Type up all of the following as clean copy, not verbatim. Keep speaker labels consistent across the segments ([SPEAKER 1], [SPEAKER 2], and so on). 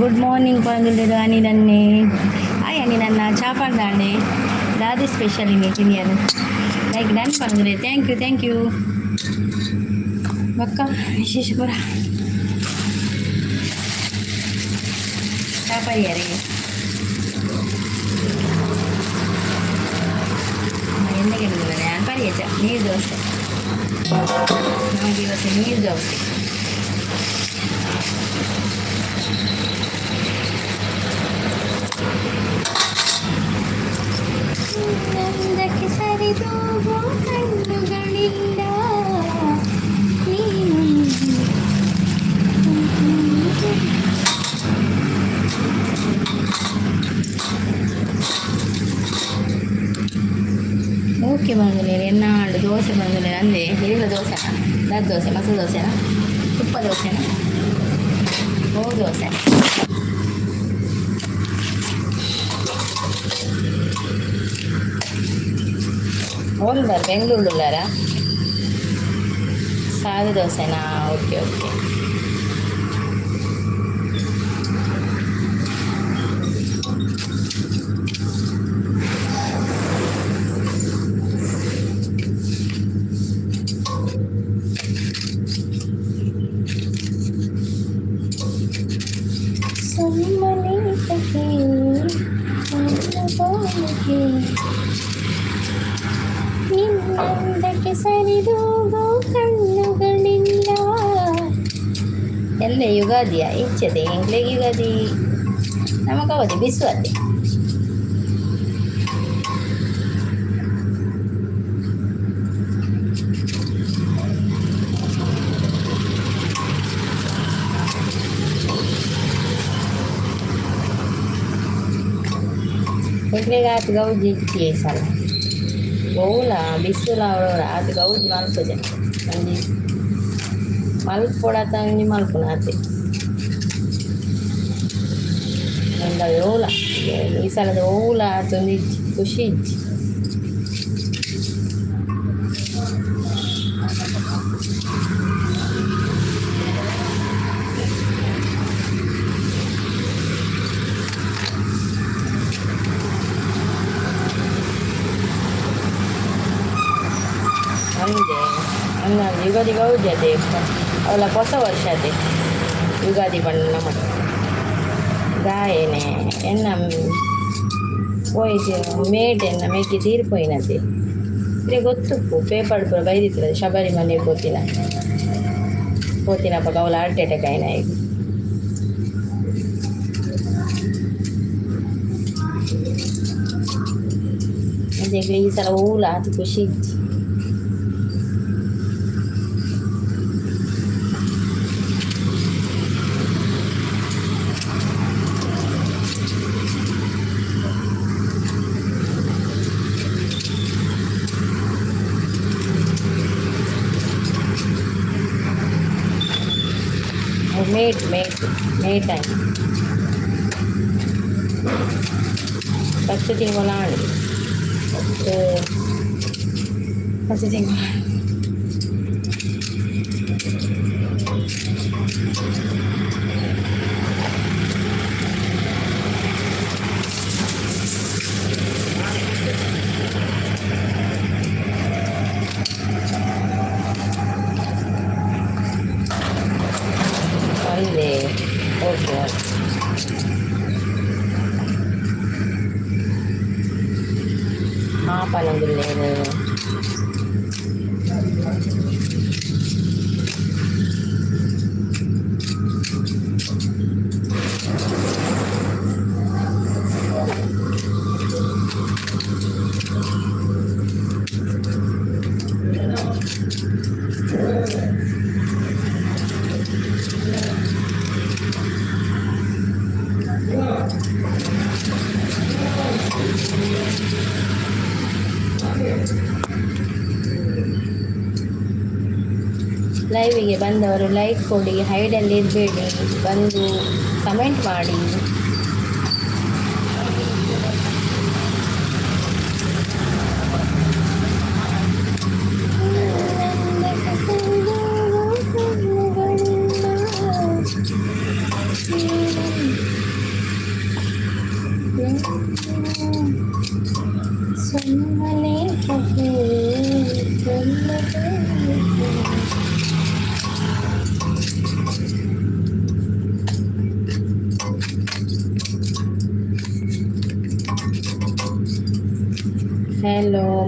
[SPEAKER 1] Good morning ಪಂದುಲ್ಲೆರ್ ಅನಿಲನ್ನೇ. Hi ಅನಿಲನ್ನ, ಚಾ ಪಂದಾಂಡೆ? ದಾದೆ ಸ್ಪೆಷಲ್ ಇನಿ ತಿನಿಯರ? ಲೈಕ್ ಡನ್ ಪಂದುಲ್ಲೆ. Thank you, thank you. ಬೊಕ್ಕ ವಿಶೇಷ ಪೂರ? ಚಾ ಪರಿಯರೆ ಎಣ್ಣೆ ಗೆಲ್ಲುದಿಲ್ಲ. ನಾನು ಪರಿಯ ಚಾ, ನೀರು ದೋಸೆ ನಮಗೆ ಇವತ್ತು. ನೀರು ದೋಸೆ. ನಿನ್ನಂದಕ್ಕೆ ಸರಿದೂಗೋ ಕಣ್ಣುಗಳಿಲ್ಲ. ನೀನು ಓಕೆ ಬಂದಿಲ್ಲ. ಎನ್ನಾಂಡು ದೋಸೆ ಬಂದಿಲ್ಲ ಅಂದೆ. ಇಲ್ಲ, ದೋಸೆನಾ? ದಾದ ದೋಸೆ? ಮಸಾಲೆ ದೋಸೆನಾ? ತುಪ್ಪ ದೋಸೆನಾ? ಓ, ದೋಸೆ. ಓಲ್ದಾರ? ಬೆಂಗಳೂರುಲ್ಲಾರಾ? ಸಾದ ದೋಸೆನಾ? Okay okay. ಸುಮ್ಮನೆ ಬಾಳಿಗೆ ನಿನ್ನಂದಕ್ಕೆ ಸರಿದೂಗೋ ಕಣ್ಣುಗಳಿಲ್ಲ. ಎಲ್ಲ ಯುಗಾದಿಯ ಇಚ್ಛತೆ ಎಂಕ್ಲೆಗ್. ಯುಗಾದಿ ನಮಕ್ ಅವಧಿ ಬಿಸು ಅತ್ತೆ. ಎಂಕ್ಲೆಗ್ ಆತ್ ಗೌಜಿ ಇಜ್ಜಿ ಈ ಸಲ. ಒವ್ಲ ಬಿಸಿಲ ಅವಳ ಆತ್ ಗೌಜಿ ಮಲ್ಪುಜೆ. ಒಂಜಿ ಮಲ್ಪೊಡತ ಒಂಜಿ ಮಲ್ಪುನ ಆತೆ. ಉಂದ ಓಲ ಈ ಸಲದ ಓಲ ಆತೊಂದು ಇಜ್ಜಿ, ಖುಷಿ ಇಜ್ಜಿ. ಅಂದೆ ಅಂದ ಯುಗಾದಿ ಗೌಜಿ ಅದೇ. ಅವಲ ಹೊಸ ವರ್ಷ ಅದೇ ಯುಗಾದಿ ಬಣ್ಣ ನಮ್ಮ ದಾಯೆನೆ ಎನ್ನ ಪೋಯಿತು ಮೇಟ್ ಎನ್ನ ಮೆಗ್ಗಿ ತೀರ್ಪೋಯಿನತೆ. ಇರೆ ಗೊತ್ತುಪ್ಪು, ಪೇಪರ್ ಪೂರ ಬೈದಿತ್ತದ. ಶಬರಿಮಲೆ ಪೋತಿನ ಪೋತಿನಪಗ ಅವಳ ಹಾರ್ಟ್ ಅಟ್ಯಾಕ್ ಆಯಿನ ಈಗ. ಈ ಸಲ ಓಲ ಆತ್ ಖುಷಿ ಇಜ್ಜಿ. ಮೇಟ್ ಮೇಟ್ ಮೇಟ್ ಆಯ್ತು. ಫಸ್ಟ್ ತಿಂಗಳ, ಫಸ್ಟ್ ತಿಂಗಳ. ಒಂದೇ ಓಕೆ. ಹಾಂ, ಪನೊಂದುಲ್ಲೆರ್. ಲೈವಿಗೆ ಬಂದವರು ಲೈಕ್ ಕೊಡಿ, ಹೈಡಲ್ಲಿ ಇರಬೇಡಿ, ಬಂದು ಕಮೆಂಟ್ ಮಾಡಿ. Hello,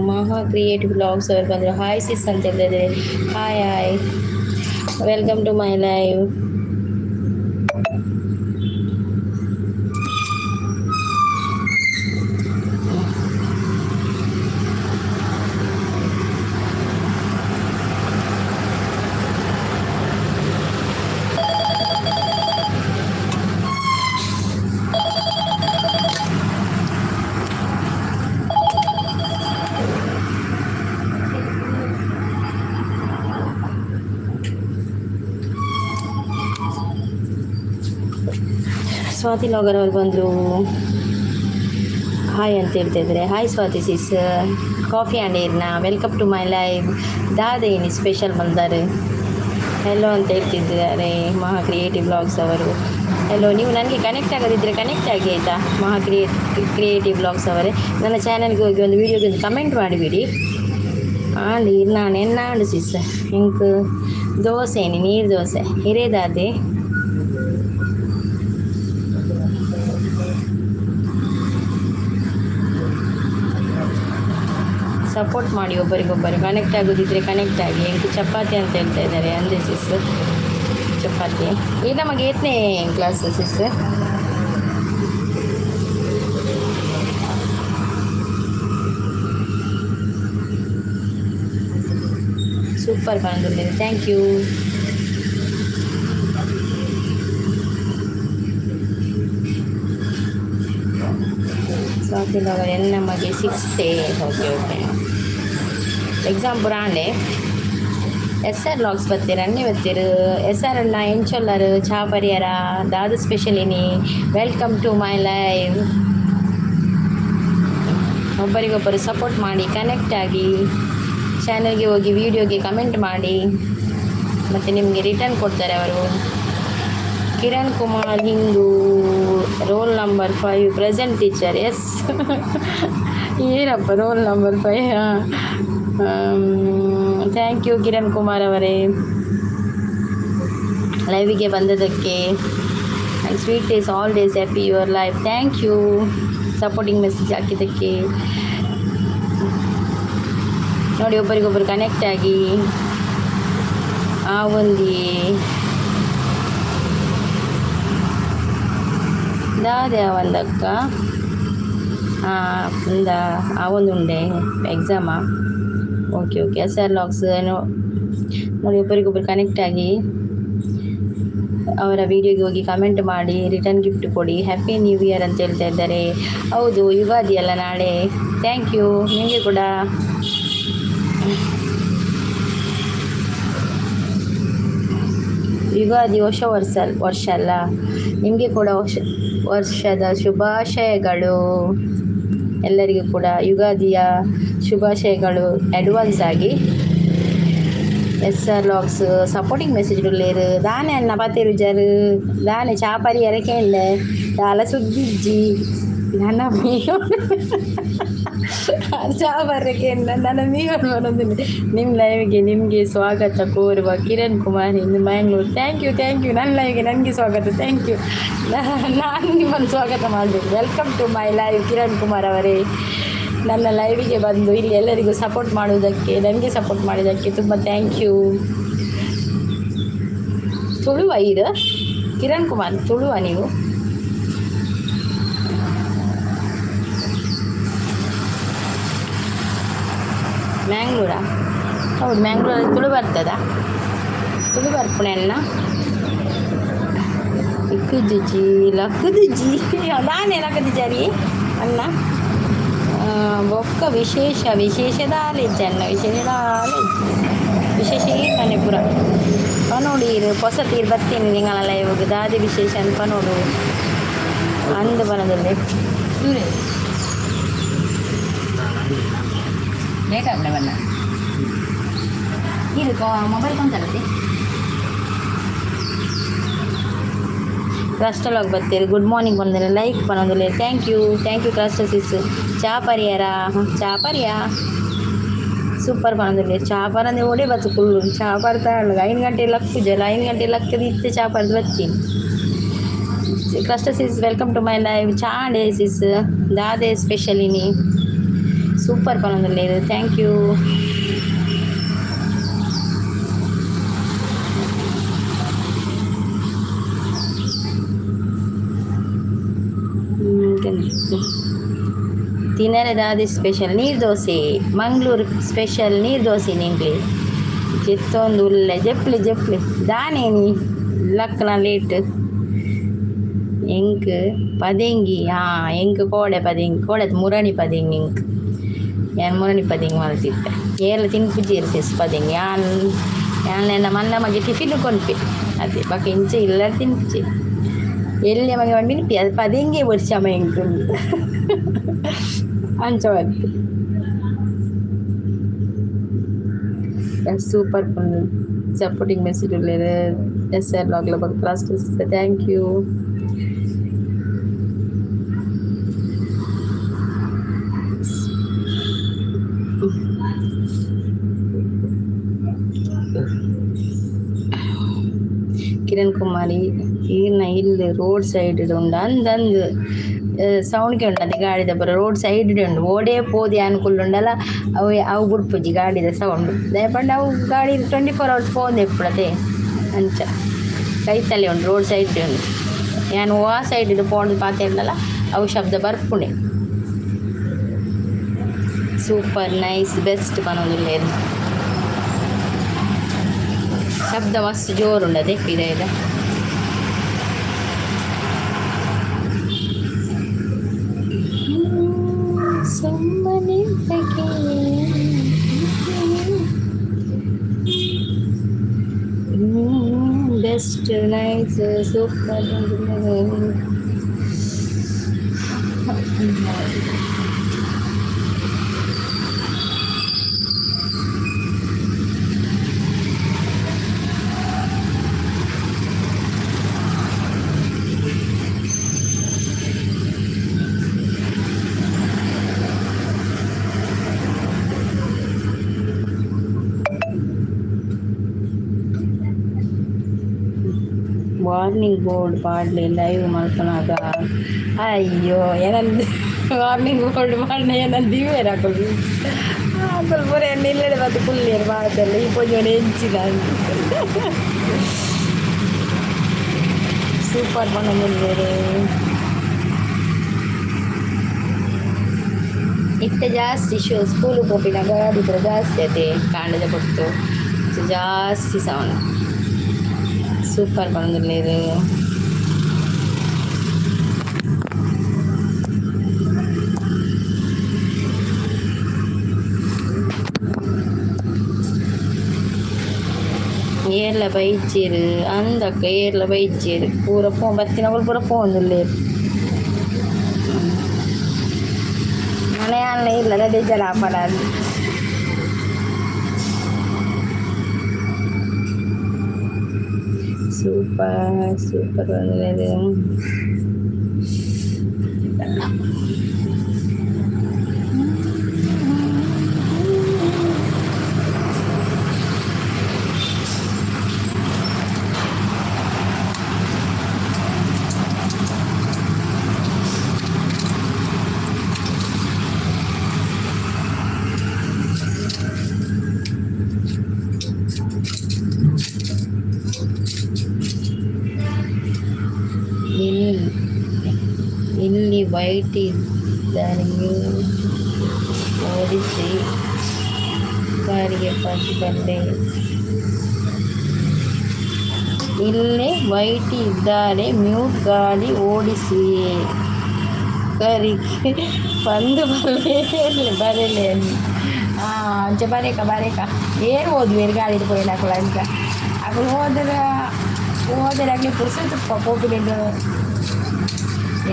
[SPEAKER 1] ಮಹಾ ಕ್ರಿಯೇಟಿವ್ ಬ್ಲಾಗ್ಸ್ ಅವರು ಬಂದರು. ಹಾಯ್ ಸಿಸ್ ಅಂತ ಹೇಳಿದ್ರೆ. Hi, hi, welcome to my live. Swathi logger ಅವರು ಬಂದರು. ಹಾಯ್ ಅಂತ ಹೇಳ್ತಾ ಇದ್ದಾರೆ. Hi Swathi sis, coffee and ಏರ್ನ. Welcome to my live. ದಾದೇನಿ ಸ್ಪೆಷಲ್ ಬಂದಾರೆ? ಹೆಲೋ ಅಂತ ಹೇಳ್ತಿದ್ದಾರೆ ಮಹಾ ಕ್ರಿಯೇಟಿವ್ ಬ್ಲಾಗ್ಸ್ ಅವರು. ಹೆಲೋ, ನೀವು ನನಗೆ ಕನೆಕ್ಟ್ ಆಗೋದಿದ್ದರೆ ಕನೆಕ್ಟ್ ಆಗಿ, ಆಯಿತಾ? ಮಹಾ ಕ್ರಿಯೇಟಿವ್ ಬ್ಲಾಗ್ಸ್ ಅವರೇ, ನನ್ನ ಚಾನಲ್ಗೆ ಹೋಗಿ ಒಂದು ವೀಡಿಯೋಗೆ ಒಂದು ಕಮೆಂಟ್ ಮಾಡಿಬಿಡಿ. ಆಂಡ್ ನಾನು ಎನ್ನಾಂಡು ಸಿಸ್, ಇಂಕ್ ದೋಸೆನಿ, ನೀರು ದೋಸೆ ಹಿರೇದಾದೆ. ಸಪೋರ್ಟ್ ಮಾಡಿ, ಒಬ್ಬರಿಗೊಬ್ಬರು ಕನೆಕ್ಟ್ ಆಗೋದಿದ್ದರೆ ಕನೆಕ್ಟ್ ಆಗಿ. ಎಂಕ್ ಚಪಾತಿ ಅಂತ ಹೇಳ್ತಾ ಇದ್ದಾರೆ. ಅಂದೆ ಸಿಸ್, ಚಪಾತಿ. ಈ ನಮಗೆ ಏತ್ನೇ ಕ್ಲಾಸ್ ಸಿಸ್? ಸೂಪರ್ ಬಂದಿದೆ. Thank you. Swathi lover, ಎನ್ನ ಮಗೆ ಸಿಕ್ಸ್ತೆ. ಓಕೆ ಓಕೆ, ಎಕ್ಸಾಮ್ ಪುರಾಣೆ. ಎಸ್ ಆರ್ ಲಾಗ್ಸ್ ಬತ್ತೀರ, ಅನ್ನಿ ಬತ್ತೀರು. ಎಸ್ ಆರ್ ಅಣ್ಣ, ಎಂಚೊಲ್ಲರು? ಚಾ ಪರಿಯರ? ದಾದ ಸ್ಪೆಷಲ್ ಇನಿ? Welcome to my live. ಒಬ್ಬರಿಗೊಬ್ಬರು ಸಪೋರ್ಟ್ ಮಾಡಿ, ಕನೆಕ್ಟ್ ಆಗಿ, ಚಾನಲ್ಗೆ ಹೋಗಿ ವೀಡಿಯೋಗೆ ಕಮೆಂಟ್ ಮಾಡಿ ಮತ್ತು ನಿಮಗೆ ರಿಟರ್ನ್ ಕೊಡ್ತಾರೆ ಅವರು. Kiran Kumar Hindu, roll number 5, present teacher. Yes, ಏನಪ್ಪ roll number 5? Thank you Kiran Kumar ಅವರೇ, ಲೈವಿಗೆ ಬಂದದಕ್ಕೆ. Sweet days, all days happy your life. Thank you supporting message ಹಾಕಿದ್ದಕ್ಕೆ. ನೋಡಿ, ಒಬ್ಬರಿಗೊಬ್ಬರು ಕನೆಕ್ಟ್ ಆಗಿ. ಆ ಒಂದು ದಾದೆ ಒಂದಕ್ಕ ಹಾಂ ಆ ಒಂದು ಉಂಡೆ ಎಕ್ಸಾಮಾ? ಓಕೆ ಓಕೆ, ಎಸ್ ಆರ್ logs ನೋಡಿ, ಒಬ್ಬರಿಗೊಬ್ಬರು ಕನೆಕ್ಟ್ ಆಗಿ, ಅವರ ವೀಡಿಯೋಗೆ ಹೋಗಿ ಕಮೆಂಟ್ ಮಾಡಿ, ರಿಟರ್ನ್ ಗಿಫ್ಟ್ ಕೊಡಿ. ಹ್ಯಾಪಿ ನ್ಯೂ ಇಯರ್ ಅಂತ ಹೇಳ್ತಾ ಇದ್ದಾರೆ. ಹೌದು, ಯುಗಾದಿ ಅಲ್ಲ ನಾಳೆ? Thank you, ನಿಮಗೆ ಕೂಡ. ಯುಗಾದಿ ಹೊಸ ವರ್ಷ ವರ್ಷ ಅಲ್ಲ? ನಿಮಗೆ ಕೂಡ ಹೊಸ ವರ್ಷದ ಶುಭಾಶಯಗಳು. ಎಲ್ಲರಿಗೂ ಕೂಡ ಯುಗಾದಿಯ ಶುಭಾಶಯಗಳು ಅಡ್ವಾನ್ಸ್ ಆಗಿ. ಎಸ್ ಆರ್ ಲಾಗ್ಸ್ ಸಪೋರ್ಟಿಂಗ್ ಮೆಸೇಜ್ ಉಲ್ಲೇರು. ದಾನೆ ಅನ್ನ ಪತೆರುಜರು? ದಾನೆ ಚಾ ಪರಿಯರ ಕೇಂಡೆ? ದಾಲ ಸುದ್ದಿಜ್ಜಿ. ನನ್ನ ಚಾ ಬರ್ರಕ್ಕೆ ನನ್ನ ಮೀನು ಬರೋದಿಲ್ಲ. ನಿಮ್ಮ ಲೈವ್ಗೆ ನಿಮಗೆ ಸ್ವಾಗತ ಕೋರುವ ಕಿರಣ್ ಕುಮಾರ್ ಇಂದು Mangalore. Thank you, thank you. ನನ್ನ ಲೈವ್ಗೆ ನನಗೆ ಸ್ವಾಗತ. Thank you. ನಾನು ನಿಮ್ಮನ್ನು ಸ್ವಾಗತ ಮಾಡಬೇಕು. Welcome to my live Kiran Kumar ಅವರೇ. ನನ್ನ ಲೈವಿಗೆ ಬಂದು ಇಲ್ಲಿ ಎಲ್ಲರಿಗೂ ಸಪೋರ್ಟ್ ಮಾಡುವುದಕ್ಕೆ, ನನಗೆ ಸಪೋರ್ಟ್ ಮಾಡಿದ್ದಕ್ಕೆ ತುಂಬ thank you. Tuluva ಇದು ಕಿರಣ್ ಕುಮಾರ್? ತುಳುವ ನೀವು? ಮ್ಯಾಂಗ್ಳೂರಾ? ಹೌದು, ಮ್ಯಾಂಗ್ಳೂರಲ್ಲಿ ತುಳು ಬರ್ತದಾ? ತುಳು ಬರ್ಪುಣೆ ಅಣ್ಣ. ಇಕ್ಕುಜಿ, ಲಕ್ಕುದುಜಿ. ದಾನೆ ಲಕ್ಕುದುಜಾರಿ ಅಣ್ಣ? ಬೊಕ್ಕ ವಿಶೇಷ ವಿಶೇಷ ದಾಲಿಜ್ಜಿ ಅಣ್ಣ, ವಿಶೇಷ ದಾಲಿಜ್ಜಿ. ವಿಶೇಷ ಈರ್ ಮನೆ ಪೂರ ಪನೋಡು. ಈರು ಪೊಸ ತೀರ್ ಬತ್ತೀನಿ ನಿಂಗಲ್ಲ ಇವಾಗ. ದಾದೆ ವಿಶೇಷ ಅಂತ ಪನೋಡು ಅಂದು ಬನದಲ್ಲಿ.
[SPEAKER 2] ಲೇಟ್ ಆಗಲೇ ಬಲ್ಲ. ಇದು ಮೊಬೈಲ್ ಕೊಂತಲತ್ತೆ.
[SPEAKER 1] ಕ್ರಸ್ಟಲಾಗ್ ಬತ್ತೆರ್. ಗುಡ್ ಮಾರ್ನಿಂಗ್ ಪನೊಂದುಲ್ಲೆರ್, ಲೈಕ್ ಪನೊಂದುಲ್ಲೆರ್. Thank you, thank you ಕ್ರಸ್ಟ ಸಿಸ್. ಚಾ ಪರಿಯರ? ಚಾ ಪರಿಯಾ? ಸೂಪರ್ ಪನೊಂದುಲ್ಲೆರ್. ಚಾ ಪರಂದೆ ಓಡೆ ಬತ್ತು ಕುಲ್ಲು. ಚಾ ಪರ್ತಾಂಡ್ 5 ಗಂಟೆ ಲಕ್ಕುಜಲ್ಲ, 5 ಗಂಟೆ ಲಕ್ಕದ ಇತ್ತೆ ಚಾ ಪರ್ದು ಬತ್ತೀನಿ. ಕ್ರಸ್ಟ sis, welcome to my live. ಚಾ ಅಂಡೆ ಸಿಸ್? ದಾದೆ ಸ್ಪೆಷಲ್ ಇನಿ? ಸೂಪರ್ ಪನೊಂದುಲ್ಲೆರ್, thank you. ತಿನ್ನರೆ ದಾದೆ ಸ್ಪೆಷಲ್? ನೀರು ದೋಸೆ, ಮಂಗಳೂರು ಸ್ಪೆಷಲ್ ನೀರು ದೋಸೆ. ನಿಂಗ್ಲಿ ಜೆತ್ತೊಂದು ಉಲ್ಲೆ. ಜೆಪ್ಲಿ ಜೆಪ್ಲಿ. ದಾನೇನಿ ಲಕ್ನ ಲೇಟ್? ಎಂಕ್ ಪದೆಂಗಿ. ಹಾಂ, ಎಂಕ್ ಕೋಡೆ ಪದೆಂಗಿ, ಕೋಡೆ ಮುರಣಿ ಪದೆಂಗಿ. ಎಂಕ್ ಯಾನ್ ಮುರಣಿ ಪದೆಂಗಿ ಮಲ್ತಿತ್ತೆ. ಏರ್ಲ ತಿನ್ಪುಜೆರ್ ಸಿಸ್ ಪದೆಂಗಿ. ಯಾನ್ ಯಾನ್ ಎನ್ನ ಮಲ್ಲ ಮಗೆ ಟಿಫಿನ್ ಕೊನ್ಪೆ ಅದೇ. ಬೊಕ ಇಂಚ ಇಲ್ಲಡ್ ತಿನ್ಪುಜೆ. ಎಲ್ಯ ಮಗೆ ಪಂಡಿನಿ, ಅದು ಪದೆಂಗಿ ಬೊಡ್ಚಮ್ಮ ಎಂಕ್, ಅಂಚ ಪನ್ಪೆ. ಸೂಪರ್ ಸಪೋರ್ಟಿಂಗ್ ಮೆಸೇಜ್ ಉಲ್ಲೆರ್. ಎಸ್ ಆರ್ ಲಾಗ್ಲ ಬೊಕ ಕ್ಲಾಸ್. Thank you. Kiran ಕುಮಾರಿ, ಈರ್ನ ಇಲ್ಲ್ ರೋಡ್ ಸೈಡ್ ಉಂಡು ಅಂದಂದು ಸೌಂಡ್ ಕೇಂಡದೆ ಗಾಡಿದ ಪೂರ. ರೋಡ್ ಸೈಡ್ ಉಂಡು. ಓಡೇ ಪೋದು ಯಾನ್ ಕುಲ್ಲುಂಡಲ ಅವು ಅವು ಬುಡ್ಪುಜಿ ಗಾಡಿದ ಸೌಂಡ್. ದಾಯೆ ಪಂಡ ಅವು ಗಾಡಿ 24 ಅವರ್ಸ್ ಪೋವೊಂದೆ ಇಪ್ಪುಡತೆ. ಅಂಚ ಕೈತಲೆ ಉಂಡು, ರೋಡ್ ಸೈಡ್ ಉಂಡು. ಯಾನ್ ವಾ ಸೈಡ್ ಪೋಂಡು ಪಾತೆರ್ಂಡಲ ಅವು ಶಬ್ದ ಬರ್ಪುಂಡೆ. ಸೂಪರ್, ನೈಸ್, ಬೆಸ್ಟ್ ಪನೊಂದುಲ್ಲೆರ್. ಶಬ್ದ ಮಸ್ತ್ ಜೋರುಂಡು ಅದೇ ಪಿದಯ್ದ. ಸುಮ್ಮನೆ. Best, nice, super. Warning board ಪಾಡ್ಲೆ live ಮಲ್ಪುನಗ. ಅಯ್ಯೋ, ಏನಂದ್ ವಾರ್ನಿಂಗ್ ಬೋರ್ಡ್ ಪಾಡ್ನೆ? ಏನಂದ್ ದೀವೆರ್ ಅಕುಲು? ಅಕುಲು ಪೂರ ಎನ್ನ ಇಲ್ಲಡೆ ಬತ್ತ್ ಕುಲ್ಲೆರ್ ಮಾತೆರ್ಲ. ಈ ಪೊಂಜೊವು ಎಂಚಿನ? ಸೂಪರ್ ಪನೊಂದುಲ್ಲೆರ್. ಇತ್ತೆ ಜಾಸ್ತಿ ಶೋ ಸ್ಕೂಲ್ ಪೋಪಿನ ಗಾಡಿ ಪೂರ ಜಾಸ್ತಿ ಅತೆ. ಕಾಂಡೆದ ಪೊರ್ತು ಜಾಸ್ತಿ ಸೌಂಡ್. ಸೂಪರ್ ಪನೊಂದುಲ್ಲೆರ್. ಏರ್ಲ ಬೈಜೆರ್ ಅಂದಕ್ಕ, ಏರ್ಲ ಬೈಜೆರ್. ಪೂರ ಪೋ ಬತ್ತಿನಕುಲು ಪೂರ ಪೋವೊಂದುಲ್ಲೆರ್. ಮನೆ ಆನ್ಲ ಇಲ್ಲ ರೆಡಿ ಜನ ಆಪಡಂದ್. Super, super ಪನೊಂದುಲ್ಲೆರ್. ಇಲ್ಲಿ ಇಲ್ಲಿ ವೈಟ್ ಇದ್ದಾರೆ, ಮ್ಯೂಟ್ ಓಡಿಸಿ ಕಾರಿಗೆ ಬಂದೆ. ಇಲ್ಲೇ ವೈಟ್ ಇದ್ದಾರೆ, ಮ್ಯೂಟ್ ಗಾಡಿ ಓಡಿಸಿ ಕರಿಗೆ ಬಂದು ಬರಲೇ ಬರಲೇ. ಅಂಚ ಬರೇಕ ಬರೇಕ. ಏರ್ ಓದ್ವೇರು ಗಾಡಿಡ್ ಪೋಯಿನ ಅಕುಲು. ಅಂಚ ಅಕುಲು ಹೋದ್ರ ಹೋದರೆ ಅಕ್ಲೆ ಪುರ್ಸೊತ್ತು ಪೋಪಿನೆಡ್.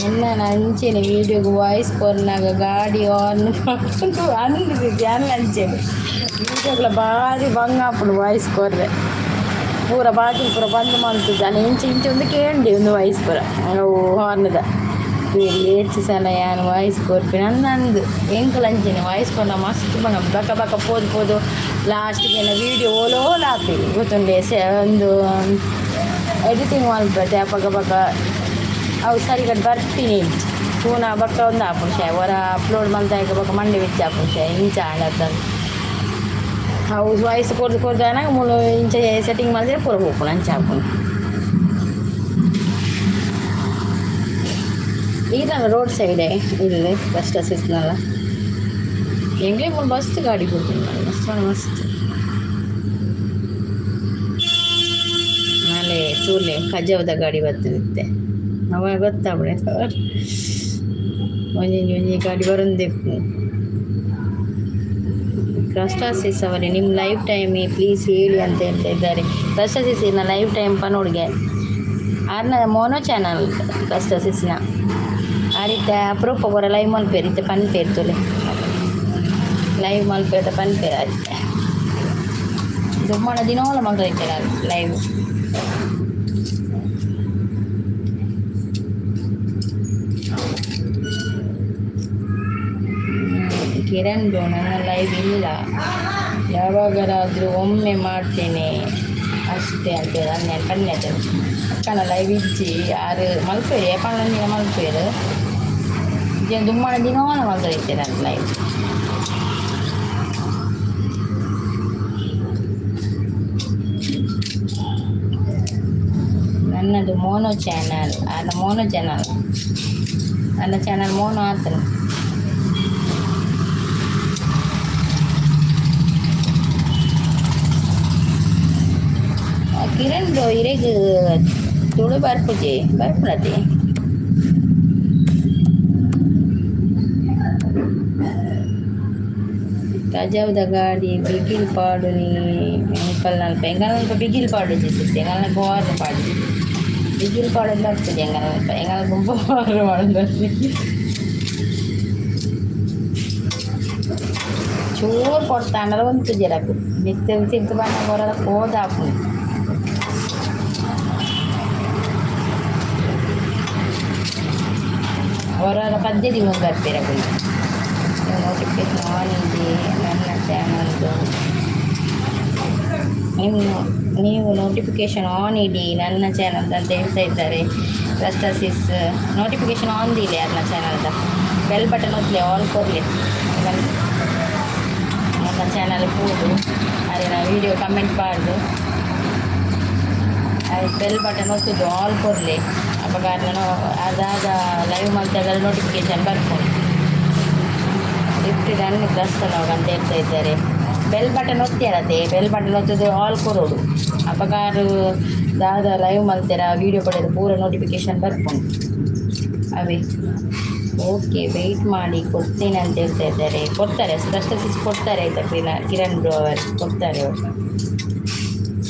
[SPEAKER 1] ಎನ್ನ ಅಂಚೆನೆ ವೀಡಿಯೋಗ್ ವಾಯ್ಸ್ ಕೊರ್ನಗ ಗಾಡಿ ಹಾರ್ನ್ ಅಂದ್ ಯಾನ್ಲ ಅಂಚೆನೆ. ವೀಡಿಯೋಗ್ಲ ಬಾರಿ ಬಂಗ ಆಪುಂಡು ವಾಯ್ಸ್ ಕೊರ್ರೆ. ಪೂರ ಬಾಕಿಲ್ ಪೂರ ಬಂದ್ ಮಲ್ತುದು ಅನೆ ಇಂಚ ಇಂಚ ಒಂದು ಕೇಂಡಿ ಒಂದು ವಾಯ್ಸ್ ಪೂರ. ಅವು ಹಾರ್ನ್ದ ಏತ್ ಸಲ ಯಾನ್ ವಾಯ್ಸ್ ಕೊರ್ಪಿನ ಅಂದಂದು ಎಂಕುಲು ಅಂಚೆನೆ ವಾಯ್ಸ್ ಕೊರ್ನ ಮಸ್ತ್ ಬಂಗ ಬಕ ಬಕ ಪೋದು ಪೋದು ಲಾಸ್ಟಿಗೆ ಎನ್ನ ವೀಡಿಯೋ ಓಲೋ ಓಲು ಆಪಿ ಗೊತ್ತುಂಡೆ. ಸೆ ಒಂದು ಎಡಿಟಿಂಗ್ ಮಲ್ಪೆತೆ ಅಪಗ ಬಕ ಅವು ಸರಿಕಟ್ ಬರ್ಪಿನಿ ಇಜ್ಜಿ. ತೂನ ಬೊಕ್ಕ ಒಂದು ಆಪುಂಡು ಶೇ ಒರ ಅಪ್ಲೋಡ್ ಮಲ್ತಾಗ ಬೊಕ ಮಂಡೆ ಬೆಚ್ಚ ಆಪುಂಡು ಶೇ ಇಂಚ ಆಂಡತ್ತಂದು. ಅವು ವಾಯ್ಸ್ ಕೊರ್ದು ಕೊರ್ದು ಆನಗ ಮೂಲು ಇಂಚ ಸೆಟ್ಟಿಂಗ್ ಮಲ್ದಿರೆ ಪೂರ ಪೋಪುಂಡು, ಅಂಚ ಆಪುಂಡು. ಈರಲ್ಲ ರೋಡ್ ಸೈಡೇ ಇಲ್ಲಿ ಫಸ್ಟ್ ಸಿಸ್ನಲ್ಲ. ಎಂಗ್ಲೇ ಮೂಲು ಮಸ್ತ್ ಗಾಡಿ ಕೊಡ್ತೀನಿ, ಮಸ್ತ್ ಮಸ್ತ್. ನಾಳೆ ತೂಲೆ ಕಜಾವ್ದ ಗಾಡಿ ಬರ್ತದಿತ್ತೆ ಅವ ಗೊತ್ತಾಪುಂಡು. ಒಂಜೊಂಜಿ ಒಂಜಿ ಗಾಡಿ ಬರೊಂದಿಪ್ಪು. ಕ್ರಸ್ಟಾಸಿಸ್ ಅವರೇ, ನಿಮ್ಮ ಲೈವ್ ಟೈಮ್ ಪ್ಲೀಸ್ ಹೇಳಿ ಅಂತ ಹೇಳ್ತಾ ಇದ್ದಾರೆ. ಕ್ರಸ್ಟಾಸಿಸ್ ಲೈವ್ ಟೈಮ್ ಪನೋಡ್ಗೆ ಆರ್ನ ಮೋನೋ ಚಾನಲ್ ಕ್ರಸ್ಟಾಸಿಸ್ನ. ಆ ರೀತಿ ಅಪರೂಪ ಪೂರ ಲೈವ್ ಮಲ್ಪೇರು ಇತ್ತೆ ಪನ್ಪೇರು ತೂಲೆ. ಲೈವ್ ಮಲ್ಪೇಟ ಪನ್ಪೇರು ಆಯ್ತೆ. ದುಮ್ಮಣ ದಿನೋಲ ಮಲ್ತೊಂದಿತ್ತೆರ್ ಲೈವ್. ಕಿರಣ್ ಬ್ರೋ, ನನ್ನ ಲೈವ್ ಇಲ್ಲ, ಯಾವಾಗಲಾದರೂ ಒಮ್ಮೆ ಮಾಡ್ತೇನೆ ಅಷ್ಟೇ ಅಂತ ಹೇಳಿ ನಾನು ಪನ್ನೆ. ಅಕ್ಕನ ಲೈವ್ ಇಜ್ಜಿ, ಆರು ಮಲ್ಪೇರು ಏಪಂಡ ದಿನ ಮಲ್ಪೇರು. ದುಮ್ಮಣ ದಿನೋಲ ಮಲ್ತೊಂದಿತ್ತೆರ್ ಲೈವ್. ನನ್ನದು ಮೋನೋ ಚಾನಲ್ ಆನ ಮೋನೋ ಚಾನಲ್, ನನ್ನ ಚಾನಲ್ ಮೋನೋ ಆತನ. ಕಿರಣ್ ಬ್ರೋ, ಇರೆಗ್ ತುಳು ಬರ್ಪುಜಿ, ಬರ್ಪುನತೆ? ಕಜವ್ದ ಗಾಡಿ ಬಿಗಿಲ್ ಪಾಡುನಿ ಎಂಕಲ್ನಲ್ಪ. ಎಂಕಲ್ನಲ್ಪ ಬಿಗಿಲ್ ಪಾಡುಜಿ ಸಿಸ್, ಎಂಕಲ್ನಲ್ಪ ಹಾರ್ನ್ ಪಾಡುಜಿ. ಬಿಗಿಲ್ ಪಾಡೋದು ಬರ್ಪುಜಿ ಎಂಕಲ್ನಲ್ಪ. ಎಂಕಲ್ನಲ್ಪ ಹಾರ್ನ್ ಪಾಡೋದು ಬರ್ಪುಜಿ. ಚೂರು ಪೊರ್ತಾಂಡಲ ಉಂತುಜೆರ್ ಅಕುಲು. ಮಿತ್ತ್ ತಿರ್ತ್ ಬನ್ನಗ ಒರ ಪೋದಾಪುಂಡು. ಒರ ಪದ್ಯ ದೀವೊಂದು ಬರ್ಪೆರ್ ಅಕುಲು. ನೋಟಿಫಿಕೇಶನ್ ಆನ್ ಇದೆ ನನ್ನ ಚಾನಲ್ದು. ನಿಮ್ಮ ನೀವು ನೋಟಿಫಿಕೇಶನ್ ಆನ್ ಇಡಿ ನನ್ನ ಚಾನಲ್ದು ಅಂತ ಹೇಳ್ತಾ ಇದ್ದಾರೆ ಕ್ರಸ್ಟಸಿಸ್. ನೋಟಿಫಿಕೇಶನ್ ಆನ್ ದೀಲೆ ಅರ್ನ ಚಾನಲ್ದ. ಬೆಲ್ ಬಟನ್ ಒತ್ಲೆ, ಆಲ್ ಕೊರ್ಲೆ. ನನ್ನ ಚಾನಲ್ ಪೋದು ಅರೆನ ವೀಡಿಯೋ ಕಮೆಂಟ್ ಪಾಡ್ದು ಬೆಲ್ ಬಟನ್ ಒತ್ತುದು ಆಲ್ ಕೊರ್ಲೆ. ಅಪಗ ಅರ್ನ ಅದಾದ ಲೈವ್ ಮಲ್ತಾಗ ನೋಟಿಫಿಕೇಶನ್ ಬರ್ಪುಂಡು. ಲಿಫ್ಟ್ ಡನ್ ಕ್ರಸ್ತನವಾಗ ಅಂತ ಹೇಳ್ತಾ ಇದ್ದಾರೆ. ಬೆಲ್ ಬಟನ್ ಒತ್ತಿಯರತೆ, ಬೆಲ್ ಬಟನ್ ಒತ್ತುದು ಆಲ್ ಕೊರೋಡು. ಅಪಗಾರು ದಾದ ಲೈವ್ ಮಲ್ತೆರ ವೀಡಿಯೋ ಪಡೆದು ಪೂರ ನೋಟಿಫಿಕೇಶನ್ ಬರ್ಪುಂಡು ಅವೇ. ಓಕೆ, ವೆಯ್ಟ್ ಮಾಡಿ ಕೊಡ್ತೇನೆ ಅಂತ ಹೇಳ್ತಾ ಇದ್ದಾರೆ. ಕೊಡ್ತಾರೆ, ಕ್ರಸ್ಟಸಿಸ್ ಕೊಡ್ತಾರೆ ಆಯ್ತಾ. ಕಿರಣ್ ಕಿರಣ್ ಬ್ರೋ ಅವರು ಕೊಡ್ತಾರೆ. ಅವರು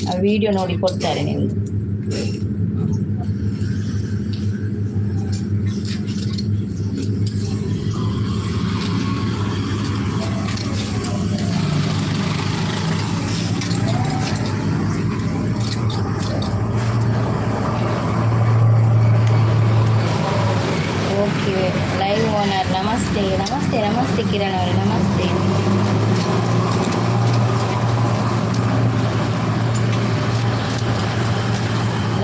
[SPEAKER 1] ಆ ವಿಡಿಯೋ ನೋಡಿ ಕೊಡ್ತಾರೆ ನಿಮ್ಮದು. Okay, live owner, namaste namaste namaste Kiran ಅವರೇ, ನಮಸ್ತೆ.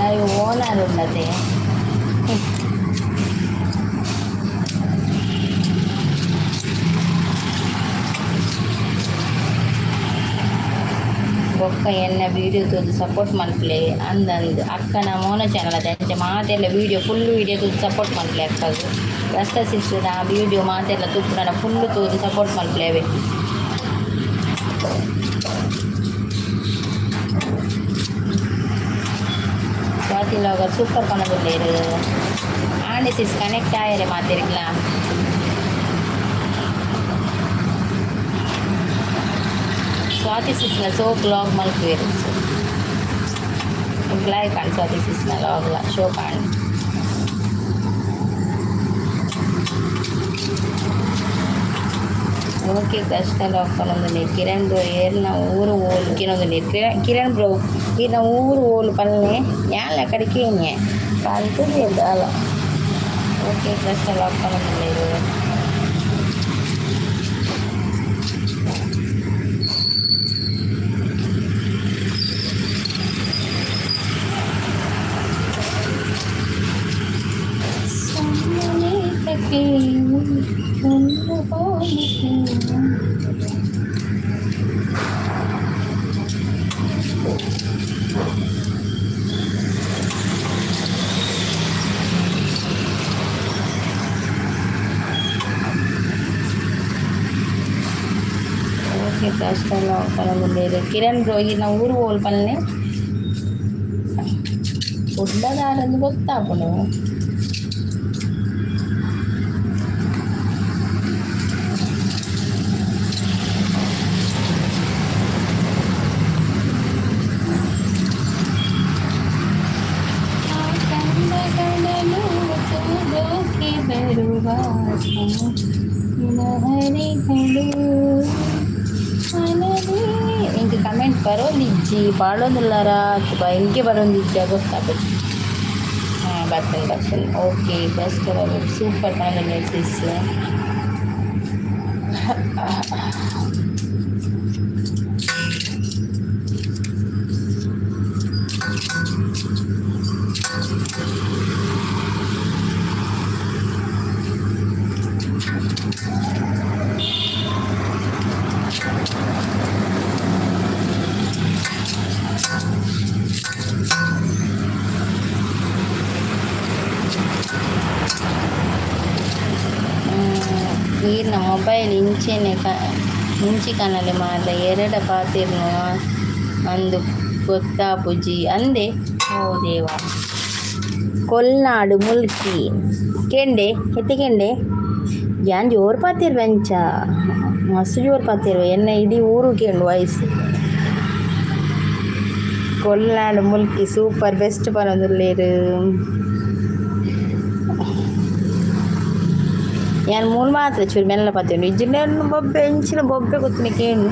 [SPEAKER 1] Live owner ಉಳ್ಳತೆ. ಬೊಕ್ಕ ಎನ್ನ ವೀಡಿಯೋ ತೂದು ಸಪೋರ್ಟ್ ಮಲ್ಪಲೆ ಅಂದಂದು. ಅಕ್ಕನ ಮೋನೋ ಚಾನಲ್ ಅದ. ಅಂಚ ಮಾತೆಲ್ಲ ವೀಡಿಯೋ ಫುಲ್ ವೀಡಿಯೋ ತೂದು ಸಪೋರ್ಟ್ ಮಲ್ಪಲೆ ಅಕ್ಕಗ್. ರಸ್ತ ಸಿಸ್ನ ವೀಡಿಯೋ ಮಾತೆಲ್ಲ ತೂಪುನ ಫುಲ್ ತೂದು ಸಪೋರ್ಟ್ ಮಲ್ಪಲೆ ಅವೆ. ಸ್ವಾತಿ ವ್ಲಾಗರ್ ಸೂಪರ್ ಪನೊಂದುಲ್ಲೆರ್. ಆಂಡ ಸಿಸ್ ಕನೆಕ್ಟ್ ಆಯೆರೆ ಮಾತೆರ್ಗ್ಲ. ಸ್ವಾತಿ ಸಿಸ್ನ ಸೋಕ್ ವ್ಲಾಗ್ ಮಲ್ಪುವೆರ್. ಎಂಕ್ ಲಾಯ್ಕ್ ಆಂಡ್ ಸ್ವಾತಿ ಸಿಸ್ನ ವ್ಲಾಗ್ಲ ಶೋಕ್ ಆಂಡ್. ಓಕೆ, ಕಷ್ಟ ಪನೊಂದುಲ್ಲೆರ್ ಕಿರಣ್ ಬ್ರೋ. ಏರ್ನ ಊರು ಓಲು ಕೇನೊಂದುಲ್ಲೆರ್. ಕಿರಣ್ ಬ್ರೋ, ಈರ್ನ ಊರು ಓಲು ಪನ್ಲೆ. ಯಾನ್ಲ ಕಡೆ ಕೇನ್ಯೆ ಪಂತುಜೆರ್ ದಾಲ. ಓಕೆ, ಕಷ್ಟ ಪನೊಂದುಲ್ಲೆರ್. ಓಕೆ, ಪನೊಂದುಲ್ಲೆರ್ ಕಿರಣ್ ಬ್ರೋ, ಈರ್ನ ಊರು ಓಲು ಪನ್ಲೆ. ಕುಡ್ಲದಾರಂದ್ ಗೊತ್ತಾಪುಂಡು. ಬರುವ ಹರಿಗಳು. ಎಂಕ್ ಕಮೆಂಟ್ ಬರೋಂದಿಜ್ಜಿ, ಪಾಡೊಂದುಲ್ಲಾರ ಅಥವಾ ಎಂಕೆ ಬರೋಂದಿಜ್ಜ ಗೊತ್ತಾಪುಜಿ. ಹಾಂ, ಬರ್ತೇನೆ ಬರ್ತೇನೆ. ಓಕೆ, ಫಸ್ಟ್ ಸೂಪರ್ ಪನೊಂದುಲ್ಲೆರ್ ಸಿಸ್. ಈರ್ನ ಮೊಬೈಲ್ ಇಂಚೆನೆ ಇಂಚಿ ಕನಲೆ ಮಾತ ಎರೆಡ ಪಾತೆರ್ನು ಅಂದ್ ಗೊತ್ತಾಪುಜಿ ಅಂದೆ. ಓ ದೇವ. ಕೊಲ್ನಾಡು ಮುಲ್ಕಿ ಕೇಂಡೆ ಎತ್ತೆ ಕೇಂಡೆ. ಯಾನ್ ಜೋರು ಪಾತೆರ್ವೆ, ಅಂಚ ಮಸ್ತ್ ಜೋರು ಪಾತೆರ್ವೆ. ಎನ್ನ ಇಡೀ ಊರು ಕೇಂಡು voice. Kolnadu Mulki super best ಪನೊಂದುಲ್ಲೆರ್. ಯಾನ್ ಮೂಲು ಮಾತ್ರ ಚೂರು ಮೆಲ್ಲ ಪಾತೆರುಂಡು. ಇಜ್ಜಿಂಡ ಬೊಬ್ಬೆ, ಎಂಚಿನ ಬೊಬ್ಬೆ ಗೊತ್ತಿನ ಕೇನು.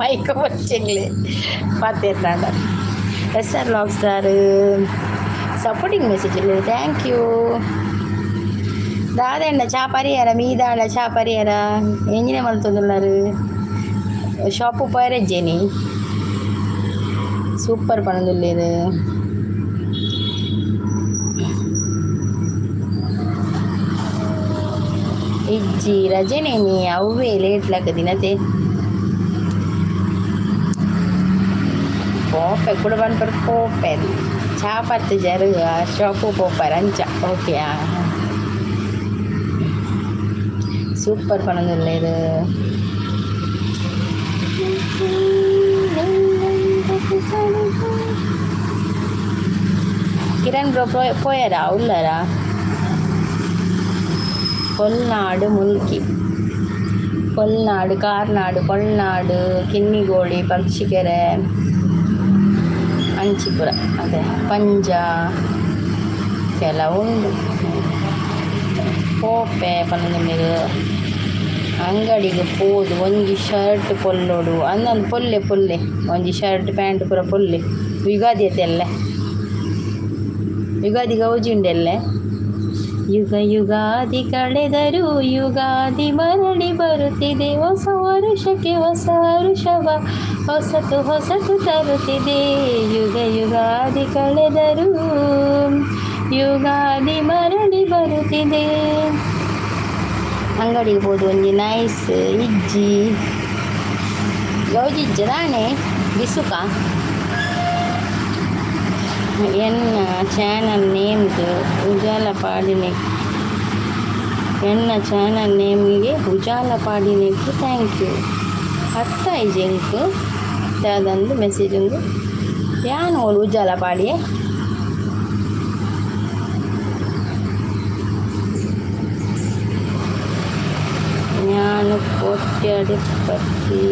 [SPEAKER 1] ಮೈಕ್ ಬೊರ್ಚೆಂಗ್ಲೆ ಪಾತೆರ್ನಾಂಡ. S R log star supporting message. Thank you. ದಾದೆಂಡ, ಚಾ ಪರಿಯರ? ಮೀದಾಂಡ ಚಾ ಪರಿಯರ? ಎಂಜಿನ ಮಲ್ತೊಂದುಲ್ಲರ್? ಶಾಪು ಪೋಯರೆಜ್ಜೇನಿ? ಸೂಪರ್ ಪನೊಂದುಲ್ಲೆರ್. ಇಜ್ಜಿ, ರಜೆನೇ ನೀ ಅವ್ವೇ ಲೇಟ್ ಲಾಕದಿನತೆ. ಪೋಪೆ ಕುಡ ಪನ್ಪರ್ ಪೋಪೆ. ಚಾ ಪತ್ತುಜರ್, ಶಾಪು ಪೋಪರ್ ಅಂಚ. ಓಕೆ, ಸೂಪರ್ ಪನೊಂದುಲ್ಲೆರ್. ಕಿರಣ್ ಬ್ರೋ ಪೋಯರಾ, ಉಲ್ಲರಾ? ಕೊಲ್ನಾಡು ಮುಲ್ಕಿ, ಕೊಲ್ನಾಡು, ಕಾರ್ನಾಡು, ಕೊಳ್ನಾಡು, ಕಿನ್ನಿಗೋಳಿ, ಪಕ್ಷಿಕೆರೆ, ಅಂಚಿಪುರ ಅದೇ ಪಂಜ ಕೆಲವು ಉಂಡು. ಪೋಪೆ ಪನೊಂದುಲ್ಲೆರ್. ಅಂಗಡಿಗ್ ಪೋದು ಒಂಜಿ ಶರ್ಟ್ ಪೊಲ್ಲೊಡು ಅಂದಂದ್. ಪೊಲ್ಲೆ ಪೊಲ್ಲೆ, ಒಂಜಿ ಶರ್ಟ್ ಪ್ಯಾಂಟ್ ಪೂರ ಪೊಲ್ಲೆ. ಯುಗಾದಿ ಅತೆ ಎಲ್ಲೆ. ಯುಗಾದಿ ಗೌಜಿ ಉಂಡೆಲ್ಲೆ. ಯುಗ ಯುಗಾದಿ ಕಳೆದರೂ ಯುಗಾದಿ ಮರಳಿ ಬರುತ್ತಿದೆ. ಹೊಸ ವರುಷಕ್ಕೆ ಹೊಸ ಹರುಷವ ಹೊಸತು ಹೊಸತು ತರುತ್ತಿದೆ. ಯುಗ ಯುಗಾದಿ ಕಳೆದರೂ ಯುಗಾದಿ ಮರಳಿ ಬರುತ್ತಿದೆ. ಅಂಗಡಿಗೆ ಪೋದು ಒಂಜಿ ನೈಸ್ ಇಜ್ಜಿ. ಗೌಜಿ ಇಜ್ಜ ದಾನೆ ಬಿಸುಕ. ಎನ್ನ ಚಾನಲ್ ನೇಮ್ದು ಉಜಾಲ ಪಾಡಿನೆ. ಎನ್ನ ಚಾನಲ್ ನೇಮಿಗೆ ಉಜಾಲ ಪಾಡಿನೆಕ್ thank you. ಅರ್ಥ ಆಯಿಜಿ ಎಂಕ್ ದಾದಂದು ಮೆಸೇಜ್ ಉಂದು. ಯಾನ್ ಓಲು ಉಜಾಲ ಪಾಡಿಯೆ? ಯಾನ್ ಕೋಟ್ಯಾಧಿಪತಿ,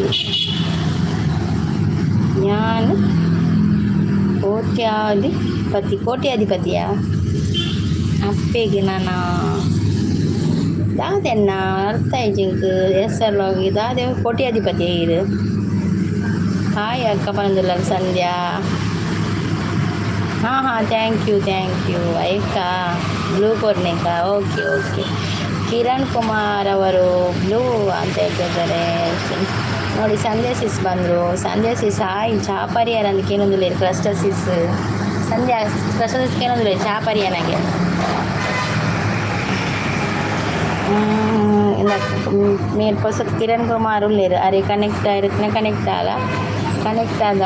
[SPEAKER 1] ಯಾನ್ ಕೋಟ್ಯಾಧಿಪತಿ, ಕೋಟ್ಯಾಧಿಪತಿಯಾ? ಅಪ್ಪೆಗೆ ನಾನು ದಾದೆನ್ನ ಅರ್ಥ ಆಯ್ಜಿಂಕ್ ಎಸ್ ಆರ್ ಲಾಗ್ ದಾದೆ ಕೋಟ್ಯಾಧಿಪತಿ ಇರು. ಹಾಯ್ ಅಕ್ಕ ಪನೊಂದುಲ್ಲಲ್ ಸಂಧ್ಯಾ. ಹಾಂ ಹಾಂ, thank you, thank you. ಐಕಾ blue ಕೊರ್ನಿಕ. Okay okay. Kiran Kumar ಅವರು ಬ್ಲೂ ಅಂತ ಹೇಳ್ತಿದ್ದಾರೆ ನೋಡಿ. ಸಂಧ್ಯಾ ಸಿಸ್ ಬಂದರು. ಸಂಧ್ಯಾ ಸಿಸ್, ಹಾಯ್. ಚಾ ಪರಿಯಾರ ಅಂತ ಕೇನೊಂದುಲ್ಲೆರ್ ಕ್ರಸ್ಟರ್ ಸಿಸ್. ಸಂಧ್ಯಾ, ಕ್ರಸ್ಟರ್ ಸಿಸ್ ಕೇನೊಂದುಲ್ಲೆರ್ ಚಾ ಪರಿಯನಗೆ. ಮೇರ್ ಪೊಸತ್ ಕಿರಣ್ ಕುಮಾರ್ ಉಲ್ಲೆರ್. ಅರೆ ಕನೆಕ್ಟ್ ಆಯಿರತ್ನ ಕನೆಕ್ಟ್ ಆಲ, ಕನೆಕ್ಟ್ ಆದ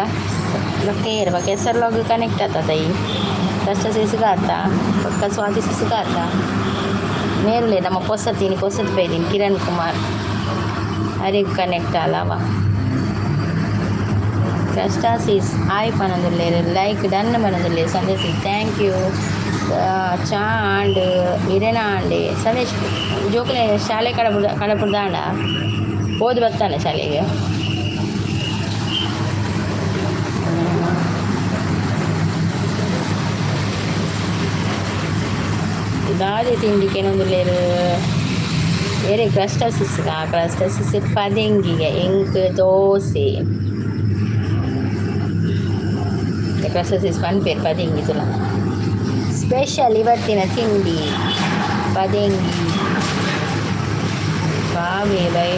[SPEAKER 1] ಬೊಕ್ಕ ಏರ್ ಬೊಕ್ಕ ಹೆಸರು ಕನೆಕ್ಟ್ ಆತದ. ಈ ಕ್ರಸ್ಟರ್ ಸಿಸ್ಗೆ ಆತ, ಬೊಕ್ಕ ಸ್ವಾತಿ ಸಿಸ್ಗೆ ಆತ. ಮೇರುಲೆ ನಮ್ಮ ಪೊಸತಿನಿ ಪೊಸತ್ ಬೈದಿನಿ. ಕಿರಣ್ ಕುಮಾರ್ ಅರೆಗ್ ಕನೆಕ್ಟ್ ಆಲವ. ಕ್ರಸ್ಟಾ ಸಿಸ್ ಹಾಯ್ ಪನೊಂದುಲ್ಲೆರ್. ಲೈಕ್ ಡನ್ ಪನೊಂದುಲ್ಲೆರ್. Sandesh, thank you. ಚಾ ಆಂಡ್ ಇರೆನ ಆಂಡೆ ಸಂದೇಶ್. ಜೋಕುಲೆ ಶಾಲೆ ಕಡಪುದ ಕಡಪುಡ್ದಾಂಡ ಪೋದು ಬತ್ತಾನೆ ಶಾಲೆಗೆ. ದಾದೆ ತಿಂಡಿ ಕೇನೊಂದುಲ್ಲೆರ್ ಏರೆ? ಕ್ರಸ್ಟಸಿಸ್, ಕ್ರಸ್ಟಸಿಸ್ ಪದೆಂಗಿಗೆ. ಎಂಕ್ ದೋಸೆ. ಕ್ರಸ್ಟಸಿಸ್ ಪನ್ಪೇರು ಪದೆಂಗಿ ತುಲ. ಸ್ಪೆಷಲ್ ಇವತ್ತಿನ ತಿಂಡಿ ಪದೆಂಗಿ ಬಾವೆ ಬೈ.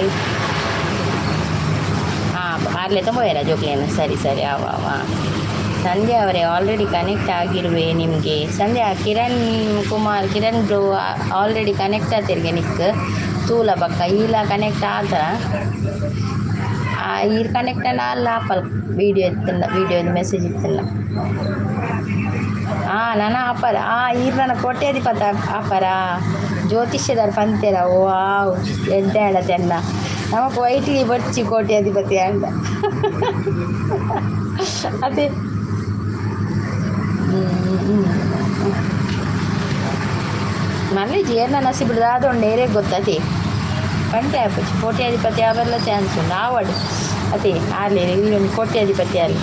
[SPEAKER 1] ಹಾಂ, ಆರ್ಲೆ ತೊಂಬೋಯರ ಜೋಕ್ಲೇನು. ಸರಿ ಸರಿ, ಅವ ಅವ. ಸಂಧ್ಯಾ ಅವರೇ, ಆಲ್ರೆಡಿ ಕನೆಕ್ಟ್ ಆಗಿರುವೆ ನಿಮಗೆ. Sandhya, Kiran Kumar, Kiran bro already connect ಆತಿರ್ಗೆ ನಿಕ್ ತೂಲ. ಬಕ್ಕ ಈಲ ಕನೆಕ್ಟ್ ಆತ. ಈರ್ ಕನೆಕ್ಟ್ ಅಲ್ಲ ಆಪಲ್ ವೀಡಿಯೋ ಇತ್ತಿಲ್ಲ, ವೀಡಿಯೋದ ಮೆಸೇಜ್ ಇತ್ತಿಲ್ಲ. ಹಾಂ, ನನ್ನ ಆಪರ. ಈರ್ ನನ್ನ ಕೋಟ್ಯಾಧಿಪತಿ ಆಪರ ಜ್ಯೋತಿಷ್ಯದಾರ್ ಪಂತೆರ. ಓ ಆವ್, ಎಡ್ಡೆ ಆಂಡ ಚೆನ್ನ. ನಮಕ್ ವೈಟ್ಲಿ ಬೊರ್ಚಿ ಕೋಟ್ಯಾಧಿಪತಿ ಆಂಡ ಅದೇ. ಮಲ್ಲಿಜಿ ಏರ್ನ ನಸಿಬಿಡ್ದು ದಾದ ಏರೇ ಗೊತ್ತತಿ ಪಂಟೆ ಆಪುಜಿ. ಕೋಟ್ಯಾಧಿಪತಿ ಅವೆಲ್ಲ ಚಾನ್ಸ್ ಉಂಡು ಆವಡ್ ಅತಿ ಆರ್ಲಿ. ಇಲ್ಲಿ ಒಂದು ಕೋಟ್ಯಾಧಿಪತಿ ಅಲ್ಲಿ.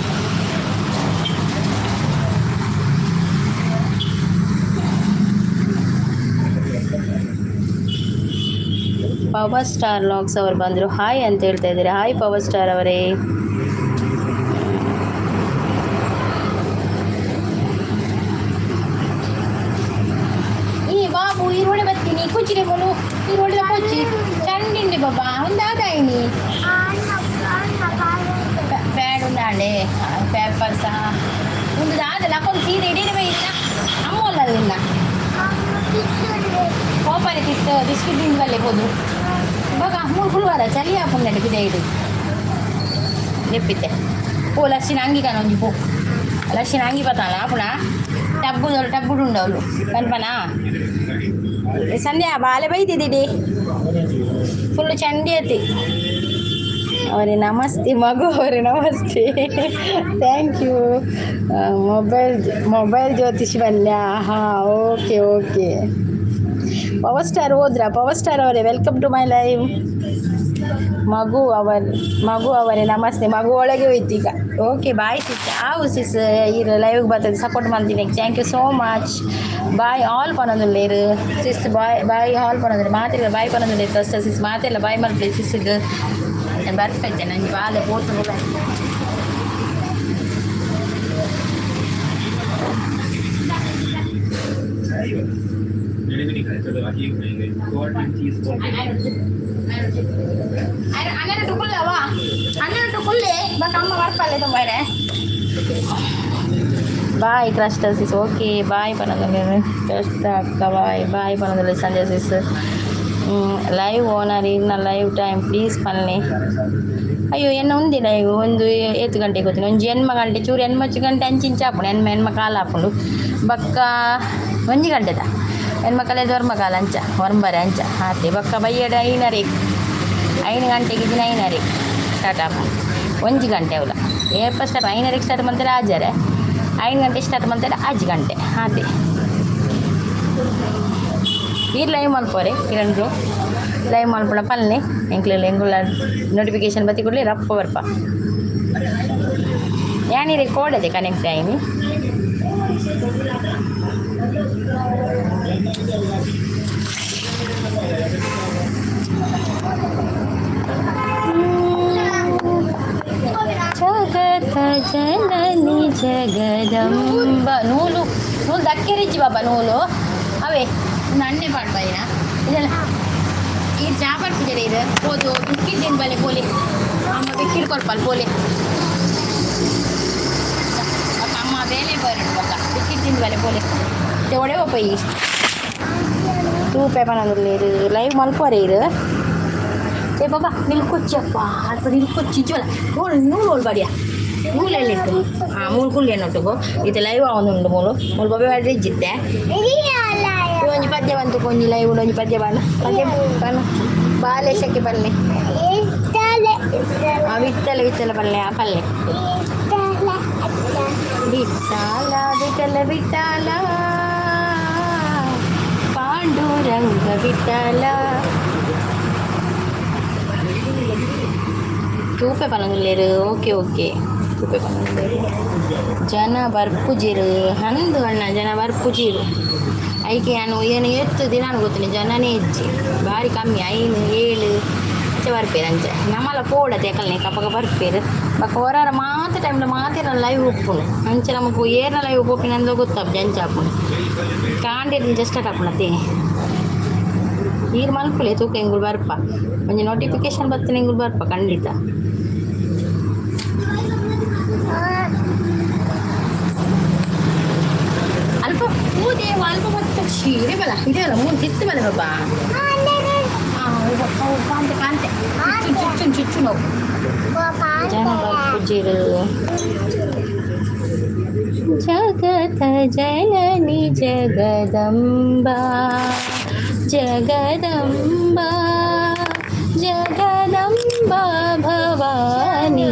[SPEAKER 1] ಪವರ್ ಸ್ಟಾರ್ ಲಾಗ್ಸ್ ಅವರು ಬಂದರು. ಹಾಯ್ ಅಂತ ಹೇಳ್ತಾ ಇದ್ದಾರೆ. ಹಾಯ್ ಪವರ್ ಸ್ಟಾರ್ ಅವರೇ. ಈ ಬಾಬು ಈ ರೋಡೆ ಬರ್ತೀನಿ ಕುಚ್ಚಿಗೆ ಬೋಲು. ಈ ರೋಡೆ ಕೊಚ್ಚಿ ಚಂಡಿಂಡಿ ಬಾಬಾ ಒಂದಾದಾಯಿನಿ ಪ್ಯಾಡ್ ಉಂದಾಂಡೆ ಪೇಪರ್ಸ ಒಂದು ದಾದಲ್ಲ ಅಕ್ಕೊಂದು ಸೀರೆ ಇಡೀ ಬೈದಿನ ಅಮ್ಮಲ್ಲ ನಿನ್ನ ಕೋಪನೆ ತಿತ್ತು ಬಿಸ್ಕಿಟ್ ತಿಂದು ಬಲ್ಲೆ ಪೋದು. ಇವಾಗ ಮೂರು ಫುಲ್ವಾರ ಚಳಿ ಆಪುಂಡು ಪಿದೆ ಇಡು ಲೆಪ್ಪಿತ್ತೆ. ಪೋ ಲಕ್ಷಿನ ಅಂಗಿ ಕಾನ ಒಂಜಿ ಪೋ. ಲಕ್ಷಿನ ಅಂಗಿ ಬತ್ತಾನ ಆಪುಣ ಟಬ್ಬು ಟಬ್ಬುಡು ಉಂಡವಳು ಕನ್ಪನಾ. ಸಂಧ್ಯಾ ಬಾಲೆ ಬೈತಿದ್ದೀಡಿ ಫುಲ್ಲು ಚಂಡಿ ಅತಿ. ಅವರೇ ನಮಸ್ತೆ. ಮಗು ಅವರೇ namaste, thank you. Mobile mobile Jyothish ಬಲ್ಯ. ಹಾಂ, ಓಕೆ ಓಕೆ. ಪವರ್ ಸ್ಟಾರ್ ಹೋದ್ರ? ಪವರ್ ಸ್ಟಾರ್ ಅವರೇ, welcome to my live. ಮಗು ಅವರ್ ಮಗು ಅವರೇ ನಮಸ್ತೆ. ಮಗು ಒಳಗೆ ಹೋಯ್ತು ಈಗ. Okay, bye sis. ಆವು ಸಿಸ್, ಈ ಲೈವ್ಗೆ ಬರ್ತದೆ ಸಪೋರ್ಟ್ ಮಾಡ್ತೀನಿ. Thank you so much. Bye all ಪನೊಂದುಲ್ಲೇರು ಸಿಸ್. ಬಾಯ್ ಬಾಯ್ ಆಲ್ ಪನೊಂದುಲ್ಲೆ. ಮಾತೆಲ್ಲ ಬಾಯ್ ಪನೊಂದುಲ್ಲೇರು. ಫಸ್ಟ್ ಸಿಸ್ ಮಾತೆಲ್ಲ ಬಾಯ್ ಮಲ್ಪಲೆ ಸಿಸ್ಗೆ. ಬರ್ಪೈತೆ ನಂಗೆ ಬಾಲೆ ಪೋತು.
[SPEAKER 2] मैंने भी नहीं खाया। चलो, बाकी खाएंगे। गॉड चीज।
[SPEAKER 1] ಅಣ್ಣನ ಕುಲ್ಲವಾ, ಅಣ್ಣನ ಕುಲ್ಲೆ ಬಟ್ ಅಮ್ಮ ಬರ್ಪಲ್ಲೆ ತುಂಬಾರೆ. Bye Crasta sis. Okay, bye ಪನೊಂದುಲ್ಲೆ. ಕ್ರಸ್ಟ ಅಕ್ಕ, ಬಾಯ್ ಬಾಯ್ ಪನೊಂದುಲ್ಲೆ. ಸಂಜಯ್ ಸಿಸ್, ಲೈವ್ ಓನರ್ ಇನ್ನ ಲೈವ್ ಟೈಮ್ ಪ್ಲೀಸ್ ಪನ್ಲೆ. ಅಯ್ಯೋ, ಎನ್ನ ಉಂದಿ ಲೈವ್ ಒಂದು ಏತ್ ಗಂಟೆ ಗೊತ್ತಿಲ್ಲ. ಒಂಜಿ ಎಣ್ಮ ಗಂಟೆ ಚೂರು ಎಣ್ಮಚ್ಚು ಗಂಟೆ ಅಂಚಿಂಚ ಆಪುಂಡು. ಎಣ್ಮ ಎಣ್ಮ ಕಾಲ ಆಪುಂಡು. ಬೊಕ್ಕ ಒಂಜಿ ಗಂಟೆದ ಎಣ್ಮ ಕಲೆದ ಒರ್ಂಬ ಕಾಲ ಅಂಚ, ಒರ್ಂಬರೆ ಅಂಚ ಆತೆ. ಬೊಕ್ಕ ಬಯ್ಯಡ್ ಐನರೆಗ್, 5 ಗಂಟೆಗೆ ಇದ್ದಿನ ಐನರೆಗ್ ಸ್ಟಾರ್ಟ್ ಆಪುಂಡು. ಒಂಜಿ ಗಂಟೆ ಅವಲ. ಏಪ ಸ್ಟಾರ್ಟ್? ಐನರೆಗ್ ಸ್ಟಾರ್ಟ್ ಮಲ್ತೆರೆ ಆಜರೆ, 5 ಗಂಟೆ ಸ್ಟಾರ್ಟ್ ಮಲ್ತೆರೆ 5 ಗಂಟೆ ಆತೆ. ಈರ್ ಲೈವ್ ಮಲ್ಪೋರೆ ಕಿರಣ್ ಬ್ರೋ. ಲೈವ್ ಮಲ್ಪುಣ ಪಲ್ನೆ. ಎಂಕ್ಲೆಲ್ಲ ಎಂಗುಲ ನೋಟಿಫಿಕೇಶನ್ ಬತ್ತಿ ಕೂಡಲೇ ರಪ್ಪ ಬರ್ಪ. ಯಾನೀರೆ ಕೋಡದೆ ಕನೆಕ್ಟ್ ಆಯ್ನಿ. ಜಗದಂಬ. ನೂಲು ನೂಲು ದಕ್ಕೆರಿಜ್ಜಿ ಬಾಬಾ ನೂಲು ಅವೇ ಒಂದು ಅಣ್ಣೆ ಪಾಡ್ಬಾಯಿನ ಇದೆಲ್ಲ. ಈ ಚಾ ಬರ್ಪಿದ್ದಾರೆ. ಇದು ಪೋದು ಬಿಕ್ಕಿದ್ದೇನು ಬಲೆ ಪೋಲಿ. ಅಮ್ಮ ಬಿಕ್ಕಿಡ್ ಕೊರ್ಪಲ್ ಪೋಲಿ. ಬೊಕ್ಕ ಅಮ್ಮ ಬೇಲೆ ಬರಡು. ಬೊಕ್ಕ ಬಿಕ್ಕಿಡ್ ಬಲೆ ಪೋಲಿ. ಒಡೆ ಒಪ್ಪ ಈ ತೂಪೆ ಪನೊಂದುಲ್ಲೆರ್. ಲೈವ್ ಮಲ್ಪುವರೆ ಇರು. ಏ ಬಾಬಾ, ನಿಲ್ಕೊಚ್ಚಿಯಪ್ಪ, ಅಲ್ಪ ನಿಲ್ಕೊಚ್ಚಿ. ಇಜ್ಜೋಲ ನೂಲು ನೂಲು ಓಲ್ ಬಾಡಿಯ ನೂಲು ಎಲ್ಲಿಟ್ಟು? ಹಾಂ, ಮೂಲು ಕುಲ್ಲೆ ನೊಟ್ಟುಗು. ಇತ್ತೆ ಲೈವ್ ಆವೊಂದುಂಡು. ಮೂಲು ಮೂಲು ಬೊಬ್ಬೆ ಬಾಡ್ರೆ ಇಜ್ಜಿತ್ತೆ. ಒಂಜಿ ಪದ್ಯ ಬಂತು. ಒಂಜಿ ಲೈವ್ ಒಂಜಿ ಪದ್ಯ ಬಾಣ, ಪದ್ಯ ಬಾಣ. ಬಾಲೇಶಕ್ಕೆ ಪಲ್ಲೆ. ಆ ವಿತ್ತಲ ವಿತ್ತಲ ಪಲ್ಲೆ, ಆ ಪಲ್ಲೆ. ವಿಠಲ ವಿಠಲ ವಿಠಲ ಪಾಂಡುರಂಗ ವಿಠಲ. ತೂಪೆ ಪನೊಂದುಲ್ಲೆರ್. ಓಕೆ ಓಕೆ, ತೂಪೆ ಪನೊಂದುಲ್ಲೆರ್. ಜನ ಬರ್ಪುಜೆರ್ ಅಂದ್ ಅಣ್ಣ, ಜನ ಬರ್ಪುಜೆರ್. ಐಕೆ ಯಾನ್ ಏನು ಏತ್ ದಿನ ಗೊತ್ತಿಲ್ಲ, ಜನನೇ ಇಜ್ಜಿ, ಬಾರಿ ಕಮ್ಮಿ. ಐನು ಏಳು ಅಂಚ ಬರ್ಪೆರ್. ಅಂಚ ನಮಲ ಪೋಡತೆ ಅಕಲ್ನೆ ಅಪಗ ಬರ್ಪೆರ್. ಬೊಕ ಒರಾರ ಮಾತ ಟೈಮ್ಲ ಮಾತೆರ್ನ ಲೈವ್ ಉಪ್ಪುಂಡು. ಅಂಚ ನಮಕ್ ಏರ್ನ ಲೈವ್ ಪೋಪಿನಂದ ಗೊತ್ತಾಪುಜಿ. ಅಂಚ ಆಪುಂಡು. ಕಾಂಡೆರ್ದಿಂಚ ಸ್ಟಾರ್ಟ್ ಆಪುಂಡತೆ. ಈರ್ ಮಲ್ಪುಲೆ ತೂಕ, ಎಂಕುಲು ಬರ್ಪ. ಒಂಜಿ ನೋಟಿಫಿಕೇಶನ್ ಬತ್ತಿನ ಎಂಕುಲು ಬರ್ಪ ಖಂಡಿತ. ಅಲ್ಪ ಪೂದೇವ ಅಲ್ಪ ಬತ್ತ ಚೀರೆ ಬಲ ಇದೆಯಲ್ಲ. ಮೂರು ತಿತ್ತು ಬಲ ಬಾಬಾ. ಕಾಂತೆ ಕಾಂತೆ ಚುಚ್ಚು ಚುಚ್ಚು ಚುಚ್ಚು ನೋವು. ಜನ ಬರ್ಪುಜೆರ್. ಜಗತ ಜನನಿ ಜಗದಂಬಾ, ಜಗದಂಬಾ, ಜಗದಂಬಾ ಭವಾನಿ,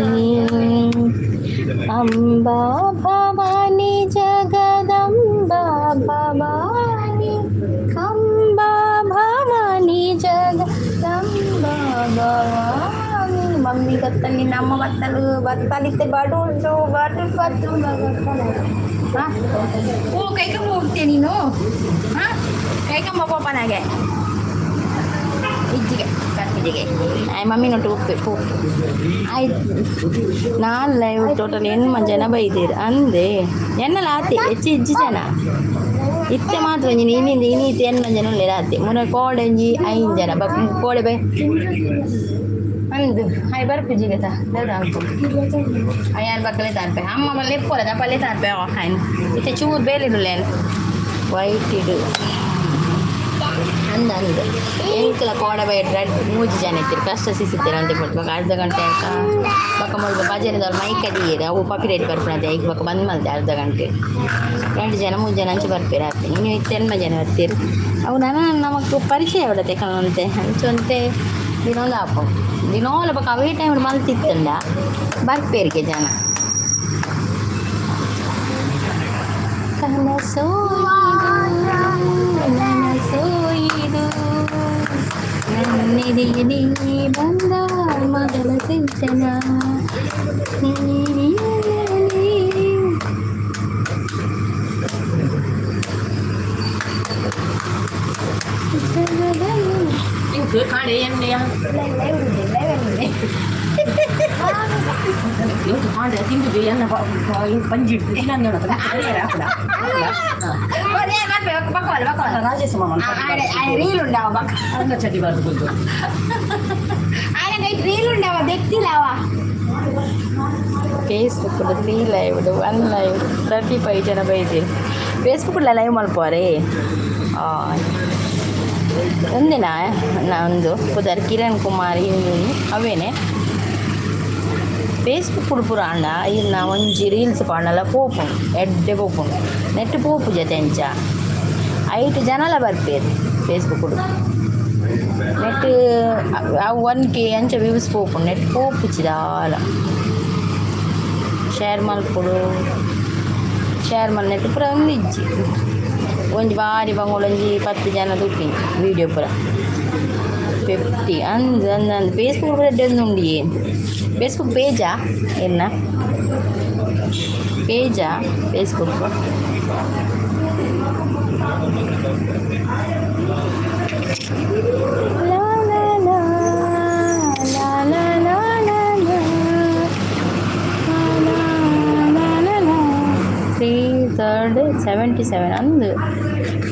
[SPEAKER 1] ಅಂಬಾ ಭವಾನಿ, ಜಗದಂಬಾ ಭವಾನಿ, ಅಂಬಾ ಭವಾನಿ, ಜಗದಂಬಾ ಭವಾನಿ. ಮಮ್ಮಿ ಗೊತ್ತಲ್ಲಿ ನಮ್ಮ ಬತ್ತಲು ಬತ್ತಲಿತ್ತೆ. ಬಡುಂಡು ಬಡು ಬತ್ತು. ಹಾಂ, ಓ ಕೈಕಂಬ ಹೋಗ್ತೀಯ ನೀನು? ಹಾಂ, ಕೈಕಂಬ ಪೋಪನಾಗೆ ಇಜ್ಜಿಗೆ ಕರ್ಪಿಜಿಗೆ. ಆಯ್ ಮಮ್ಮಿ ನೊಟ್ಟು ಉಪ್ಪೆ ಪೋ. ಆಯ್ತು, ನಾಲ್ ಲೈವ್ ಟೋಟಲ್ ಎಣ್ಮ ಜನ ಬೈದೀರ್ ಅಂದೆ. ಎನ್ನಲ ಆತೆ ಹೆಚ್ಚು ಇಜ್ಜಿ ಜನ. ಇತ್ತೆ ಮಾತ್ರ ಒಂಜಿ ಇನಿಂದ ಇನೀತೆ ಎಣ್ಮ ಜನ ಉಲ್ಲೆರ್ ಆತೆ. ಮುನ ಕೋಡೆ ಒಂಜಿ ಐನ್ ಜನ ಬಕ್ ಕೋಡೆ ಬೈ ಅಂದು. ಹಾಯ್ ಬರ್ಪುಜಿಗೆ ತಾ ದಾದ ಅನ್ಪು. ಅಯ್ಯಾನ್ ಬಕ್ಕಲೆ ತಾರ್ಪೆ. ಅಮ್ಮ ಮಲ್ಲೆ ಪೋಲ ಪಲ್ಲೆ ತಾರ್ಪೆ. ಹಾಯ್ನ ಇತ್ತೆ ಚೂರು ಬೇಲಿಡುಲ್ಲೇನು ವೈಟ್ ಇಡು ಅಂದ ಅಂದ್. ಎಂಕಲ ಕೋಡ ಬೈಟ್ ರಡ್ಡ್ ಮೂಜಿ ಜನ ಇತ್ತೀರಿ. ಕಷ್ಟ ಸಿಸಿತ್ತೀರ ಅಂತೆ ಬೊಕ ಅರ್ಧ ಗಂಟೆ ಆಯ್ತಾ. ಬೊಕ ಮುಲ್ಪ ಭಜನೆದವ್ರು ಮೈಕ್ ಅದಿಯೆರ್. ಅವು ಕಾಪಿರೈಟ್ ಬರ್ಪುನತೆ. ಐಕ್ ಬೊಕ ಬಂದ್ ಮಲ್ತೆ. ಅರ್ಧ ಗಂಟೆ ರಡ್ಡ್ ಜನ ಮೂಜಿ ಜನ ಅಂಚ ಬರ್ಪೆರ್ ಆತೆ. ಇನ್ನು ಇತ್ತೆ ಎಣ್ಮ ಜನ ಬರ್ತೀರಿ. ಅವು ನನ ನಮಕ್ ಪರಿಚಯ ಅವಡತೆ ಕಣಂತೆ. ಅಂಚ ಒಂತೆ ದಿನೊಂದು ಆಪುಂಡು. ದಿನೋಲ ಬೊಕ ಅವೇ ಟೈಮ್ ಮಲ್ತಿತ್ತುಂಡ ಬರ್ಪೆರ್ಗೆ ಜನ. ಕನಸೋ ನನಸೋ ಇದು ನನ್ನೆದೆಯಲ್ಲಿ ಬಂದ ಮೊದಲ ಸಿಂಚನ.
[SPEAKER 3] ಇಂಕ್ ಕಾಡೆ ಎಣ್ಣೆಯ ಇಂಕ್ ಕಾಂಡೆ ತಿಂದು ಎನ್ನ ಇಂಕ್ ಪಂಜಿ ಹಿಡ್ದು ರಾಜೇಶ ಮಾಮ
[SPEAKER 1] ರೀಲ್ ಉಂಡಾವ ಬಕ್ಕ.
[SPEAKER 3] ಅನ್ನ ಚಟಿ ಬಾರ್ದು ಕುಲ್ತು.
[SPEAKER 1] ఆయన reel ಉಂಡಾವ ದೆಕ್ತಿಲ್ಲವ. Facebook three live, one live, 35 ಜನ ಬೈದಿರಿ. Facebook live ಮಲ್ಪುವರೇ? ಒಂದಿನ ಒಂದು ಪುದರ್ ಕಿರಣ್ ಕುಮಾರ್ ಹಿಂದೂ ಅವೇನೆ. ಫೇಸ್ಬುಕ್ ಪೂರ ಆಂಡ ಇನ್ನ ಒಂಜಿ ರೀಲ್ಸ್ ಪಾಂಡಲ ಪೋಪುಂಡು, ಎಡ್ಡೆ ಪೋಪುಂಡು. ನೆಟ್ ಪೋಪು ಜೊತೆ ಅಂಚ ಐಟ್ ಜನಲ ಬರ್ಪೇರು. ಫೇಸ್ಬುಕ್ ನೆಟ್ ಅವು 1K ಅಂಚ ವ್ಯೂಸ್ ಪೋಪುಂಡು. ನೆಟ್ ಪೋಪುಜಿ ದಾಲ. ಶೇರ್ ಮಲ್ಪೊಡು, ಶೇರ್ ಮಲ್ ನೆಟ್ ಪೂರ ಒಂದು ಇಜ್ಜಿ. ಒಂಜಿ ಬಾರಿ ಬಂಗೋಳೊಂಜಿ 10 ಜನ ತೂಪಿನಿ ವೀಡಿಯೋ ಪೂರ. 50 ಅಂದ್ ಅಂದ್ ಅಂದ್. ಫೇಸ್ಬುಕ್ ಪೂರ ಎಡ್ಡೆ ಉಂಡು. ಏನು ಫೇಸ್ಬುಕ್ ಪೇಜಾ ಎನ್ನ ಪೇಜಾ ಫೇಸ್ಬುಕ್? ಲಾ ಲಾ ಲಾ ಲಾ ಲಾ ಲಾ ಲಾ ಲಾ ಲಾ ಲಾ ಲಾ. 77 ಅಂದು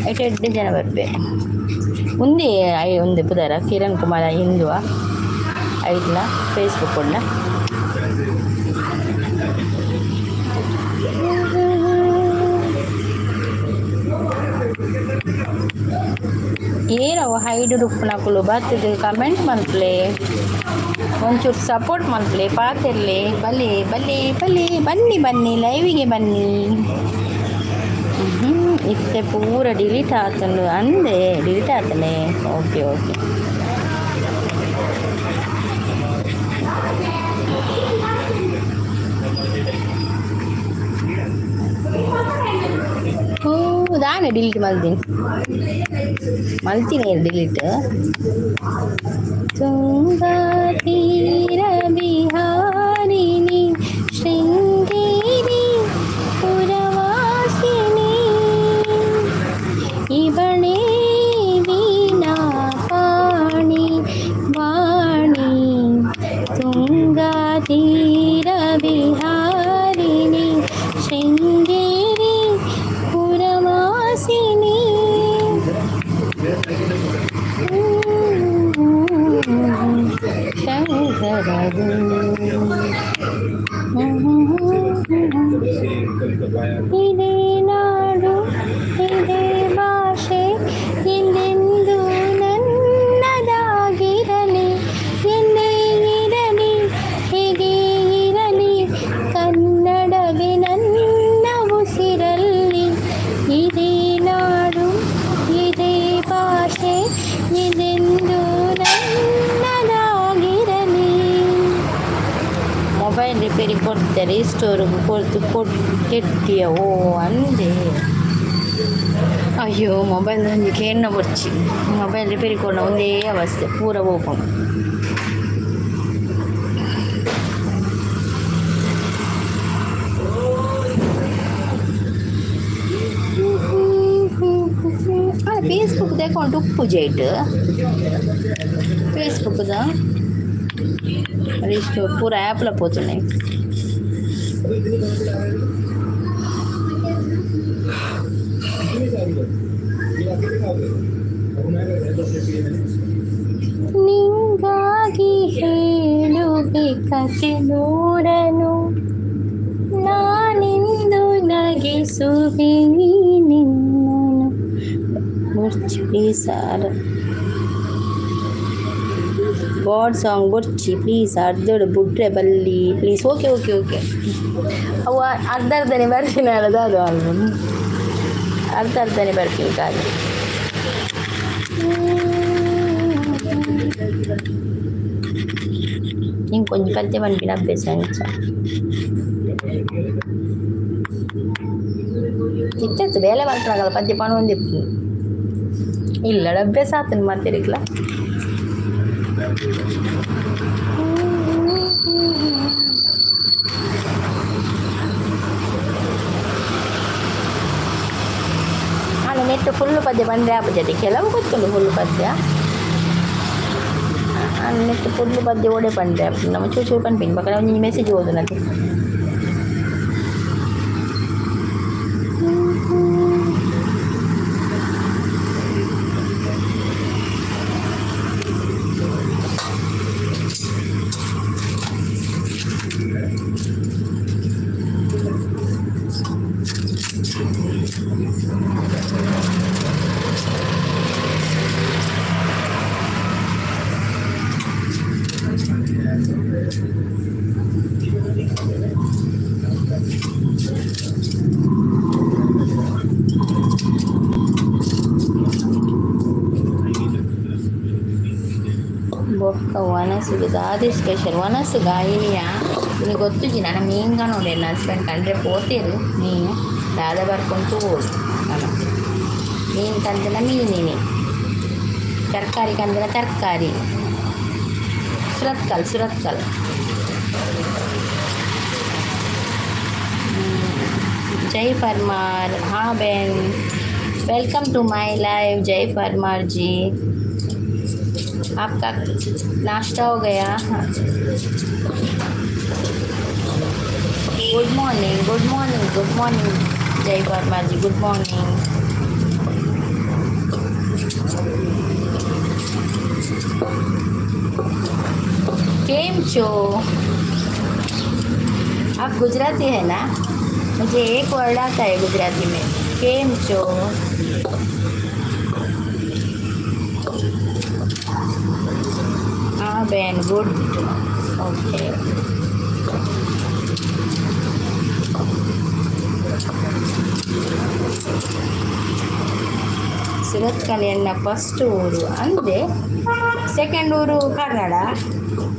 [SPEAKER 1] ಐಟ್ ಎಡ್ಡೆ ಜನ ಬರ್ಪೆ. ಉಂದೇ I ಉಂದೆ ಪುದರ ಕಿರಣ್ ಕುಮಾರ ಹಿಂದುವ ಐಟ್ಲ ಫೇಸ್ಬುಕ್ ಉಂಡ. ಏರವು ಹೈಡ್ ಉಪ್ಪುನಕುಲು ಬತ್ತುದು ಕಮೆಂಟ್ ಮಲ್ಪುಲೆ, ಒಂಚೂರು ಸಪೋರ್ಟ್ ಮಲ್ಪುಲೆ, ಪಾತೆರ್ಲೆ. ಬಲೆ ಬಲೆ ಬಲೆ, ಬನ್ನಿ ಬನ್ನಿ, ಲೈವಿಗೆ ಬನ್ನಿ. ಇತ್ತೆ ಪೂರ ಡಿಲೀಟ್ ಆತುಂಡು ಅಂದೆ. ಡಿಲೀಟ್ ಆತನೆ. Okay okay. ಹೂ ದಾನೆ ಡಿಲೀಟ್ ಮಲ್ದಿನಿ ಮಲ್ತಿನಿ ಡಿಲೀಟ್. ತುಂಗಾ ತೀರ ಬಿಹಾರಿಣಿ ಶೃಂಗೇರಿ ಪುರವಾಸಿನಿ ಇವಳೇ ವೀಣಾ ಪಾಣಿ ವಾಣಿ. ತುಂಗಾ ತೀರ ಬಿಹಾರಿಣಿ ಶೃಂಗೇರಿ ಪುರವಾಸಿನಿ. ಶಂಕರ.
[SPEAKER 2] से कभी कभार
[SPEAKER 1] ಇದೇ ನಾಡು, ಇದೇ ಭಾಷೆ ಎಂದೆಂದು ನನ್ನದಾಗಿರಲಿ. ಎಂದೇ ಇರಲಿ, ಹೇಗೆ ಇರಲಿ, ಕನ್ನಡವೇ ನನ್ನ ಉಸಿರಲ್ಲಿ. ಇದೇ ನಾಡು, ಇದೇ ಭಾಷೆ ಎಂದೆಂದು ನನ್ನದಾಗಿರಲಿ. ಮೊಬೈಲ್ ರಿಪೇರಿ ಕೊಡ್ತಾರೆ ಸ್ಟೋರ್ಗೆ ಕೊಡ್ತು ಕೊಟ್ಟು ಓ ಅಂದೆ. ಅಯ್ಯೋ, ಮೊಬೈಲ್ ಒಂಜಿ ಕೇನ್ನ ಬೊರ್ಚಿ. ಮೊಬೈಲ್ ರಿಪೇರಿ ಕೊರ್ನ ಒಂದೇ ಅವಸ್ಥೆ ಪೂರ ಪೋಪುಂಡು. ಫೇಸ್ಬುಕ್ ಅಕೌಂಟ್ ಉಪ್ಪುಜಿ ಐಟ್ ಫೇಸ್ಬುಕ್ದ ರಿಜಿಸ್ಟರ್ ಪೂರ ಆ್ಯಪ್ಲ ಪೋತುಂಡೆ.
[SPEAKER 2] अभी इतनी कहाँ से ला रहे हो? कितनी सारी है ये? अकेले खाओगे? अब मैं 10 रुपये में
[SPEAKER 1] ನಿಂಗಾಗಿ ಹೇಳುವೆ ಕತೆ ನೂರನು, ನಾನಿಂದು ನಗಿಸುವೆ ನಿನ್ನನು. ಬೊರ್ಚಿ ಪ್ಲೀಸ್ ಸರ್, ಗಾಡ್ ಸಾಂಗ್ ಬೊರ್ಚಿ ಪ್ಲೀಸ್. ಅರ್ಧಡು ಬುಡ್ರೆ ಬಲ್ಲಿ ಪ್ಲೀಸ್. Okay okay okay. ಅವು ಅರ್ಧ ಅರ್ಧನೇ ಬರ್ತೀನಿ ಅಲ್ಲ ಅದು ಆಲ್ಬಮ್ ಅರ್ಧ ಅರ್ಧನೇ ಬರ್ತೀನಿ ಕಾಲು. ಇಂಕೊಂಜಿ ಪದ್ಯ ಪನ್ಪಿನ ಅಭ್ಯಾಸ ಅಂಚ ಇತ್ತೆತ್ತು ಬೇಲೆ ಮಲ್ಪನಾಗಲ್ಲ. ಪದ್ಯ ಪನೊಂದಿಪ್ಪು ಇಲ್ಲಡ ಅಭ್ಯಾಸ ಆತನ ಮಾತೆರಿಗ್ಲ. ನಾನು ನೆಟ್ಟು ಫುಲ್ಲು ಪದ್ಯ ಬಂದರೆ ಆಪುಜತೆ. ಕೆಲವು ಗೊತ್ತುಂಟು ಫುಲ್ಲು ಪದ್ಯ. ನೆಟ್ಟು ಫುಲ್ಲು ಪದ್ಯ ಓಡೆ ಪಂಡ್ರೆ ಆಪುಂಡು. ನಮ್ಮ ಚೂರು ಚೂರು ಪನ್ಪಿನಿ ಬೊಕ ಒಂಜಿ ಮೆಸೇಜ್ ಓದುನತೆ. ಬೊಕ್ಕ ವನಸುಗು ದಾದೆ ಸ್ಪೆಷಲ್ ವನಸುಗಾ ಇನಿಯಾ? ಇನಿ ಗೊತ್ತುಜಿ ನನ. ಮೀನ್ ಕಾಣೋಡು. ಎನ್ನ ಹಸ್ಬೆಂಡ್ ಕಂಡ್ರೆ ಪೋತೇರು. ಮೀನು ದಾದ ಬರ್ಕೊಂಡು ಹೋಡು. ನನ ಮೀನು ಕಂದನ ಮೀನಿನಿ, ತರಕಾರಿ ಕಂದನ ತರಕಾರಿ. ಸುರತ್ಕಲ್, ಸುರತ್ಕಲ್. जय परमार. हाँ बहन, welcome to my live. जय परमार जी, आपका नाश्ता हो गया? Good morning, good morning, good morning. Jai Parmar ji, good morning. केम छो? आप गुजराती है ना? मुझे एक वर्ड आता है गुजराती में, केम छो। हाँ बहन, गुड, ओके। ಸುರತ್ಕಲ್ ಎನ್ನ ಫಸ್ಟ್ ಊರು ಅಂದೆ, ಸೆಕೆಂಡ್ ಊರು ಕನ್ನಡ.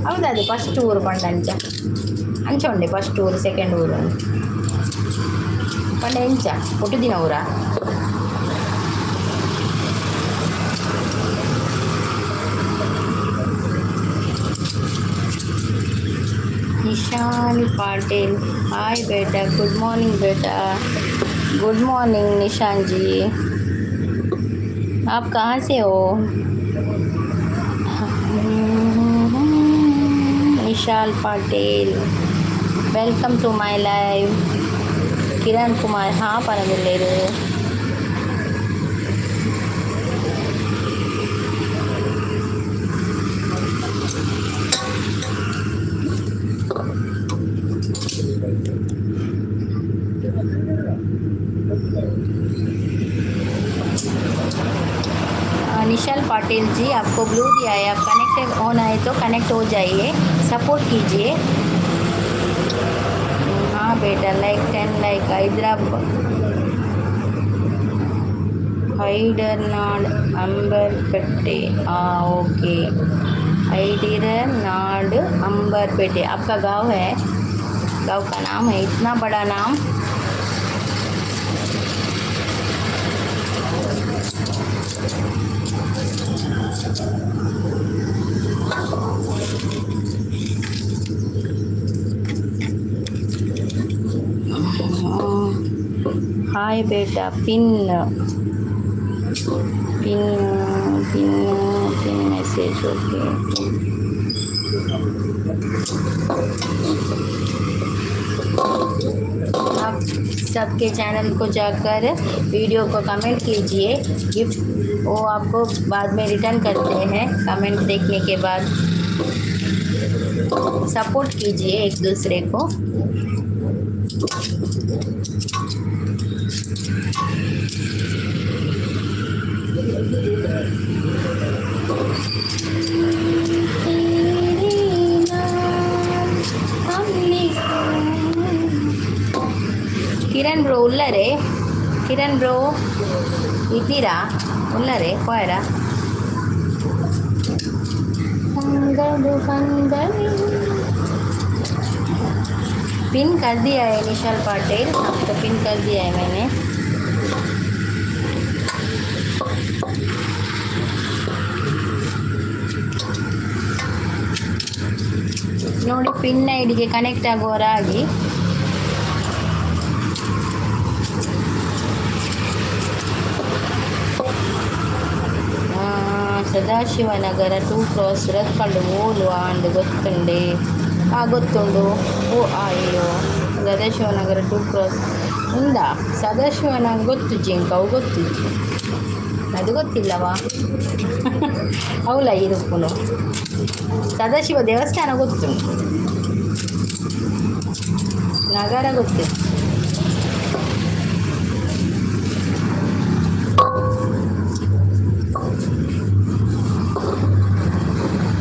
[SPEAKER 1] ಹೌದದು ಫಸ್ಟ್ ಊರು ಪಂಡ ಅಂಚ ಅಂಚ ಉಂಡೆ, ಫಸ್ಟ್ ಊರು ಸೆಕೆಂಡ್ ಊರು ಅಂತ ಪಂಡ ಎಂಚ ಪುಟ್ಟುದಿನ ಊರಾ? निशान पाटिल, हाय बेटा, गुड मॉर्निंग बेटा। गुड मॉर्निंग निशान जी, आप कहाँ से हो? Nishal Patil, welcome to my live. Kiran Kumar, हाँ पनदुल्लेरु। निशाल पाटिल जी, आपको ब्लू दिया है, आप कनेक्ट होना है तो कनेक्ट हो जाइए, सपोर्ट कीजिए। हाँ बेटा, लाइक 10 लाइक। हैदराबाद, हैडरनाड अंबरपेटे। हाँ ओके, हैडरनाड अंबरपेटे आपका गांव है, गांव का नाम है, इतना बड़ा नाम। हाय बेटा, pin pin pin pin message, okay. आप सबके चैनल को जाकर वीडियो को कमेंट कीजिए, गिफ्ट वो आपको बाद में रिटर्न करते हैं। कमेंट देखने के बाद सपोर्ट कीजिए एक दूसरे को। तेरे नाम हम लिखूं। ಕಿರಣ್ ಬ್ರೋ ಉಲ್ಲರೆ? ಕಿರಣ್ ಬ್ರೋ ಇದ್ದೀರಾ? ಉಲ್ಲರೆ ಪೋಯರಾ? पिन कर दिया है निशाल पाटिल, आपको पिन कर दिया है मैंने। ನೋಡಿ, ಪಿನ್ ಐಡಿಗೆ ಕನೆಕ್ಟ್ ಆಗುವವರಾಗಿ। ಸದಾಶಿವನಗರ 2 ಕ್ರಾಸ್, ಸುರತ್ಕಲ್ ಓಲು ಆಂಡ್ ಗೊತ್ತುಂಡೆ? ಆ ಗೊತ್ತುಂಡು. ಓ ಅಯ್ಯೋ, ಸದಾಶಿವನಗರ 2 ಕ್ರಾಸ್ ಉಂದಾ? ಸದಾಶಿವನಗರ ಗೊತ್ತುಜ್ಜಿ ಎಂಕ್, ಅವು ಗೊತ್ತುಜ್ಜಿ. ಅದು ಗೊತ್ತಿಲ್ಲವಾ? ಅವಲ ಇರುಪ್ಪುನು ಸದಾಶಿವ ದೇವಸ್ಥಾನ ಗೊತ್ತುಂಟು, ನಗರ ಗೊತ್ತಿಲ್ಲ.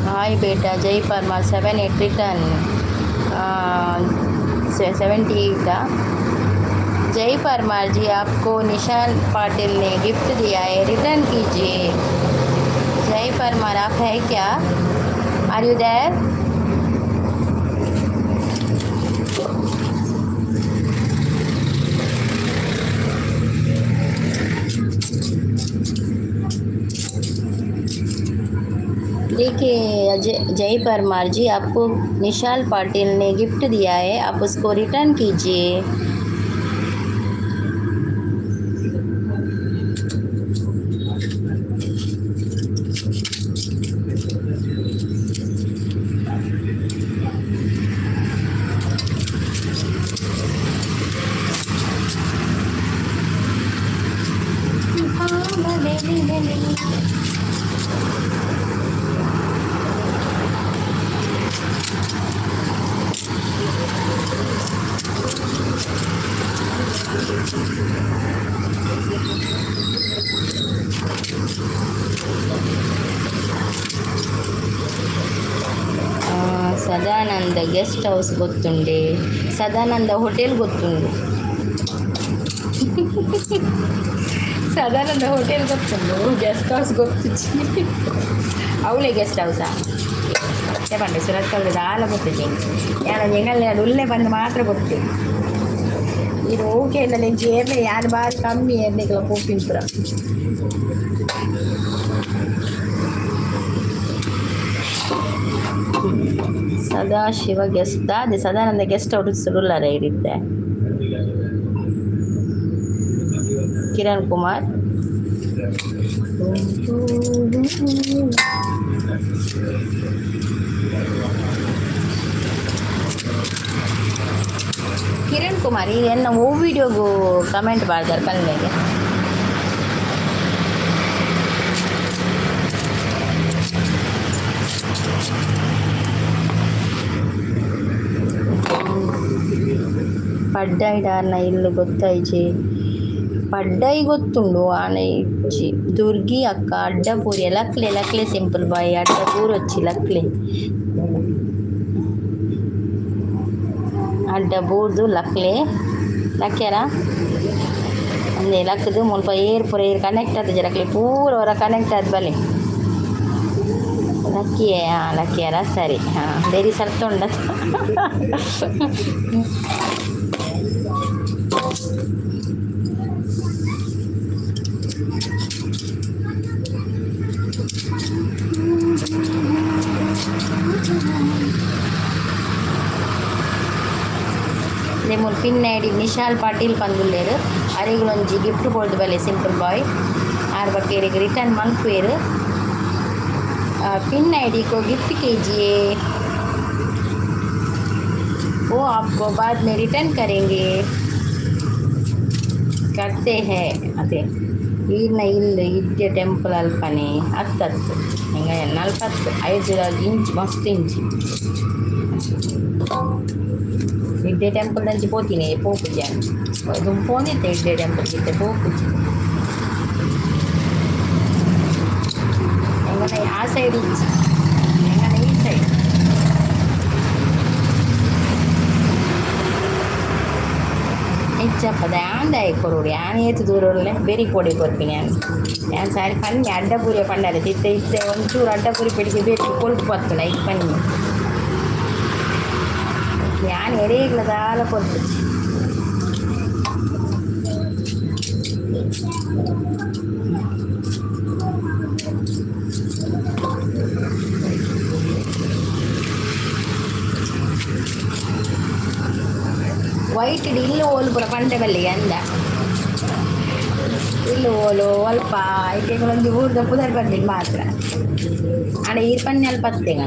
[SPEAKER 1] ಹಾಯ್ ಬೇಟಾ, ಜೈ ಪರ್ಮಾ, 78 ರಿಟರ್ನ್, 78। जय परमार जी, आपको निशान पाटिल ने गिफ्ट दिया है, रिटर्न कीजिए। जय परमार, आप है क्या? Are you there? देखिए अजय, जय परमार जी, आपको निशाल पाटिल ने गिफ्ट दिया है, आप उसको रिटर्न कीजिए। ಸದಾನಂದ ಗೆಸ್ಟ್ ಹೌಸ್ ಗೊತ್ತುಂಡೆ? ಸದಾನಂದ ಹೋಟೆಲ್ ಗೊತ್ತುಂಡು. ಸದಾನಂದ ಹೋಟೆಲ್ ಗೊತ್ತುಂಡು, ಗೆಸ್ಟ್ ಹೌಸ್ ಗೊತ್ತುಜ್ಜಿ. ಅವಳೆ ಗೆಸ್ಟ್ ಹೌಸಾ? ಪಂಡೆ ಸುರತ್ಕಲ್ ದಾಲ ಗೊತ್ತಿಜ್ಜಿ. ಯಾನ ಎಂಗಲ್ಲೆ ಉಲ್ಲೆ ಬಂದು ಮಾತ್ರ ಗೊತ್ತು. ಇದು ಓಕೆ ಇಲ್ಲ ಏರ್ಲೆ ಯಾರು ಬಾರಿ ಕಮ್ಮಿ ಏರ್ನಿಗಳ ಪೋಪಿನ ಪುರ. ಸದಾಶಿವ ಗೆಸ್ಟ್ ದಾದೆ? ಸದಾನಂದ ಗೆಸ್ಟ್ ಹೌಸ್ ಉಳ್ಳಾರ ಇರುತ್ತೆ. ಕಿರಣ್ ಕುಮಾರ್. ಕಿರಣ್ ಕುಮಾರ್, ಈಗ ಎನ್ನ ಓ ವಿಡಿಯೋಗೂ ಕಮೆಂಟ್ ಮಾಡ್ತಾರೆ ಪಲ್ಲೆಗೆ. ಪಡ್ಡಾಯಿ ಇಲ್ಲು ಗೊತ್ತಾಯ್ಜಿ. ಪಡ್ಡಾಯಿ ಗೊತ್ತುಂಡು, ಆನೆ ಇಜ್ಜಿ. ದುರ್ಗಿ ಅಕ್ಕ, ಅಡ್ಡಪೂರಿ ಲಕ್ಲೆ ಲಕ್ಲೆ. ಸಿಂಪಲ್ ಬಾಯ್, ಅಡ್ಡ ಬೂರೊಚ್ಚಿ ಲಕ್ಲೆ. ಅಡ್ಡ ಬೂರ್ದು ಲಕ್ಲೆ ಲಕ್ಕ್ಯಾರ ಅಂದೆ. ಲಕ್ಕದು ಮುಲ್ಪ ಏರ್ ಪೂರ ಏರ್ ಕನೆಕ್ಟ್ ಆತಜ. ಲಕ್ಲೆ ಪೂರ ಹೊರ ಕನೆಕ್ಟ್ ಆದ್ ಬಲೆ. ಲಕ್ಕಿಯೇ? ಹಾಂ, ಲಕ್ಕಿಯಾರ? ಸರಿ. ಹಾಂ, ಬೇರೆ ಸರ್ತುಂಡ. ಮೂಲು ಪಿನ್ನಾಡಿ ನಿಶಾಲ್ ಪಾಟೀಲ್ ಪಂದುಲ್ಲೇರು. ಅರೆಗುಲೊಂಜಿ ಗಿಫ್ಟ್ ಕೊರ್ದು ಬಲೆ ಸಿಂಪಲ್ ಬಾಯ್. ಆರ್ ಬೊಕ್ಕ ರಿಟರ್ನ್ ಮಲ್ಪುವೆರ್. पिन आईडी को गिफ्ट कीजिए, वो आपको बाद में रिटर्न करेंगे, करते हैं. ಅದೇ ಈರ್ನ ಇಲ್ಲು ಇದ್ಯ ಟೆಂಪಲ್ ಅಲ್ಪನೆ. ಹತ್ತತ್ತು ಹಿಂಗೆ ನಲ್ವತ್ತು ಐದು ಇಂಚ್ ಮಸ್ತ್ ಇಂಚಿ ಇಡ್ಡೆ ಟೆಂಪಲ್ ದಂಚಿ ಪೋತೀನಿ ಪೋಪುಜಿ. ಅದು ಪೋನಿತ್ತೆ ಇಡ್ಡೆ ಟೆಂಪಲ್ ಇತ್ತೆ ಪೋಪುಜಿ. ಎಂಗನ ಆ ಸೈಡ್ ಇಜ್ಜಿ, ಎಂಗನ ಈ ಸೈಡ್ ಹೆಚ್ಚಪ್ಪದ ಆಂದಾಯ ಕೊರೊಡು. ಯಾನ್ ಏತ್ ದೂರ ಉಲ್ಲೆ? ಬೆರಿ ಕೊಡಿ ಕೊರ್ಪಿನಿ ಯಾನ್. ಯಾನ್ ಸಾರಿ ಪನ್ನಿ ಅಡ್ಡಪೂರಿಯ ಪಂಡರೆ ಇತ್ತೆ ಇತ್ತೆ ಒಂಚೂರು ಅಡ್ಡಪೂರಿ ಪೆಡಿಗೆ ಬೇಕು ಕೊಲ್ಪು ಬತ್ತುಂಡು. ಐಕ್ ಪನ್ನಿ ಯಾನ್ ಎರೇಗ್ಲ ದಾಲ ಕೊರ್ಪುಜಿ. ವೈಟ್ ಇಲ್ಲು ಓಲು ಪೂರ ಪಂಡೆ ಬಲ್ಲಿಗೆ ಅಂದ. ಇಲ್ಲು ಓಲು ಅಲ್ಪ ಐಕೆ ಒಂಜಿ ಊರ್ದ ಪುದರ್ ಬಂದಿದ್ದು ಮಾತ್ರ. ಆಂಡ ಈರ್ ಪನ್ನೆ ಅಲ್ಪ ಪತ್ತೆಂಗ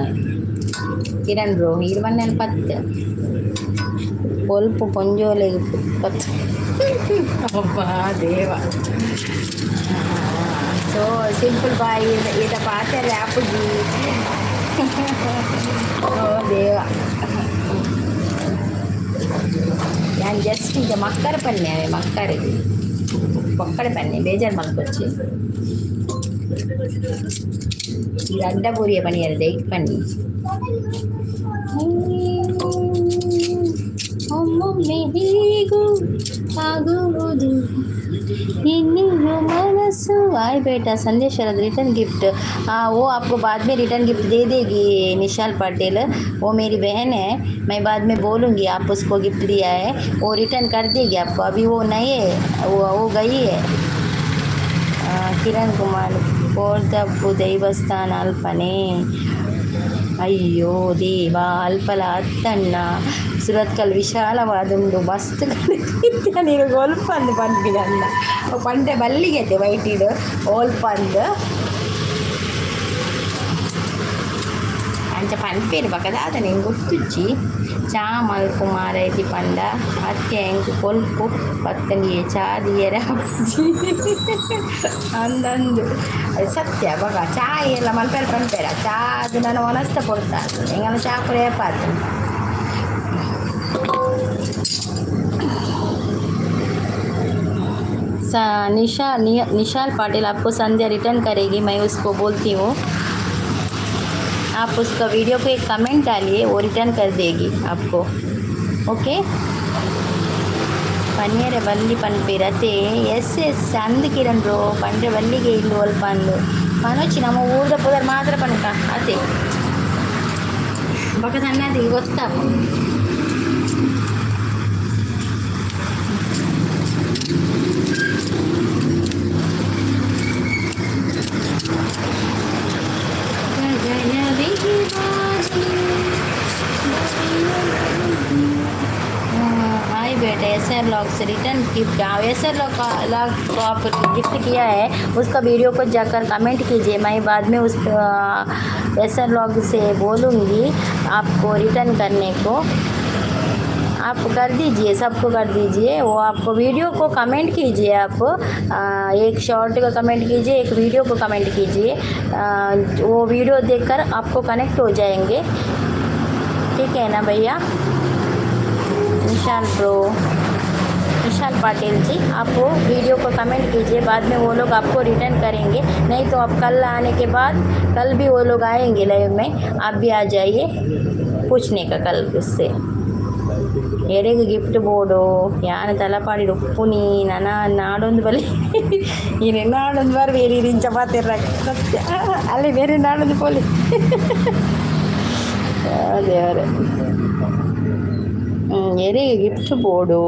[SPEAKER 1] ಕಿರಣ್ ಬ್ರೋ, ಈರ್ ಪನ್ನೆ ಅಲ್ಪ ಪತ್ತೆ. ಬೊಲ್ಪು ಪೊಂಜೋಲೆಗ್ ಪತ್ತು. ಅಬ್ಬಾ ದೇವ. ಸೊ ಸಿಂಪಲ್ ಬಾಯ್, ಈತ ಪಾತೆರೆ ಆಪುಜಿ. ಓ ದೇವ. ಯಾನ್ ಜಸ್ಟ್ ಈಗ ಮಕ್ಕರ ಪನ್ನೆ, ಅವೆ ಮಕ್ಕರ್ ಪೊಕ್ಕಡೆ ಪನ್ನೆ. ಬೇಜಾರು ಮಲ್ಪೊಚ್ಚಿ. ಈ ಅಡ್ಡ ಬೂರಿಯ ಪನಿಯರ ದೈಕ್ ಪನ್ನಿ. ಒಮ್ಮೊಮ್ಮೆ ಹೀಗೂ ಆಗುವುದು ಇನ್ನಿರು ಮನಸ್ಸು. आए बेटा संदेश शरद, रिटर्न गिफ्ट. हाँ, वो आपको बाद में रिटर्न गिफ्ट दे देगी निशाल पाटिल. वो मेरी बहन है. मैं बाद में बोलूँगी, आप उसको गिफ्ट दिया है, वो रिटर्न कर देगी आपको. अभी वो नहीं है, वो गई है. ಕಿರಣ್ ಕುಮಾರ್, ಕೋರ್ದಬ್ಬು ದೇವಸ್ಥಾನ ಅಲ್ಪನೆ. ಅಯ್ಯೋ ದೇವ, ಅಲ್ಪಲ ಅತ್ತಣ್ಣ. ಸುರತ್ಕಲ್ ವಿಶಾಲವಾದುಂಡು ಮಸ್ತ್. ನೀರು ಒಲ್ಪಂದು ಪನ್ಪಿನಲ್ಲ ಪಂಡೆ ಬಲ್ಲಿಗೆತೆ ವೈಟಿಡ್ ಓಲ್ಪಂದು ಅಂಚ ಪನ್ಪೇರು. ಬೊಕ ದಾದ ಎಂಕ್ ಗೊತ್ತುಜ್ಜಿ. ಚಾ ಮಲ್ಪು ಮಾರೈತಿ ಪಂಡ ಅತ್ತೆ ಎಂಕ್ ಕೊಲ್ಪು ಪತ್ತಂಡಿಯೇ ಚಾ ದಿಯರೆ ಆಪುಜಿ ಅಂದಂದು. ಅದು ಸತ್ಯ. ಬೊಕ ಚಾ ಎಲ್ಲ ಮಲ್ಪೆರೆ ಪನ್ಪೆರ. ಚಾ ಅದು ನನ ವನಸ್ತ ಪೊರ್ತ ಎಂಗನ ಚಾ ಪೂರ ಏಪಾತು. निशा निशाल पाटिल, आपको संध्या रिटर्न करेगी, मैं उसको बोलती हूँ. आप उसका वीडियो को एक कमेंट डालिए, वो रिटर्न कर देगी आपको. ಓಕೆ, ಪನಿಯರೆ ಬಲ್ಲಿ ಪನ್ಪಿರತೆ. ಎಸ್ ಎಸ್, ಅಂದ್ ಕಿರಣ್ ಬ್ರೋ, ಪಂಡ್ರೆ ಬಲ್ಲಿಗೆ ಇಲ್ಲು ಅಲ್ಪ ಅಂದು ಪನೊಚ್ಚಿ. ನಮ್ಮ ಊರ್ದ ಪುದರ್ ಮಾತ್ರ ಪನ್ಕ ಅತೆ. ಬೊಕ ತನ್ನದಿಗೆ ಗೊತ್ತಾಪ. हाय बेटा, S R logs return gift. S R log log को आप गिफ्ट किया है, उसका वीडियो को जाकर कमेंट कीजिए. मैं बाद में उस एसआर लॉग से बोलूँगी आपको रिटर्न करने को. आप कर दीजिए, सबको कर दीजिए. वो आपको वीडियो को कमेंट कीजिए. आप एक शॉर्ट का कमेंट कीजिए, एक वीडियो को कमेंट कीजिए. वो वीडियो देखकर आपको कनेक्ट हो जाएंगे. ठीक है ना भैया? विशाल ब्रो, विशाल पाटिल जी, आप वो वीडियो को कमेंट कीजिए. बाद में वो लोग आपको रिटर्न करेंगे. नहीं तो आप कल आने के बाद, कल भी वो लोग आएंगे लाइव में, आप भी आ जाइए पूछने का कल उससे. ಎರೆಗ್ ಗಿಫ್ಟ್ ಬೋಡು? ಯಾನ್ ತಲಪಾಡಿಡ್ ಉಪ್ಪುನಿ. ನನ ನಾಡೊಂದು ಬಲಿ ಈರೆ ನಾಡೊಂದು ಬರ್ವೇರಿ. ಇಂಚ ಪಾತೆರ್ರ ಸತ್ಯ ಅಲ್ಲಿ ಬೇರೆ ನಾಡೊಂದು ಪೋಲಿ. ದೇವರೇ, ಎರೆಗ್ ಗಿಫ್ಟ್ ಬೋಡು?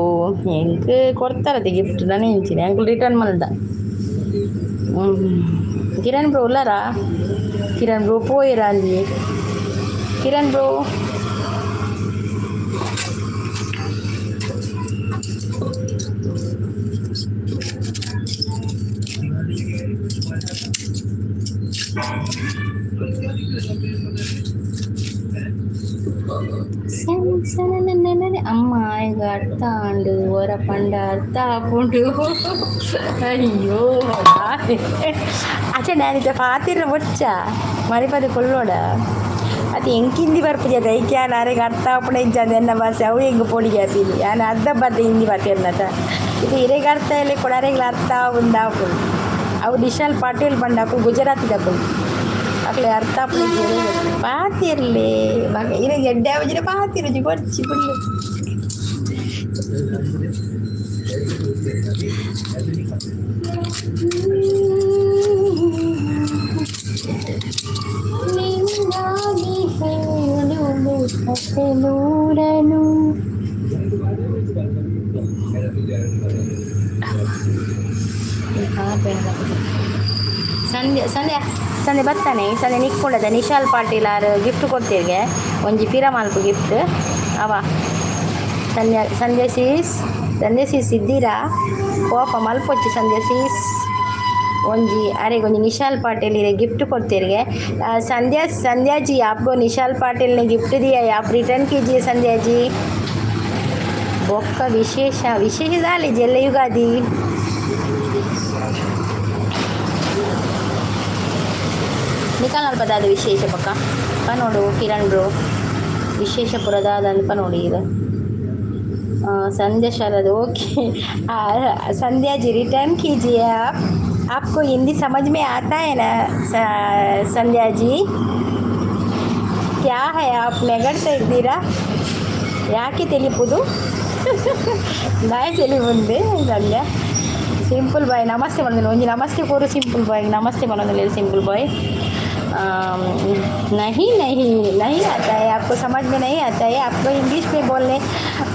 [SPEAKER 1] ಎಂಕ್ ಕೊಡ್ತಾರತೆ ಗಿಫ್ಟ್. ನಾನು ಎಂಚಿನ ಅಂಕುಲು ರಿಟರ್ನ್ ಮಲ್ದ. ಕಿರಣ್ ಬ್ರೋ ಉಲ್ಲಾರಾ? ಕಿರಣ್ ಬ್ರೋ ಪೋಯೆರಾ ಅಲ್ಲಿ? ಕಿರಣ್ ಬ್ರೋ. ಅಮ್ಮ ಈಗ ಅರ್ಥ ಆಂಡು ಒರ ಪಂಡ ಅರ್ಥ ಆಪುಂಡು. ಅಯ್ಯೋ, ಅಚ್ಚೆ ನಾನಿತ್ತೆ ಪಾತಿರ ಬೊಚ್ಚ ಮರಿಪದ ಕೊಲ್ಲೋಡ. ಅದು ಎಂಕ್ ಹಿಂದಿ ಬರ್ಪುಜಿ ಅದ ಐಕ್ ಯಾನ್ ಅರೆಗ್ ಅರ್ಥ ಆಪುಣ ಇಜ್ಜಂದೆ ಎನ್ನ ಭಾಷೆ ಅವು ಎಂಕ್ ಪೋಡಿಗೆ ಆಪಿನಿ. ಯಾನ್ ಅರ್ಧ ಬರ್ಧ ಹಿಂದಿ ಪಾತೆರ್ನತ. ಇದು ಇರೆಗ್ ಅರ್ಥ ಇಲ್ಲ ಕೂಡ, ಅರೆಗ್ಲ ಅರ್ಥ ಆವುಂದು ಆಪುಂಡು. ಅವು ನಿಶಾಲ್ ಪಾಟೀಲ್ ಪಂಡ ಅಕುಲು ಗುಜರಾತಿದಕುಲು. ಅಕ್ಲೆ ಅರ್ಥ ಆಪುನ ಪಾತಿರ್ಲಿ ಮಗ. ಇರೆಗ್ ಎಡ್ಡೆ ಆಪುಜಿಡ ಪಾತಿರುಜಿ ಬೊರ್ಚಿ ಬುಡ್ಲೆ. ನಿನ್ನಾಗಿ ಹೇಳುವೆ ಕಥೆ ನೂರನು. ಸಂಧ್ಯಾ, ಸಂಧ್ಯಾ, ಸಂಧ್ಯಾ ಬತ್ತಾನೆ. ಸಂಧ್ಯಾ ನಿಕ್ಕೊಂಡದ. ನಿಶಾಲ್ ಪಾಟೀಲ್ ಆರ್ ಗಿಫ್ಟ್ ಕೊಡ್ತೀರಿಗೆ. ಒಂಜಿ ಪಿರ ಮಲ್ಪು ಗಿಫ್ಟ್ ಅವ. ಸಂಧ್ಯಾ, ಸಂಧ್ಯಾ ಸೀಸ್, ಸಂಧ್ಯಾ ಸೀಸ್ ಇದ್ದೀರಾ? ಕೋಪ ಮಲ್ಪೊಚ್ಚಿ ಸಂಧ್ಯಾ ಸೀಸ್. ಒಂಜಿ ಅರೆಗ್ ಒಂಜಿ ನಿಶಾಲ್ ಪಾಟೀಲ್ ಇರೆ ಗಿಫ್ಟ್ ಕೊಡ್ತೀರಿಗೆ. संध्या, संध्या जी, आपको निशाल पाटिल ने गिफ्ट दिया है, आप रिटर्न कीजिए संध्या जी. ಬೊಕ್ಕ ವಿಶೇಷ ವಿಶೇಷ ದಾಲೆ ಜೆಲ್ಲ ಯುಗಾದಿ. ನಿಕಲ್ ದಾದ ವಿಶೇಷ ಪಕ್ಕ ಪನೋಡು ಕಿರಣ್ ಬ್ರೋ. ವಿಶೇಷ ಪುರ ದಾದ ಅಂದ್ ಪನೋಡು ಇದು. संध्या शरद, ओके. संध्या जी, रिटर्न कीजिए आप. आपको हिंदी समझ में आता है ना संध्या जी? क्या है, आप ನೆಗಡ್ತಾ ಇದ್ದೀರಾ? ಯಾಕೆ ತೆಲಿಪುದು? ದಾಯ ತೆಲಿಪುಂದೆ ಸಂಧ್ಯಾ? ಸಿಂಪಲ್ ಬಾಯ್ ನಮಸ್ತೆ ಪನೊಂದು. ಒಂಜಿ ನಮಸ್ತೆ ಕೊರು ಸಿಂಪಲ್ ಬಾಯ್. ನಮಸ್ತೆ ಪನೊಂದು ಸಿಂಪಲ್ ಬಾಯ್. नहीं नहीं, नहीं आता है आपको? समझ में नहीं आता है आपको इंग्लिश में बोलने?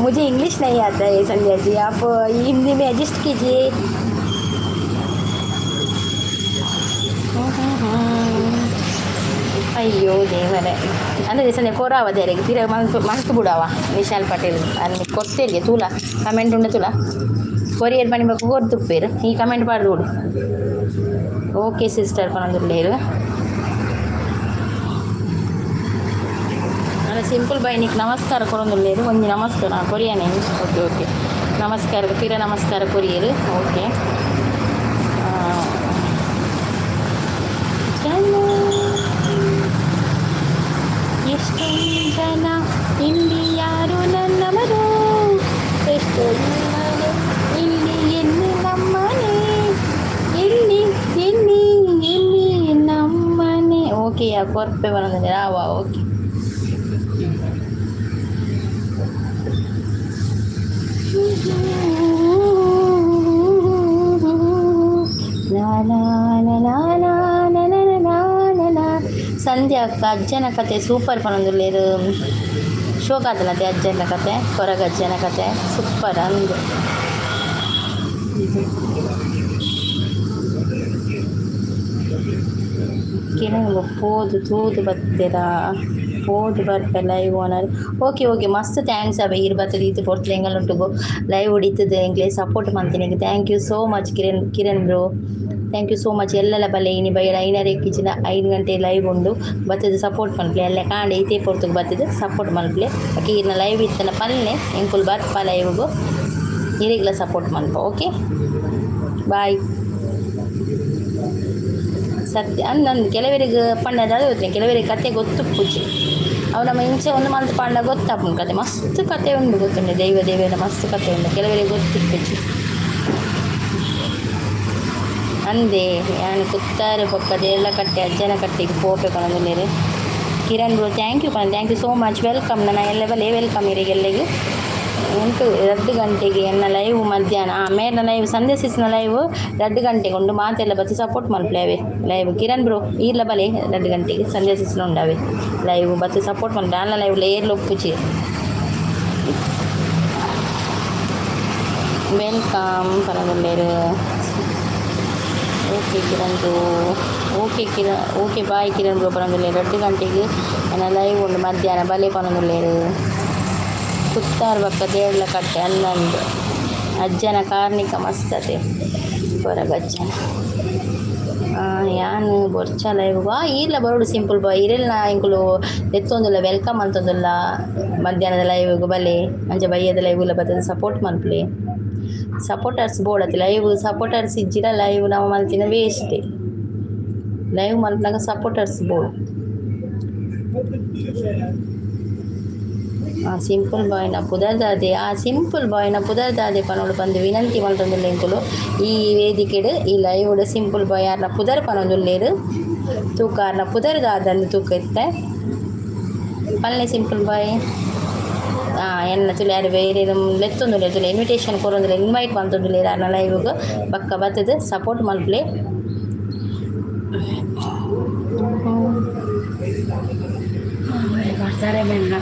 [SPEAKER 1] मुझे इंग्लिश नहीं आता है संध्या जी, आप हिंदी में एडजस्ट कीजिए. ಅಯ್ಯೋ ದೇವರೇ. ಅಂದರೆ ಸಂಜೆ ಕೊರಾವ ದೇರಿಗೆ ಪಿರ ಮಲ್ತು ಮಲ್ತು ಬಿಡವ. ವಿಶಾಲ್ ಪಟೇಲ್ ಅಲ್ಲಿ ಕೊಡ್ತೇರಿಗೆ. ತೂಲ ಕಮೆಂಟ್ ಉಂಡು ತೂಲ. ಕೊರಿಯರ್ ಪಣಿಬೇಕು ಕೊರ್ತುಪ್ಪೇರು. ಈ ಕಮೆಂಟ್ ಪಾಡ್ದು ಬಿಡು. ಓಕೆ ಸಿಸ್ಟರ್ ಪನೊಂದುಲ್ಲೇರು. ಅಲ್ಲ, ಸಿಂಪಲ್ ಬಾಯ್ ನಿಕ್ ನಮಸ್ಕಾರ ಕೊರೊಂದುಲ್ಲೇರು. ಒಂಜಿ ನಮಸ್ಕಾರ ಕೊರಿಯಾನೆ. ಓಕೆ ಓಕೆ, ನಮಸ್ಕಾರ ಪಿರ ನಮಸ್ಕಾರ ಕೊರಿಯರು. ಓಕೆ. ಜನ ಎಷ್ಟೊಂದು ಜನ ಇಲ್ಲಿ, ಯಾರು ನನ್ನವರು? ಎಷ್ಟೊಂದು ಮನೆ ಇಲ್ಲಿ, ಎಲ್ಲಿ ನಮ್ಮನೆ? ಎಲ್ಲಿ ಎಲ್ಲಿ ಎಲ್ಲಿ ನಮ್ಮನೆ? ಓಕೆ. ಸಂಧ್ಯಾ ಕೊರ್ಪೆ ಪನೊಂದುಲ್ಲೆರ್ ಆವಾ ಓಕೆ. ಲಾ ಲಾ ಲಾ ಲಾ ಲಾ ಲಾ ಲಾ ಲಾ ಲಾ. ಸಂಧ್ಯಾ ಅಕ್ಕ ಅಜ್ಜನ ಕತೆ ಸೂಪರ್ ಪನೊಂದುಲ್ಲೆರ್. ಶೋಕಾತನತೆ ಅಜ್ಜನ ಕತೆ, ಕೊರಗಜ್ಜನ ಕತೆ ಸೂಪರ್ ಅಂದ್. ಕಿರಣ್ ಪೋದು ತೂದು ಬತ್ತೆರಾ? ಪೋದು ಬರ್ಪೆ ಲೈವ್ ಓನರ್. ಓಕೆ ಓಕೆ, ಮಸ್ತ್ thanks ಅವೆ ಈರ್ ಬತ್ತುದು ಈತ್ ಪೊರ್ತುಲು ಎಂಕಲ್ನೊಟ್ಟುಗು ಲೈವ್ ಇತ್ತುದು ಎಂಕ್ಲೆ support ಮಲ್ತಿನೆಗ್. Thank you so much Kiran, Kiran bro, thank you so much. ಎಲ್ಲಲ ಬಲ್ಲೆ ಇನಿ ಬಯ್ಯಡ್ 5:30ಕ್ ಇಜ್ಜಿಂಡ 5 ಗಂಟೆ ಲೈವ್ ಉಂಡು. ಬತ್ತುದು ಸಪೋರ್ಟ್ ಮಲ್ಪುಲೆ. ಎಲ್ಲೆ ಕಾಂಡೆ ಈತೆ ಪೊರ್ತುಗು ಬತ್ತುದು ಸಪೋರ್ಟ್ ಮಲ್ಪುಲೆ. ಬೊಕ ಈರ್ನ ಲೈವ್ ಇತ್ತುಂಡ ಪನ್ಲೆ, ಎಂಕುಲು ಬರ್ಪ ಲೈವ್ಗು, ಇರೆಗ್ಲ ಸಪೋರ್ಟ್ ಮಲ್ಪ. Okay, bye. ಸತ್ಯ ಅಂದ್ ಅಂದ್ ಕೆಲವರಿಗೆ ಪಂಡ ದಾದ ಗೊತ್ತಿಲ್ಲ, ಕೆಲವರಿಗೆ ಕತೆ ಗೊತ್ತುಪ್ಪುಜಿ. ಅವು ನಮ್ಮ ಇಂಚ ಒಂದು ಮಲ್ತ್ ಪಂಡ ಗೊತ್ತಾಪುಂಡು. ಕತೆ ಮಸ್ತ್ ಕತೆ ಉಂಡು ಗೊತ್ತುಂಡು, ದೈವ ದೇವೆರ್ನ ಮಸ್ತ್ ಕತೆ ಉಂಡು, ಕೆಲವರಿಗೆ ಗೊತ್ತಿಪ್ಪುಜಿ. ಅಂದೆ ಯಾನ್ ಕುತ್ತಾರು ಬೊಕ್ಕ ದೇರ್ಲಕಟ್ಟೆ ಅಜ್ಜನ ಕಟ್ಟೆಗ್ ಪೋಪೆ ಪನೊಂದುಲ್ಲೆರ್. ಕಿರಣ್ ಬ್ರೋ thank you ಪನ್, thank you so much, welcome. ನನ ಎಲ್ಲೆ ಬಲೆ, welcome ಇರೆಗ್ ಎಲ್ಲೆಗ್. 8 2 ಗಂಟೆಗೆ ಎನ್ನ ಲೈವ್ ಮಧ್ಯಾಹ್ನ ಮೇರ್ನ ಲೈವ್ ಸಂಧ್ಯಾ ಸಿಸ್ನ ಲೈವ್ 2 ಗಂಟೆಗೆ ಉಂಡು. ಮಾತೆಲ್ಲ ಬತ್ತ್ ಸಪೋರ್ಟ್ ಮಲ್ಪುಲೆ ಅವೆ ಲೈವ್. ಕಿರಣ್ ಬ್ರೋ ಈರ್ಲ ಬಲೆ 2 ಗಂಟೆಗೆ, ಸಂಧ್ಯಾ ಸಿಸ್ನ ಉಂಡವೆ ಲೈವ್, ಬತ್ತ್ ಸಪೋರ್ಟ್ ಮಲ್ಪುಲೆ. ಆನ್ಲ ಲೈವ್ ಏರ್ಲ ಉಪ್ಪುಜಿ. Welcome ಪನೊಂದುಲ್ಲೆರ್. Okay Kiran bro, okay Kiran, okay bye Kiran bro ಪನೊಂದುಲ್ಲೆರ್. 2 ಗಂಟೆಗೆ ಎನ್ನ ಲೈವ್ ಉಂಡು ಮಧ್ಯಾಹ್ನ, ಬಲೆ ಪನೊಂದುಲ್ಲೆರ್. ಕುತ್ತಾರ್ ಬೊಕ್ಕ ದೇರ್ಲಕಟ್ಟೆ ಅಂದಂದ್ ಅಜ್ಜನ ಕಾರ್ಣಿಕ ಮಸ್ತ್ ಅತೆ ಕೊರಗಜ್ಜನ. ಯಾನ್ ಬೊರ್ಚ ಲೈವ್ ವಾ ಈರ್ಲ ಬರೋಡು ಸಿಂಪಲ್ ಬಾಯ್. ಇರೆಲ್ನ ಎಂಕುಲು ಲೆತ್ತೊಂದುಲ್ಲ, welcome ಮಲ್ತೊಂದುಲ್ಲ. ಮಧ್ಯಾಹ್ನದ ಲೈವ್ಗ್ ಬಲೆ, ಅಂಚ ಬಯ್ಯದ ಲೈವ್ಲ ಬತ್ತುದು ಸಪೋರ್ಟ್ ಮಲ್ಪುಲೆ. ಸಪೋರ್ಟರ್ಸ್ ಬೋಡತ್ತೆ ಲೈವ್, ಸಪೋರ್ಟರ್ಸ್ ಇಜ್ಜಿಡ ಲೈವ್ ನಮ ಮಲ್ತಿನ ವೇಸ್ಟ್. ಲೈವ್ ಮಲ್ಪುನಗ ಸಪೋರ್ಟರ್ಸ್ ಬೋಡು. ಸಿಂಪಲ್ ಬಾಯ್ನ ಪುದರ್ ದಾದೆ? ಆ ಸಿಂಪಲ್ ಬಾಯ್ನ ಪುದರ್ ದಾದೆ ಪನೊಡು ಪಂದ್ ವಿನಂತಿ ಮಲ್ತೊಂದುಲ್ಲೆ ಎಂಕುಲು ಈ ವೇದಿಕೆಡ್, ಈ ಲೈವ್ಡ್. ಸಿಂಪಲ್ ಬಾಯ್ ಆರ್ನ ಪುದರ್ ಪನೊಂದುಲ್ಲೆರ್. ತೂಕ ಆರ್ನ ಪುದರ್ ದಾದಂದ್ ತೂಕ ಇತ್ತೆ. ಪನ್ಲೆ ಸಿಂಪಲ್ ಬಾಯ್. ಎನ್ನ ತುಲೆ ಯಾರು ಬೇರೆ ಲೆತ್ತೊಂದುಲ್ಲೆರ್ ತುಲೆ, ಇನ್ವಿಟೇಷನ್ ಕೊರೊಂದುಲ್ಲೆರ್, ಇನ್ವೈಟ್ ಮಲ್ತೊಂದುಲ್ಲೆರ್ ಆರ್ನ ಲೈವ್ಗ್. ಬೊಕ್ಕ ಬತ್ತುದು ಸಪೋರ್ಟ್ ಮಲ್ಪುಲೆ.
[SPEAKER 3] ಬರ್ತಾರೆ ಬೆನ್ನ.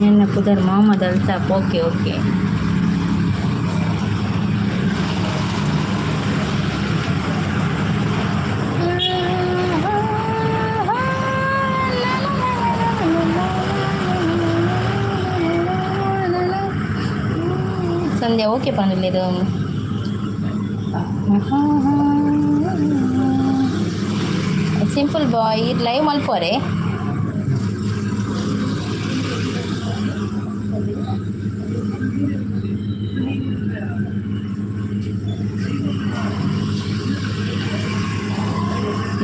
[SPEAKER 1] ಎನ್ನ ಪುದರ್ Mohammed Altaf. Okay okay. Sandhya okay ಪನೊಂದುಲ್ಲೆರ್. Simple ಬಾಯ್ ಈರ್ ಲೈವ್ ಮಲ್ಪುವರೆ?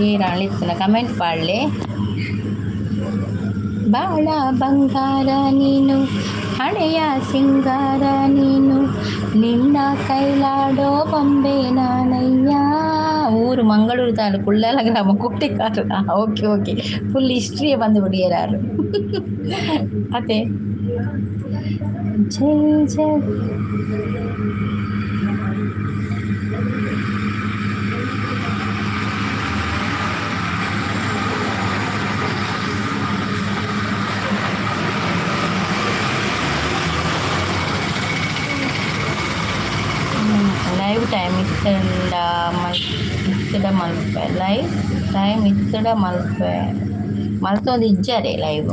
[SPEAKER 1] ಏರ್ ಇತ್ತನ ಕಮೆಂಟ್ ಪಾಡ್ಲೆ. ಬಾಳ ಬಂಗಾರ ನೀನು, ಹಣೆಯ ಸಿಂಗಾರ ನೀನು, ನಿನ್ನ ಕೈಲಾಡೋ ಬೊಂಬೆ ನಾನಯ್ಯ. ಊರು ಮಂಗಳೂರು ತಾಲೂಕು ಉಳ್ಳಾಲ ಗ್ರಾಮ ಕೋಟೆಕಾರು. ಓಕೆ ಓಕೆ, ಫುಲ್ ಹಿಸ್ಟ್ರಿಯೇ ಬಂದು ಬಿಡಿಯರಾರು ಅದೇ. ಜೈ ಜೈ. ಲೈವ್ ಟೈಮ್ ಇತ್ತಂಡ ಮಲ್ ಇತ್ತಡ ಮಲ್ಪೆ, ಲೈವ್ ಟೈಮ್ ಇತ್ತಡ ಮಲ್ಪೆ. ಮಲ್ತೊಂದು ಇಜ್ಜಾರೆ ಲೈವ್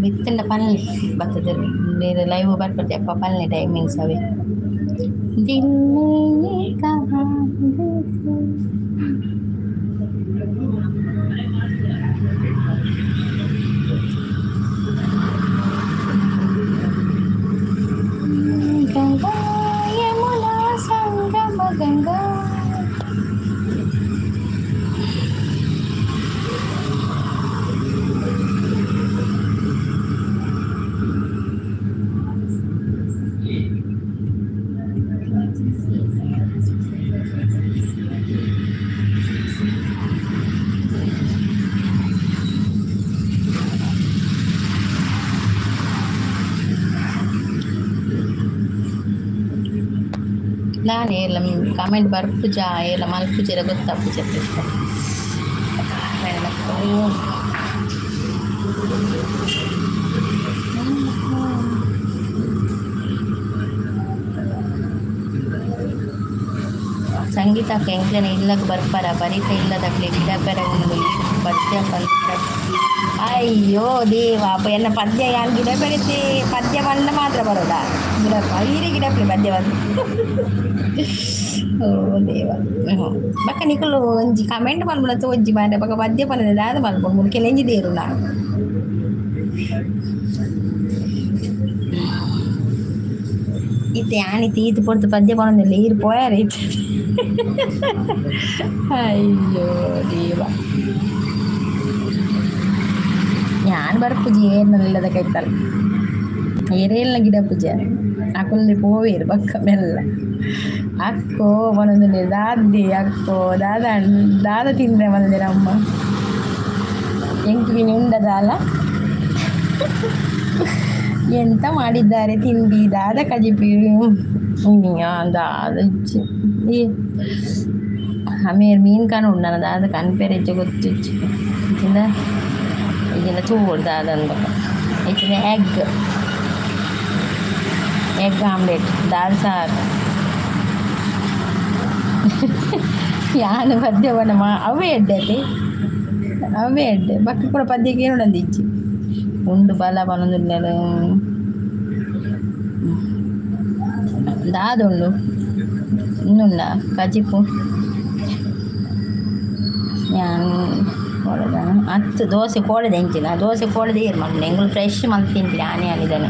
[SPEAKER 1] ಇತ್ತಂಡ ಪನ್ಲೆ. ಬತ್ತದ ಲೈವ್ ಬರ್ಪತೆ ಅಪ್ಪ, ಪನ್ಲೆ ಟೈಮಿಂಗ್ಸ್ ಅವೆ. ದಿಲ್ ಮೇ ಕಹಾ. ಗಂಗಾ ಯಮುನಾ ಸಂಗಮ ಗಂಗಾ. ನಾನು ಏರ್ಲ ಕಮೆಂಟ್ ಬರ್ಪುಜ ಏರ್ಲ ಮಲ್ಪುಜರ ಗೊತ್ತಾಪುಜ. ಸಂಗೀತ ಎಂಕ್ಲೆನ ಇಲ್ಲಗ್ ಬರ್ಪರ ಬರಿತ ಇಲ್ಲದಕ್ಲೆ ಗಿಡಪೆರ ಉಂಡು ಪದ್ಯ ಪಂತ. ಅಯ್ಯೋ ದೇವ, ಅಪ್ಪ ಎನ್ನ ಪದ್ಯ ಯಾನ್ ಗಿಡ ಬೆಳಿತಿ. ಪದ್ಯ ಬಂದ ಮಾತ್ರ ಬರೋದಾ ಗಿಡಪ್ಪ ಈರೆ ಗಿಡಪ್ಲೆ ಪದ್ಯ ಬಂದು. ಓ ದೇವ, ಬಕ್ಕ ನಿಕುಲು ಒಂಜಿ ಕಮೆಂಟ್ ಮಲ್ಪುನ ತೋಜ್ಜಿ ಮಾರ್ರೆ. ಬೊಕ ಪದ್ಯ ಪನದ ದಾದ ಮಲ್ಪುಂಡು ಮುಲ್ಕೆ ನೆಂಜಿ ದೇರು ನಾ. ಇತ್ತೆ ಯಾನ್ ಇತ್ತೆ ಈತ್ ಪೊರ್ತು ಪದ್ಯ ಪನೊಂದಿಲ್ಲ, ಈರ್ ಪೋಯಾರ ಇತ್ತೆ. ಅಯ್ಯೋ ದೇವ, ಯಾನ್ ಬರ್ಪುಜಿ ಏರ್ನಲ್ಲದ ಕೈತಲ್. ಏರೇಲ್ನ ಗಿಡ ಪೂಜೆ ಅಕುಲು ಪೋವೇರು ಬಕ್ಕ ಮೆಲ್ಲ. ಅಕ್ಕೋ ಪನೊಂದುಲ್ಲೆರ್ ದಾದಿ ಅಕ್ಕೋ ದಾದ ದಾದ ತಿಂದ್ರೆ ಮಲ್ದೆರ್ ಅಮ್ಮ ಎಂಕ್ ಮಿನಿ ಉಂಡ ದಾಲ? ಎಂತ ಮಾಡಿದ್ದಾರೆ ತಿಂಡಿ? ದಾದ ಕಜಿಪಿ ದಾದ ಇಜ್ಜಿ. ಈ ಅಮೇರ್ ಮೀನ್ ಕಾಣುಂಡು ನನ ದಾದ ಕನ್ಪೆರೆ ಇಜ್ಜಿ, ಗೊತ್ತಿಜ್ಜಿ. ಇಜ್ಜಿಂಡ ಇಜ್ಜಿಂಡ ತೂವೊಡು ದಾದ ಅಂದ್. ಇಜ್ಜಿಂಡ ಎಗ್ ಎಗ್ ಆಮ್ಲೆಟ್, ದಾಲ್ ಸಾರ್. ಯಾನ್ ಪದ್ಯ ಪಂಡ ಮಾ ಅವೇ ಎಡ್ಡೆ ಅತೆ, ಅವೇ ಎಡ್ಡೆ. ಬೊಕ್ಕ ಪೂರ ಪದ್ಯಕ್ಕೆ ಕೇನೊಡಂದು ಇಜ್ಜಿ. ಉಂಡು ಬಲ ಪನೊಂದುಲ್ಲೆರ್. ದಾದ ಉಂಡು? ಉಂದುಂಡ ಕಜಿಪು? ಯಾನ್ ಕೋಡೆದ ಅತ್ತ್ ದೋಸೆ ಕೋಡೆದ ಎಂಚಿನ ದೋಸೆ ಕೋಡೆದ ಏರ್ ಮಲ್ಪುನೆ? ಎಂಕುಲು ಫ್ರೆಶ್ ಮಲ್ತ್ ತಿನ್ಪಿನಿ. ಆನೆ ಆನಿದನೆ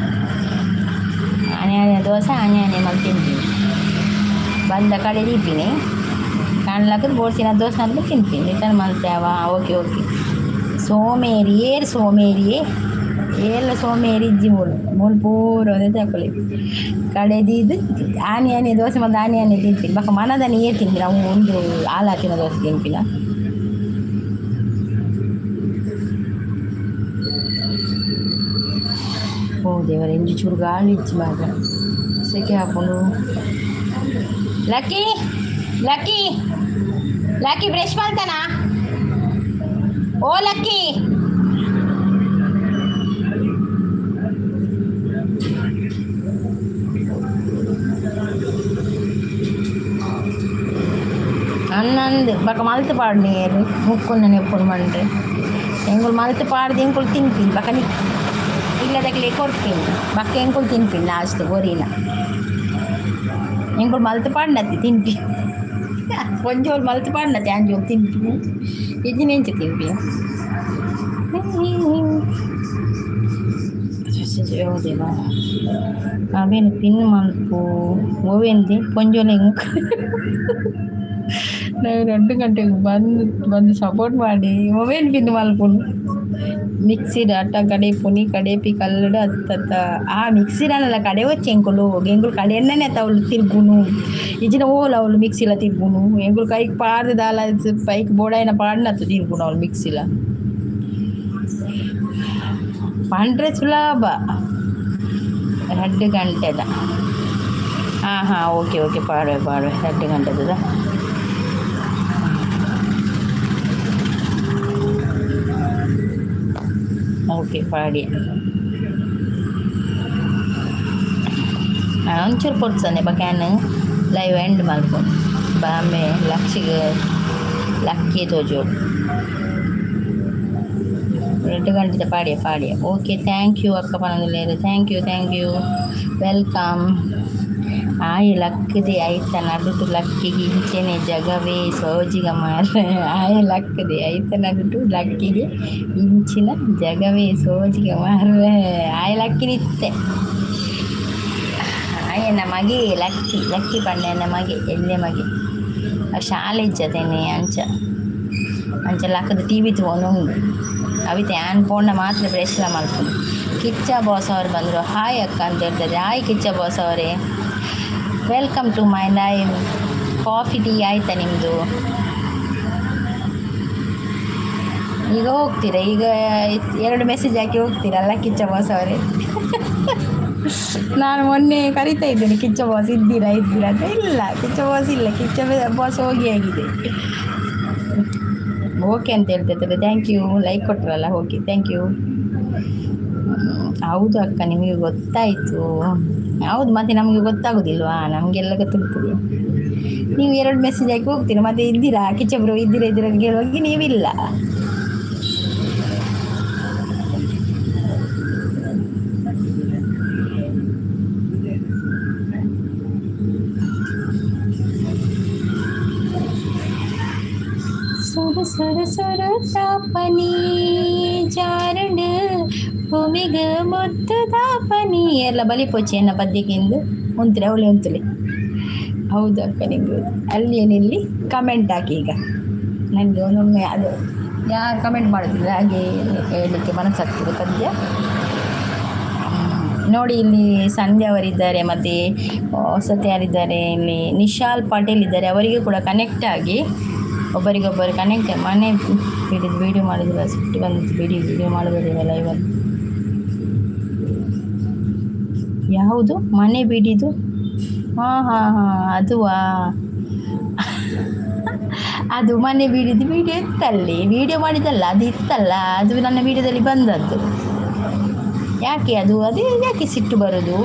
[SPEAKER 1] ಆನೆ ಆನೆ ದೋಸೆ ಆನೆ ಆನೆ ಮಲ್ತ್ ತಿನ್ಪಿನಿ. ಬಂದ ಕಡೆ ದೀಪಿನಿ ಕಾಣ್ಲಕ್ಕದ ಬೋಡ್ಸಿನ ದೋಸೆ ಅಂತ ತಿನ್ಪಿನಿ. ರಿಟರ್ನ್ ಮಲ್ತೇವ. ಓಕೆ ಓಕೆ ಸೋಮೇರಿ ಏರ್ ಸೋಮೇರಿಯೇ ಏರ್ಲ ಸೋಮೇರಿ ಇಜ್ಜಿ. ಮೂಲು ಮೂಲು ಪೂರ ಒಂದೇ ತಕೊಲಿ ಕಡೆ ದೀದ್ ಆನಿ ಆನಿ ದೋಸೆ ಮಲ್ತ್ ಆನಿ ಆನಿ ತಿನ್ಪಿನಿ. ಬೊಕ ಮನದನಿ ಏರ್ ತಿನ್ಪಿನ? ಅವು ಉಂದು ಆಲಾತಿನ ದೋಸೆ ತಿನ್ಪಿನ. ಓ ದೇವರೇ, ಇಂಚಿ ಚೂರು ಗಾಳಿ ಇಜ್ಜಿ ಮಾರ್ರೆ, ಸೆಕೆ ಆಪುಂಡು. ಲಕ್ಕಿ, ಲಕ್ಕಿ, ಲಕ್ಕಿ, ಬ್ರಷ್ ಮಲ್ತನಾ? ಓ ಲಕ್ಕಿ. ಅನ್ನಂದು ಬೊಕ ಮಲ್ತ್ ಪಾಡ್ನಿ ಏರ್ ಮುಕ್ಕುಂದನೆ ಎಪ್ಪುನು ಪಂಡ್ರೆ. ಎಂಕುಲು ಮಲ್ತ್ ಪಾಡ್ದು ಎಂಕುಲು ತಿನ್ಪಿನಿ. ಬೊಕ ನಿಕ್ ಇಲ್ಲದಕ್ಲೆ ಕೊರ್ಪಿನಿ. ಬೊಕ ಎಂಕುಲು ತಿನ್ಪಿನಿ ಲಾಸ್ಟ್ ಒರಿನ. ಎಂಕುಲು ಮಲ್ತ್ ಪಾಡ್ನತ್ತಿ ತಿನ್ಪಿ. ಒಂಜೋಲು ಮಲ್ತ್ ಪಾಡ್ನತ್ತಿ ಅಂಜೋಲು ತಿನ್ಪಿನಿ. ಇಜ್ಜಿನ ಎಂಚ ತಿನ್ಪಿನಿ? ದೇವ, ಅವೇನು ಪಿನ್ ಮಲ್ಪು ಒವೆಂದಿ ಪೊಂಜೋಲೆ. ನಾವು 2 ಗಂಟೆಗೆ ಬಂದು ಬಂದು ಸಪೋರ್ಟ್ ಮಾಡಿ. ಒವೇನು ಪಿನ್ ಮಲ್ಪುನು? ಮಿಕ್ಸಿಡ್ ಅಟ್ಟ ಕಡೆಪುನಿ ಕಡೆಪಿ ಕಲ್ಲುಡು ಅತ್ತತ್ತ. ಆ ಮಿಕ್ಸಿಡಲ್ಲ ಕಡೆ ಎಂಕುಲು ಎಂಕುಲು ಕಡೆಯನ್ನೇ ಅವ್ಲು ತಿರ್ಗುನು. ಇಜ್ಜಿನ ಓಲ ಅವ್ಲು ಮಿಕ್ಸಿಲ ತಿರ್ಗುನು? ಎಂಕುಲು ಕೈಕ್ ಪಾಡ್ದು ದಾಲ ಪೈಕ್ ಬೋಡಾಯಿನ ಪಾಡ್ನತ್ತು ತಿರ್ಗುನು ಅವ್ಲು ಮಿಕ್ಸಿಲ. ಪಂಡ್ರೆ ಸುಲಭ. 2 ಗಂಟೆದ. ಹಾಂ ಹಾಂ ಓಕೆ ಓಕೆ, ಪಾಡುವೆ ಪಾಡುವೆ. 2 ಗಂಟೆದ. ಓಕೆ, ಪಾಡಿ. ಒಂಚೂರು ಪೊರ್ತು ಬೊಕ ಯಾನ್ ಲೈವ್ ಎಂಡ್ ಮಲ್ಪು. ಬಾಂಬೆ ಲಕ್ಷಿಗ್ ಲಕ್ಕಿ ತೋಜೋಡು. 2 ಗಂಟೆದ ಪಾಡಿಯ ಪಾಡಿಯ. ಓಕೆ, thank you ಅಕ್ಕ ಪನೊಂದುಲ್ಲೆರ್. Thank you, thank you, welcome. ಆಯೆ ಲಕ್ಕದೆ ಐತ ನಡುಟು ಲಕ್ಕಿಗೆ ಇಂಚೆನೆ ಜಗವೇ ಸೋಜಿಗ ಮಾರ್ರೆ. ಆಯೆ ಲಕ್ಕದೆ ಐತ ನಡುಟು ಲಕ್ಕಿಗೆ ಇಂಚಿನ ಜಗವೇ ಸೋಜಿಗ ಮಾರ್ರೆ. ಆಯೆ ಲಕ್ಕಿನಿತ್ತೆ. ಆಯೆನ ಮಗೆ ಲಕ್ಕಿ. ಲಕ್ಕಿ ಪಂಡ ಎನ್ನ ಮಗೆ, ಎಲ್ಯ ಮಗೆ. ಶಾಲೆ ಇಜ್ಜತೇನೆ ಅಂಚ ಅಂಚ ಲಕ್ಕದ ಟಿ ವಿ ತೂವೊಂದುಂಡು. ಅವಿತ ಯಾನ್ ಪೋಂಡ ಮಾತ್ರ ಬ್ರಷ್ಲ ಮಲ್ಪುನು. ಕಿಚ್ಚ ಬಾಸ್ ಅವರು ಬಂದರು. ಹಾಯ್ ಅಕ್ಕ ಅಂತ ಹೇಳ್ತಾರೆ. ಹಾಯ್ ಕಿಚ್ಚ ಬಾಸ್ ಅವರೇ, welcome to my live. Coffee tea ಆಯ್ತಾ ನಿಮ್ಮದು? ಈಗ ಹೋಗ್ತೀರಾ? ಈಗ ಎರಡು ಮೆಸೇಜ್ ಹಾಕಿ ಹೋಗ್ತೀರಲ್ಲ ಕಿಚ್ಚ ಬಾಸ್ ಅವರೇ? ನಾನು ಮೊನ್ನೆ ಕರಿತಾ ಇದ್ದೇನೆ, ಕಿಚ್ಚ ಬಾಸ್ ಇದ್ದೀರಾ ಇದ್ದೀರಾ ಅಂತ. ಇಲ್ಲ, ಕಿಚ್ಚ ಬಾಸ್ ಇಲ್ಲ, ಕಿಚ್ಚ ಬಾಸ್ ಹೋಗಿ ಆಗಿದೆ. ಓಕೆ ಅಂತ ಹೇಳ್ತಿದ್ದಾರೆ. Thank you, like ಕೊಟ್ಟರಲ್ಲ. Okay, thank you. ಹೌದು ಅಕ್ಕ, ನಿಮಗೆ ಗೊತ್ತಾಯಿತು. ಹೌದು, ಮತ್ತೆ ನಮಗೆ ಗೊತ್ತಾಗೋದಿಲ್ವಾ? ನಮಗೆಲ್ಲ ಗೊತ್ತಾಗ್ತದೆ. ನೀವು ಎರಡು ಮೆಸೇಜ್ ಹಾಕಿ ಹೋಗ್ತೀರಾ, ಮತ್ತೆ ಇದ್ದೀರಾ ಕಿಚ್ಚ ಬ್ರೋ, ಇದ್ದೀರಾ ಇದ್ದೀರಾ ಅಂತ ಕೇಳುವಾಗ ನೀವಿಲ್ಲ. ಸುಡು ಸುಡು ಸುಡು ತಾಪನಿ ಜಾರುಂಡು ಭೂಮಿಗ ಮುದ್ದು ತಾಪನಿ ಎಲ್ಲ ಬಲಿಪೊಚ್ಚಿ ಎನ್ನ ಪದ್ಯಕ್ಕೆಂದು ಉಂತಲೆ ಅವಳೆ ಉಂತಲೆ. ಹೌದು ಅಕ್ಕ, ನಿಮಗೆ ಅಲ್ಲಿ ಏನಿಲ್ಲಿ ಕಮೆಂಟ್ ಹಾಕಿ. ಈಗ ನನಗೆ ಒಂದೊಮ್ಮೆ ಅದು ಯಾರು ಕಮೆಂಟ್ ಮಾಡೋದಿಲ್ಲ, ಹಾಗೆ ಹೇಳಲಿಕ್ಕೆ ಮನಸ್ಸಾಗ್ತದೆ ಪದ್ಯ. ನೋಡಿ, ಇಲ್ಲಿ ಸಂಧ್ಯಾ ಅವರಿದ್ದಾರೆ, ಮತ್ತು ವಸತಿ ಯಾರಿದ್ದಾರೆ, ಇಲ್ಲಿ ನಿಶಾಲ್ ಪಾಟೀಲ್ ಇದ್ದಾರೆ. ಅವರಿಗೆ ಕೂಡ ಕನೆಕ್ಟ್ ಆಗಿ, ಒಬ್ಬರಿಗೊಬ್ಬರು ಕನೆಕ್ಟ್. ಮನೆ ಹಿಡಿದು ವೀಡಿಯೋ ಮಾಡಿದಿಲ್ಲ, ಸಿಟ್ಟು ಬಂದಿತ್ತು. ಬಿಡಿ, ವೀಡಿಯೋ ಮಾಡಬೇಡಿ ಲೈವಲ್ಲಿ. ಯಾವುದು ಮನೆ ಬಿಡಿದು? ಹಾಂ ಹಾಂ ಹಾಂ ಅದುವಾ? ಅದು ಮನೆ ಬೀಡಿದ್ದು ವೀಡಿಯೋ ಇತ್ತಲ್ಲಿ. ವೀಡಿಯೋ ಮಾಡಿದ್ದಲ್ಲ, ಅದು ಇತ್ತಲ್ಲ, ಅದು ನನ್ನ ವೀಡಿಯೋದಲ್ಲಿ ಬಂದದ್ದು. ಯಾಕೆ ಅದು, ಅದೇ ಯಾಕೆ ಸಿಟ್ಟು ಬರೋದು?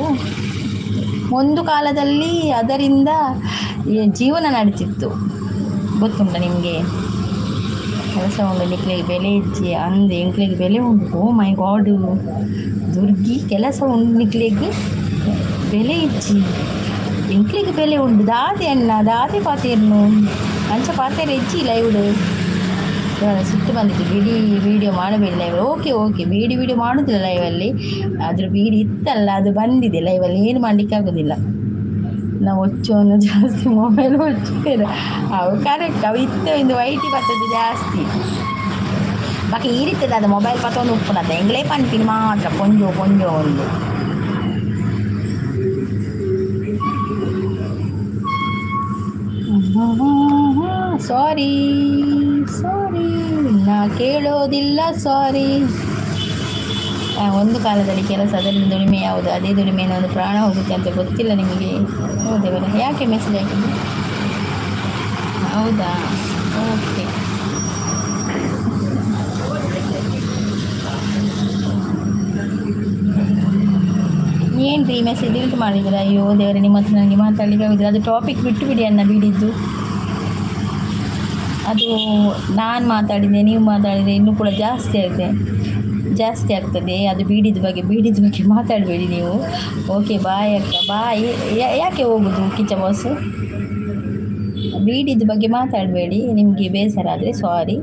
[SPEAKER 1] ಒಂದು ಕಾಲದಲ್ಲಿ ಅದರಿಂದ ಈ ಜೀವನ ನಡೀತಿತ್ತು, ಗೊತ್ತುಂಟ ನಿಮಗೆ? ಕೆಲಸ ಉಂಡು ನಿಕ್ಲೆಗ್ ಬೆಲೆ ಇಜ್ಜಿ ಅಂದು, ಎಂಕ್ಲೆಗ್ ಬೆಲೆ ಉಂಡು. ಓ ಮೈ ಗಾಡು ದುರ್ಗಿ, ಕೆಲಸ ಉಂಡು ನಿಕ್ಲೆಗ್ ಬೆಲೆ ಇಜ್ಜಿ, ಎಂಕ್ಲೆಗ್ ಬೆಲೆ ಉಂಡು. ದಾದೆ ಅಣ್ಣ, ದಾದೆ ಪಾತೆರ್ನು? ಅಂಚ ಪಾತೆರ ಇಜ್ಜಿ ಲೈವ್ಡ್. ಸಿಟ್ಟು ಬಂದಿತ್ತು. ಬಿಡಿ, ವೀಡಿಯೋ ಮಾಡಬೇಡಿ live. Okay okay, beedi video ಮಾಡೋದಿಲ್ಲ ಲೈವಲ್ಲಿ. ಆದರೂ ಬೀಡಿ ಇತ್ತಲ್ಲ, ಅದು ಬಂದಿದೆ ಲೈವಲ್ಲಿ, ಏನು ಮಾಡಲಿಕ್ಕೆ ಆಗೋದಿಲ್ಲ. ನಾವು ಒಚ್ಚುವನ್ನು ಜಾಸ್ತಿ ಮೊಬೈಲ್ ಒಚ್ಚುತ್ತೇವೆ. ಅವು ಕರೆಕ್ಟ್, ಅವು ಇತ್ತು ಇಂದು ವೈಟಿ ಬರ್ತದೆ ಜಾಸ್ತಿ. ಬಾಕಿ ಈ ರೀತಿದ ಅದು ಮೊಬೈಲ್ ಪತ್ತೊಂದು ಉಪ್ಪುನದ ಎಂಗ್ಲೇ ಪನ್ಪಿನ ಮಾತ್ರ ಪೊಂಜೋ ಪೊಂಜೋ ಒಂದು. ಸಾರಿ ಸಾರಿ, ನಾ ಕೇಳೋದಿಲ್ಲ ಸಾರಿ. ಒಂದು ಕಾಲದಲ್ಲಿ ಕೆಲಸ, ಅದರಲ್ಲಿ ದುಡಿಮೆ ಯಾವುದು? ಅದೇ ದುಡಿಮೆಯಿಂದ ಒಂದು ಪ್ರಾಣ ಹೋಗುತ್ತೆ ಅಂತ ಗೊತ್ತಿಲ್ಲ ನಿಮಗೆ? ಹೌದೇ? ಯಾಕೆ ಮೆಸೇಜ್ ಹಾಕಿದ್ದು? ಹೌದಾ? ಓಕೆ. ಏನು ರೀ, ಮೆಸೇಜ್ ಡಿಲೀಟ್ ಮಾಡಿದ್ದೀರಾ? ಅಯ್ಯೋ ದೇವರೇ, ನಿಮ್ಮ ಹತ್ರ ನನಗೆ ಮಾತಾಡಲಿಕ್ಕೆ ಆಗೋದಿಲ್ಲ. ಅದು ಟಾಪಿಕ್ ಬಿಟ್ಟು ಬಿಡಿ ಅನ್ನ, ಬಿಡಿದ್ದು ಅದು. ನಾನು ಮಾತಾಡಿದೆ, ನೀವು ಮಾತಾಡಿದರೆ ಇನ್ನೂ ಕೂಡ ಜಾಸ್ತಿ ಆಗುತ್ತೆ, ಜಾಸ್ತಿ ಆಗ್ತದೆ ಅದು. ಬೀಡಿದ ಬಗ್ಗೆ, ಬೀಡಿದ ಬಗ್ಗೆ ಮಾತಾಡಬೇಡಿ ನೀವು. ಓಕೆ, ಬಾಯ್ ಅಕ್ಕ, ಬಾಯ್. ಯಾಕೆ ಹೋಗುದು ಕಿಚ್ಚ ಬಾಸು? ಬೀಡಿದ ಬಗ್ಗೆ ಮಾತಾಡಬೇಡಿ. ನಿಮಗೆ ಬೇಸರ ಆದರೆ ಸಾರಿ.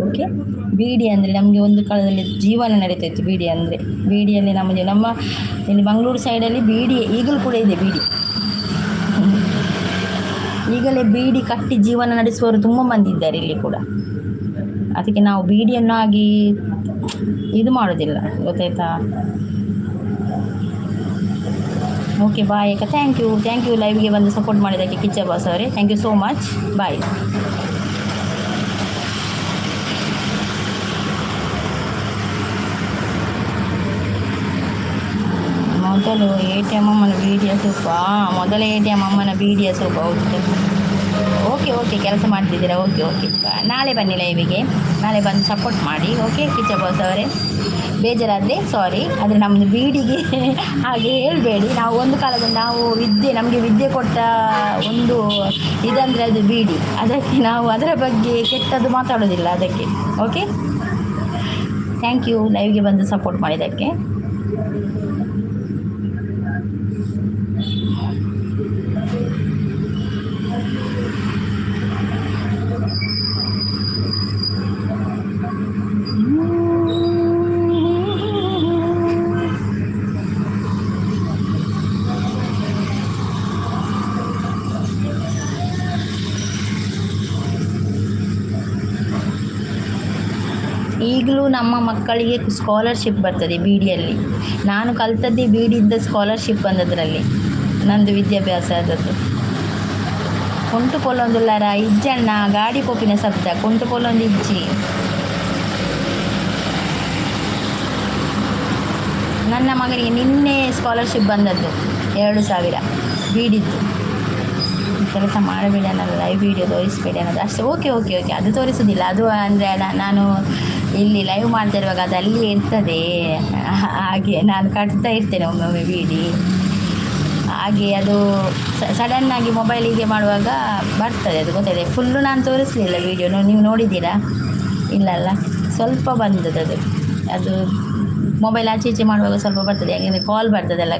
[SPEAKER 1] ಓಕೆ. ಬೀಡಿ ಅಂದರೆ ನಮಗೆ ಒಂದು ಕಾಲದಲ್ಲಿ ಜೀವನ ನಡೀತಾ ಇತ್ತು ಬೀಡಿ ಅಂದರೆ. ಬೀಡಿಯಲ್ಲಿ ನಮ್ಮ ನಮ್ಮ ಇಲ್ಲಿ ಮಂಗಳೂರು ಸೈಡಲ್ಲಿ ಬೀಡಿ ಈಗಲೂ ಕೂಡ ಇದೆ. ಬೀಡಿ ಈಗಲೇ ಬೀಡಿ ಕಟ್ಟಿ ಜೀವನ ನಡೆಸುವವರು ತುಂಬ ಮಂದಿ ಇದ್ದಾರೆ ಇಲ್ಲಿ ಕೂಡ. ಅದಕ್ಕೆ ನಾವು ಬೀಡಿಯನ್ನು ಆಗಿ ಇದು ಮಾಡೋದಿಲ್ಲ, ಗೊತ್ತಾಯ್ತಾ? ಓಕೆ, ಬಾಯ್ ಅಕ್ಕ. Thank you, thank you ಲೈವ್ಗೆ ಬಂದು ಸಪೋರ್ಟ್ ಮಾಡಿದ್ದಕ್ಕೆ ಕಿಚ್ಚ ಬಾಸ್ ಅವರೇ. Thank you so much, bye. ಮೊದಲು ಎ ಟಿ ಎಮ್ ಅಮ್ಮನ ಬೀಡಿಯ ಸೂಪ. ಮೊದಲ ಎ ಟಿ ಎಮ್ ಅಮ್ಮನ ಬೀಡಿಯ ಸೂಪ್. ಹೌದು, ಓಕೆ ಓಕೆ. ಕೆಲಸ ಮಾಡ್ತಿದ್ದೀರಾ? Okay okay. ನಾಳೆ ಬನ್ನಿ ಲೈವಿಗೆ. ನಾಳೆ ಬಂದು ಸಪೋರ್ಟ್ ಮಾಡಿ. ಓಕೆ ಕಿಚ್ಚ ಬಾಸ್ ಅವರೇ, ಬೇಜಾರಾದರೆ ಸಾರಿ. ಆದರೆ ನಮ್ಮದು ಬೀಡಿಗೆ ಹಾಗೆ ಹೇಳಬೇಡಿ. ನಾವು ಒಂದು ಕಾಲದಲ್ಲಿ ನಾವು ವಿದ್ಯೆ, ನಮಗೆ ವಿದ್ಯೆ ಕೊಟ್ಟ ಒಂದು ಇದಂದರೆ ಅದು ಬೀಡಿ. ಅದಕ್ಕೆ ನಾವು ಅದರ ಬಗ್ಗೆ ಕೆಟ್ಟದ್ದು ಮಾತಾಡೋದಿಲ್ಲ ಅದಕ್ಕೆ. ಓಕೆ, thank you ಲೈವ್ಗೆ ಬಂದು ಸಪೋರ್ಟ್ ಮಾಡಿದ್ದಕ್ಕೆ. ಈಗಲೂ ನಮ್ಮ ಮಕ್ಕಳಿಗೆ ಸ್ಕಾಲರ್ಶಿಪ್ ಬರ್ತದೆ ಬೀಡಿಯಲ್ಲಿ. ನಾನು ಕಲ್ತದ್ದೇ ಬೀಡಿಯಿಂದ ಸ್ಕಾಲರ್ಶಿಪ್ ಬಂದದ್ರಲ್ಲಿ, ನಂದು ವಿದ್ಯಾಭ್ಯಾಸ ಆದದ್ದು. ಕುಂಟು ಪೊಲೊಂದುಲ್ಲಾರ? ಇಜ್ಜಣ್ಣ, ಗಾಡಿ ಪೋಪಿನ ಶಬ್ದ. ಕುಂಟು ಪೊಲೊಂದು ಇಜ್ಜಿ. ನನ್ನ ಮಗನಿಗೆ ನಿನ್ನೆ ಸ್ಕಾಲರ್ಶಿಪ್ ಬಂದದ್ದು 2000 ಬೀಡಿದ್ದು. ಕೆಲಸ ಮಾಡಬೇಡಿ ಅನ್ನೋದು, ಲೈವ್ ವೀಡಿಯೋ ತೋರಿಸಬೇಡಿ ಅನ್ನೋದು ಅಷ್ಟೇ. ಓಕೆ ಓಕೆ ಓಕೆ, ಅದು ತೋರಿಸೋದಿಲ್ಲ. ಅದು ಅಂದರೆ ನಾನು ಇಲ್ಲಿ ಲೈವ್ ಮಾಡ್ತಾ ಇರುವಾಗ ಅದು ಅಲ್ಲಿ ಇರ್ತದೆ. ಹಾಗೆ ನಾನು ಕಟ್ತಾ ಇರ್ತೇನೆ ಒಮ್ಮೊಮ್ಮೆ ಬೀಡಿ. ಹಾಗೆ ಅದು ಸಡನ್ನಾಗಿ ಮೊಬೈಲ್ ಹೀಗೆ ಮಾಡುವಾಗ ಬರ್ತದೆ, ಅದು ಗೊತ್ತಾಗಿದೆ. ಫುಲ್ಲು ನಾನು ತೋರಿಸಲಿಲ್ಲ ವೀಡಿಯೋನು. ನೀವು ನೋಡಿದ್ದೀರಾ? ಇಲ್ಲಲ್ಲ, ಸ್ವಲ್ಪ ಬಂದದ್ದು ಅದು. ಅದು ಮೊಬೈಲ್ ಆಚೆ ಈಚೆ ಮಾಡುವಾಗ ಸ್ವಲ್ಪ ಬರ್ತದೆ. ಯಾಕೆಂದರೆ ಕಾಲ್ ಬರ್ತದಲ್ಲ,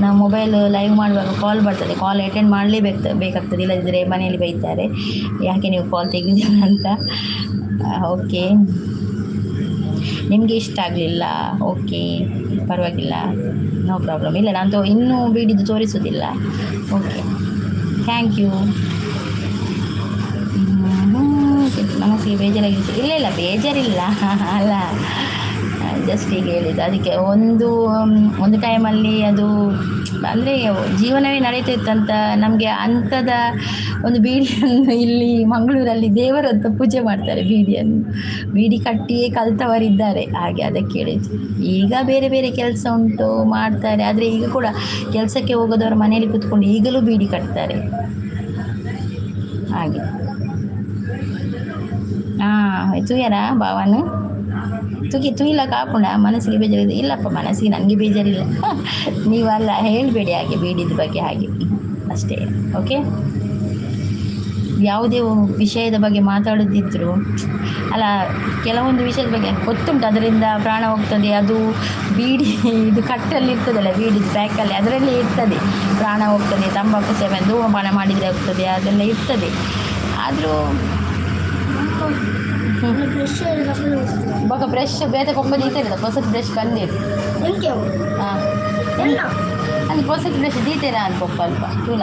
[SPEAKER 1] ನಾವು ಮೊಬೈಲ್ ಲೈವ್ ಮಾಡುವಾಗ ಕಾಲ್ ಬರ್ತದೆ. ಕಾಲ್ ಅಟೆಂಡ್ ಮಾಡಲೇಬೇಕು ಬೇಕಾಗ್ತದೆ, ಇಲ್ಲದಿದ್ದರೆ ಮನೆಯಲ್ಲಿ ಬೈತಾರೆ, ಯಾಕೆ ನೀವು ಕಾಲ್ ತೆಗೆದಿಲ್ಲ ಅಂತ. ಓಕೆ, ನಿಮಗೆ ಇಷ್ಟ ಆಗಲಿಲ್ಲ. ಓಕೆ, ಪರವಾಗಿಲ್ಲ, ನೋ ಪ್ರಾಬ್ಲಮ್. ಇಲ್ಲ, ನಾನು ಇನ್ನೂ ಬೀಡಿದ್ದು ತೋರಿಸೋದಿಲ್ಲ. Okay, thank you. ಮನಸ್ಸಿಗೆ ಬೇಜಾರಾಗಿದೆ? ಇಲ್ಲ ಇಲ್ಲ, ಬೇಜಾರಿಲ್ಲ. ಅಲ್ಲ, ಜಸ್ಟ್ ಹೀಗೆ ಹೇಳಿದ್ದು. ಅದಕ್ಕೆ ಒಂದು ಒಂದು ಟೈಮಲ್ಲಿ ಅದು ಅಂದರೆ ಜೀವನವೇ ನಡೀತಾ ಇತ್ತಂತ ನಮಗೆ ಅಂಥದ ಒಂದು ಬೀಡಿಯನ್ನು ಇಲ್ಲಿ ಮಂಗಳೂರಲ್ಲಿ ದೇವರಂತ ಪೂಜೆ ಮಾಡ್ತಾರೆ ಬೀಡಿಯನ್ನು. ಬೀಡಿ ಕಟ್ಟಿಯೇ ಕಲ್ತವರಿದ್ದಾರೆ. ಹಾಗೆ ಅದಕ್ಕೆ ಹೇಳಿದ್ದು. ಈಗ ಬೇರೆ ಬೇರೆ ಕೆಲಸ ಉಂಟು, ಮಾಡ್ತಾರೆ. ಆದರೆ ಈಗ ಕೂಡ ಕೆಲಸಕ್ಕೆ ಹೋಗದವರು ಮನೆಯಲ್ಲಿ ಕೂತ್ಕೊಂಡು ಈಗಲೂ ಬೀಡಿ ಕಟ್ತಾರೆ ಹಾಗೆ. ಹಾಂ, ತೂಯರ ಭಾವನು ತುಗಿ ತುಯಿಲ ಕಾಪುಂಡ. ಮನಸ್ಸಿಗೆ ಬೇಜಾರಿದೆ? ಇಲ್ಲಪ್ಪ, ಮನಸ್ಸಿಗೆ ನನಗೆ ಬೇಜಾರಿಲ್ಲ. ನೀವಲ್ಲ ಹೇಳಬೇಡಿ ಹಾಗೆ ಬೀಡಿದ ಬಗ್ಗೆ ಹಾಗೆ ಅಷ್ಟೇ. ಓಕೆ, ಯಾವುದೇ ವಿಷಯದ ಬಗ್ಗೆ ಮಾತಾಡೋದಿದ್ರು ಅಲ್ಲ, ಕೆಲವೊಂದು ವಿಷಯದ ಬಗ್ಗೆ ಗೊತ್ತುಂಟು, ಅದರಿಂದ ಪ್ರಾಣ ಹೋಗ್ತದೆ. ಅದು ಬೀಡಿ ಇದು ಕಟ್ಟಲ್ಲಿ ಇರ್ತದಲ್ಲ, ಬೀಡಿದು ಪ್ಯಾಕಲ್ಲಿ, ಅದರಲ್ಲಿ ಇರ್ತದೆ. ಪ್ರಾಣ ಹೋಗ್ತದೆ, ತಂಬಾಕು ಸೇವನೆ, ಧೂಮಪಾನ ಮಾಡಿದರೆ ಹೋಗ್ತದೆ, ಅದೆಲ್ಲ ಇರ್ತದೆ. ಆದರೂ
[SPEAKER 4] ಬ್ರಷ್
[SPEAKER 1] ಬೊಕ ಬ್ರಷ್ ಬೇತೆ ಕೊಂಬ ದೀತೆರ, ಹೊಸದು ಬ್ರಷ್ ಬಂದಿರು. ಹಾಂ, ಅಲ್ಲಿ ಹೊಸದು ಬ್ರಷ್ ದೀತೆರಾ ಅನ್ಪೊಪ್ಪ ಅಲ್ಪ ತೂಲ.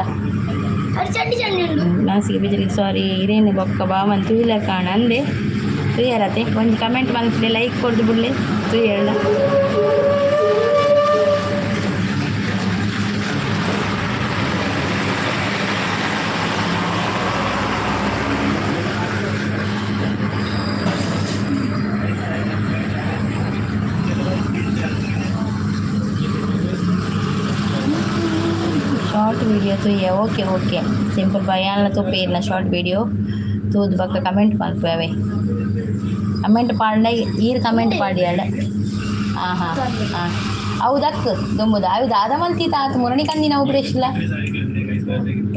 [SPEAKER 4] ಅದು ಚಂಡಿ ಚಂಡಿ ಉಂಟು.
[SPEAKER 1] ಮನಸ್ಸಿಗೆ ಬೇಜಾರಿಗೆ ಸಾರಿ. ಇರೇನು ಬೊಕ್ಕ ಬಾವನ್ ತೂಯಿಲ ಕಾಣ ಅಂದೆ. ತೂಯರತೆ, ಒಂದು ಕಮೆಂಟ್ ಮಲ್ಪಲೆ, ಲೈಕ್ ಕೊಡ್ದು ಬಿಡ್ಲೆ. ತೂಯಲ್ಲ. ಶಾರ್ಟ್ ವೀಡಿಯೋ ತೂಯ. ಓಕೆ ಓಕೆ, ಸಿಂಪಲ್ ಬಯಾನ್ಲ ತೂಪೇರ್ನ ಶಾರ್ಟ್ ವೀಡಿಯೋ ತೂದು ಬೊಕ್ಕ ಕಮೆಂಟ್ ಮಲ್ಪುವೆ. ಕಮೆಂಟ್ ಪಾಡ್ಂಡ ಈರ್ ಕಮೆಂಟ್ ಪಾಡಿಯಾಡ. ಹಾಂ ಹಾಂ ಹಾಂ, ಹೌದಕ್ ದುಂಬುದ ಅವು ದಾದ ಮಲ್ತೀತ ಆತು ಮುರಣಿ ಕಂದಿನ ಅವು ಬ್ರಷ್ಲ.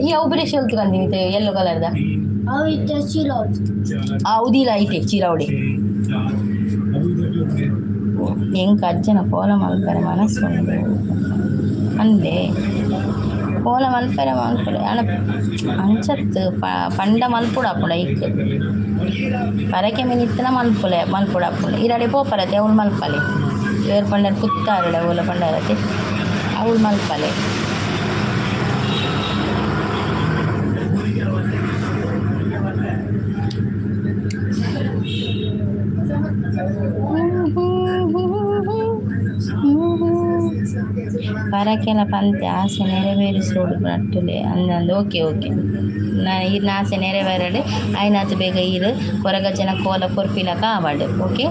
[SPEAKER 1] ಈ ಅವು ಬ್ರಷ್ ಒಲ್ತು ಕಂದಿನಿ ಯೆಲ್ಲೋ ಕಲರ್ದ.
[SPEAKER 4] ಅವು ಇತ್ತೆ ಚೀಲ.
[SPEAKER 1] ಹೌದಿಲ್ಲ, ಐತೆ ಚೀರಾವಡಿ. ಎಂಕ್ ಅಜ್ಜನ ಕೋಲ ಮಲ್ಪರೆ ಮನಸ್ಸು ಉಂಡು ಅಂದೆ. ಕೋಲ ಮಲ್ಪರೆ ಮಲ್ಪರೆ ಅಣ ಅಂಚತ್ತು ಪಂಡ ಮಲ್ಪುಡಾಪುಂಡು. ಐಕ್ ಪರಕೆ ಮಿನಿತ್ತನ ಮಲ್ಪುಲೆ ಮಲ್ಪುಡಾಪುಂಡು. ಇರಡೆ ಪೋಪರತೆ, ಅವಳು ಮಲ್ಪಲೆ. ಏರ್ ಪಂಡರ್ ಕುತ್ತಾರಡೆ ಅವಳ ಪಂಡರತೆ, ಅವಳು ಮಲ್ಪಲೆ. ಪರಕೆಲ ಪಂತೆ ಆಸೆ ನೆರವೇರಿಸೋಡು ನಟ್ಟುಲೆ ಅಂದಂದು. ಓಕೆ ಓಕೆ, ನಾ ಈರ್ನ ಆಸೆ ನೆರವೇರಡು. ಆಯ್ನಾತ್ ಬೇಗ ಈರು ಕೊರಗಜ್ಜನ ಕೋಲ ಕೊರ್ಪಿಲಕ ಆವಡ್. ಓಕೆ.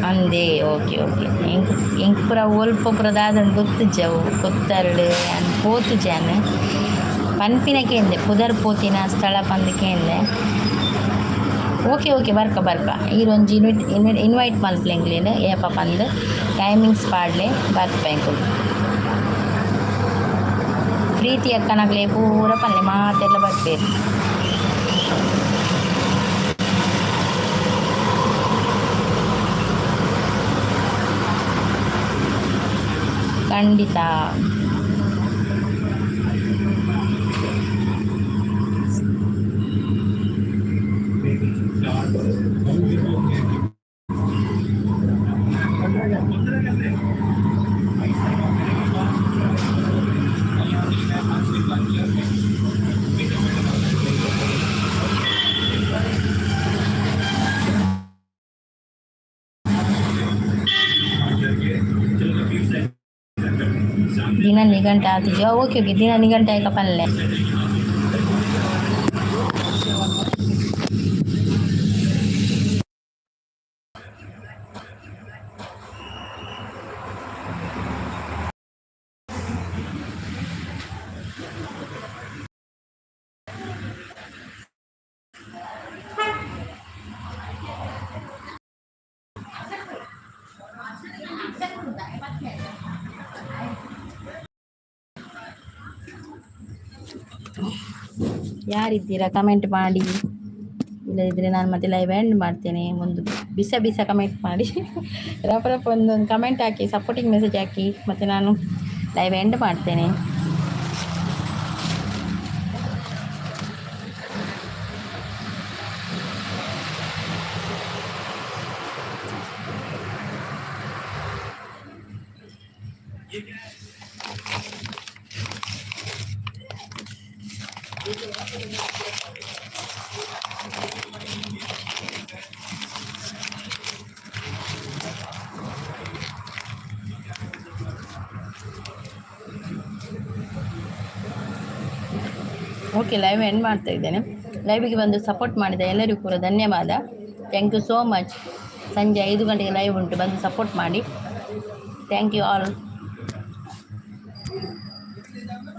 [SPEAKER 1] ಅಂದೆ. ಓಕೆ ಓಕೆ, ಎಂಕ್ ಎಂಕ್ ಪೂರ ಒಲ್ಪ ಪೂರ ದಾದಂದು ಗೊತ್ತುಜ್ಜಿ. ಅವು ಕೊತ್ತರಡು ಅನ್ ಪೋತುಜಾನ್ ಪನ್ಪಿನ ಕೇಂದೆ, ಪುದರ್ ಪೋತಿನ ಸ್ಥಳ ಪಂದ್ ಕೇಂದೆ. ಓಕೆ ಓಕೆ, ಬರ್ಕ ಬರ್ಕ. ಈರೊಂಜಿ ಇನ್ವಿಟ್ ಇನ್ವಿಟ್ ಇನ್ವೈಟ್ ಮಲ್ಪಲೆ ಎಂಕ್ಲೆನ್. ಏಪ ಪಂದ್ ಟೈಮಿಂಗ್ಸ್ ಪಾಡ್ಲೆ, ಬರ್ಪ ಎಂಕುಲು. ಪ್ರೀತಿ ಅಕ್ಕನಕ್ಲೆ ಪೂರ ಪನ್ಲೆ, ಮಾತೆಲ್ಲ ಬರ್ಪೇರು. ಖಂಡಿತ. ದಿನ ನಿಘಂಟು ಆತಿಜಿ. ಓಕೆ ಓಕೆ, ದಿನ ನಿಘಂಟು ಆಯ್ಕ ಪಲ್ಲೆ. ಯಾರಿದ್ದೀರಾ ಕಮೆಂಟ್ ಮಾಡಿ. ಇಲ್ಲದಿದ್ದರೆ ನಾನು ಮತ್ತೆ ಲೈವ್ ಎಂಡ್ ಮಾಡ್ತೇನೆ. ಒಂದು ಬಿಸ ಬಿಸ ಕಮೆಂಟ್ ಮಾಡಿ, ರಪ ರಪ ಒಂದೊಂದು comment hockey, supporting message hockey, ಮತ್ತು ನಾನು ಲೈವ್ ಎಂಡ್ ಮಾಡ್ತೇನೆ. ಓಕೆ, ಲೈವ್ ಎಂಡ್ ಮಾಡ್ತಾ ಇದ್ದೇನೆ. ಲೈವಿಗೆ ಬಂದು ಸಪೋರ್ಟ್ ಮಾಡಿದ ಎಲ್ಲರಿಗೂ ಕೂಡ ಧನ್ಯವಾದ. Thank you so much. ಸಂಜೆ 5 ಗಂಟೆಗೆ ಲೈವ್ ಉಂಟು, ಬಂದು ಸಪೋರ್ಟ್ ಮಾಡಿ. Thank you all.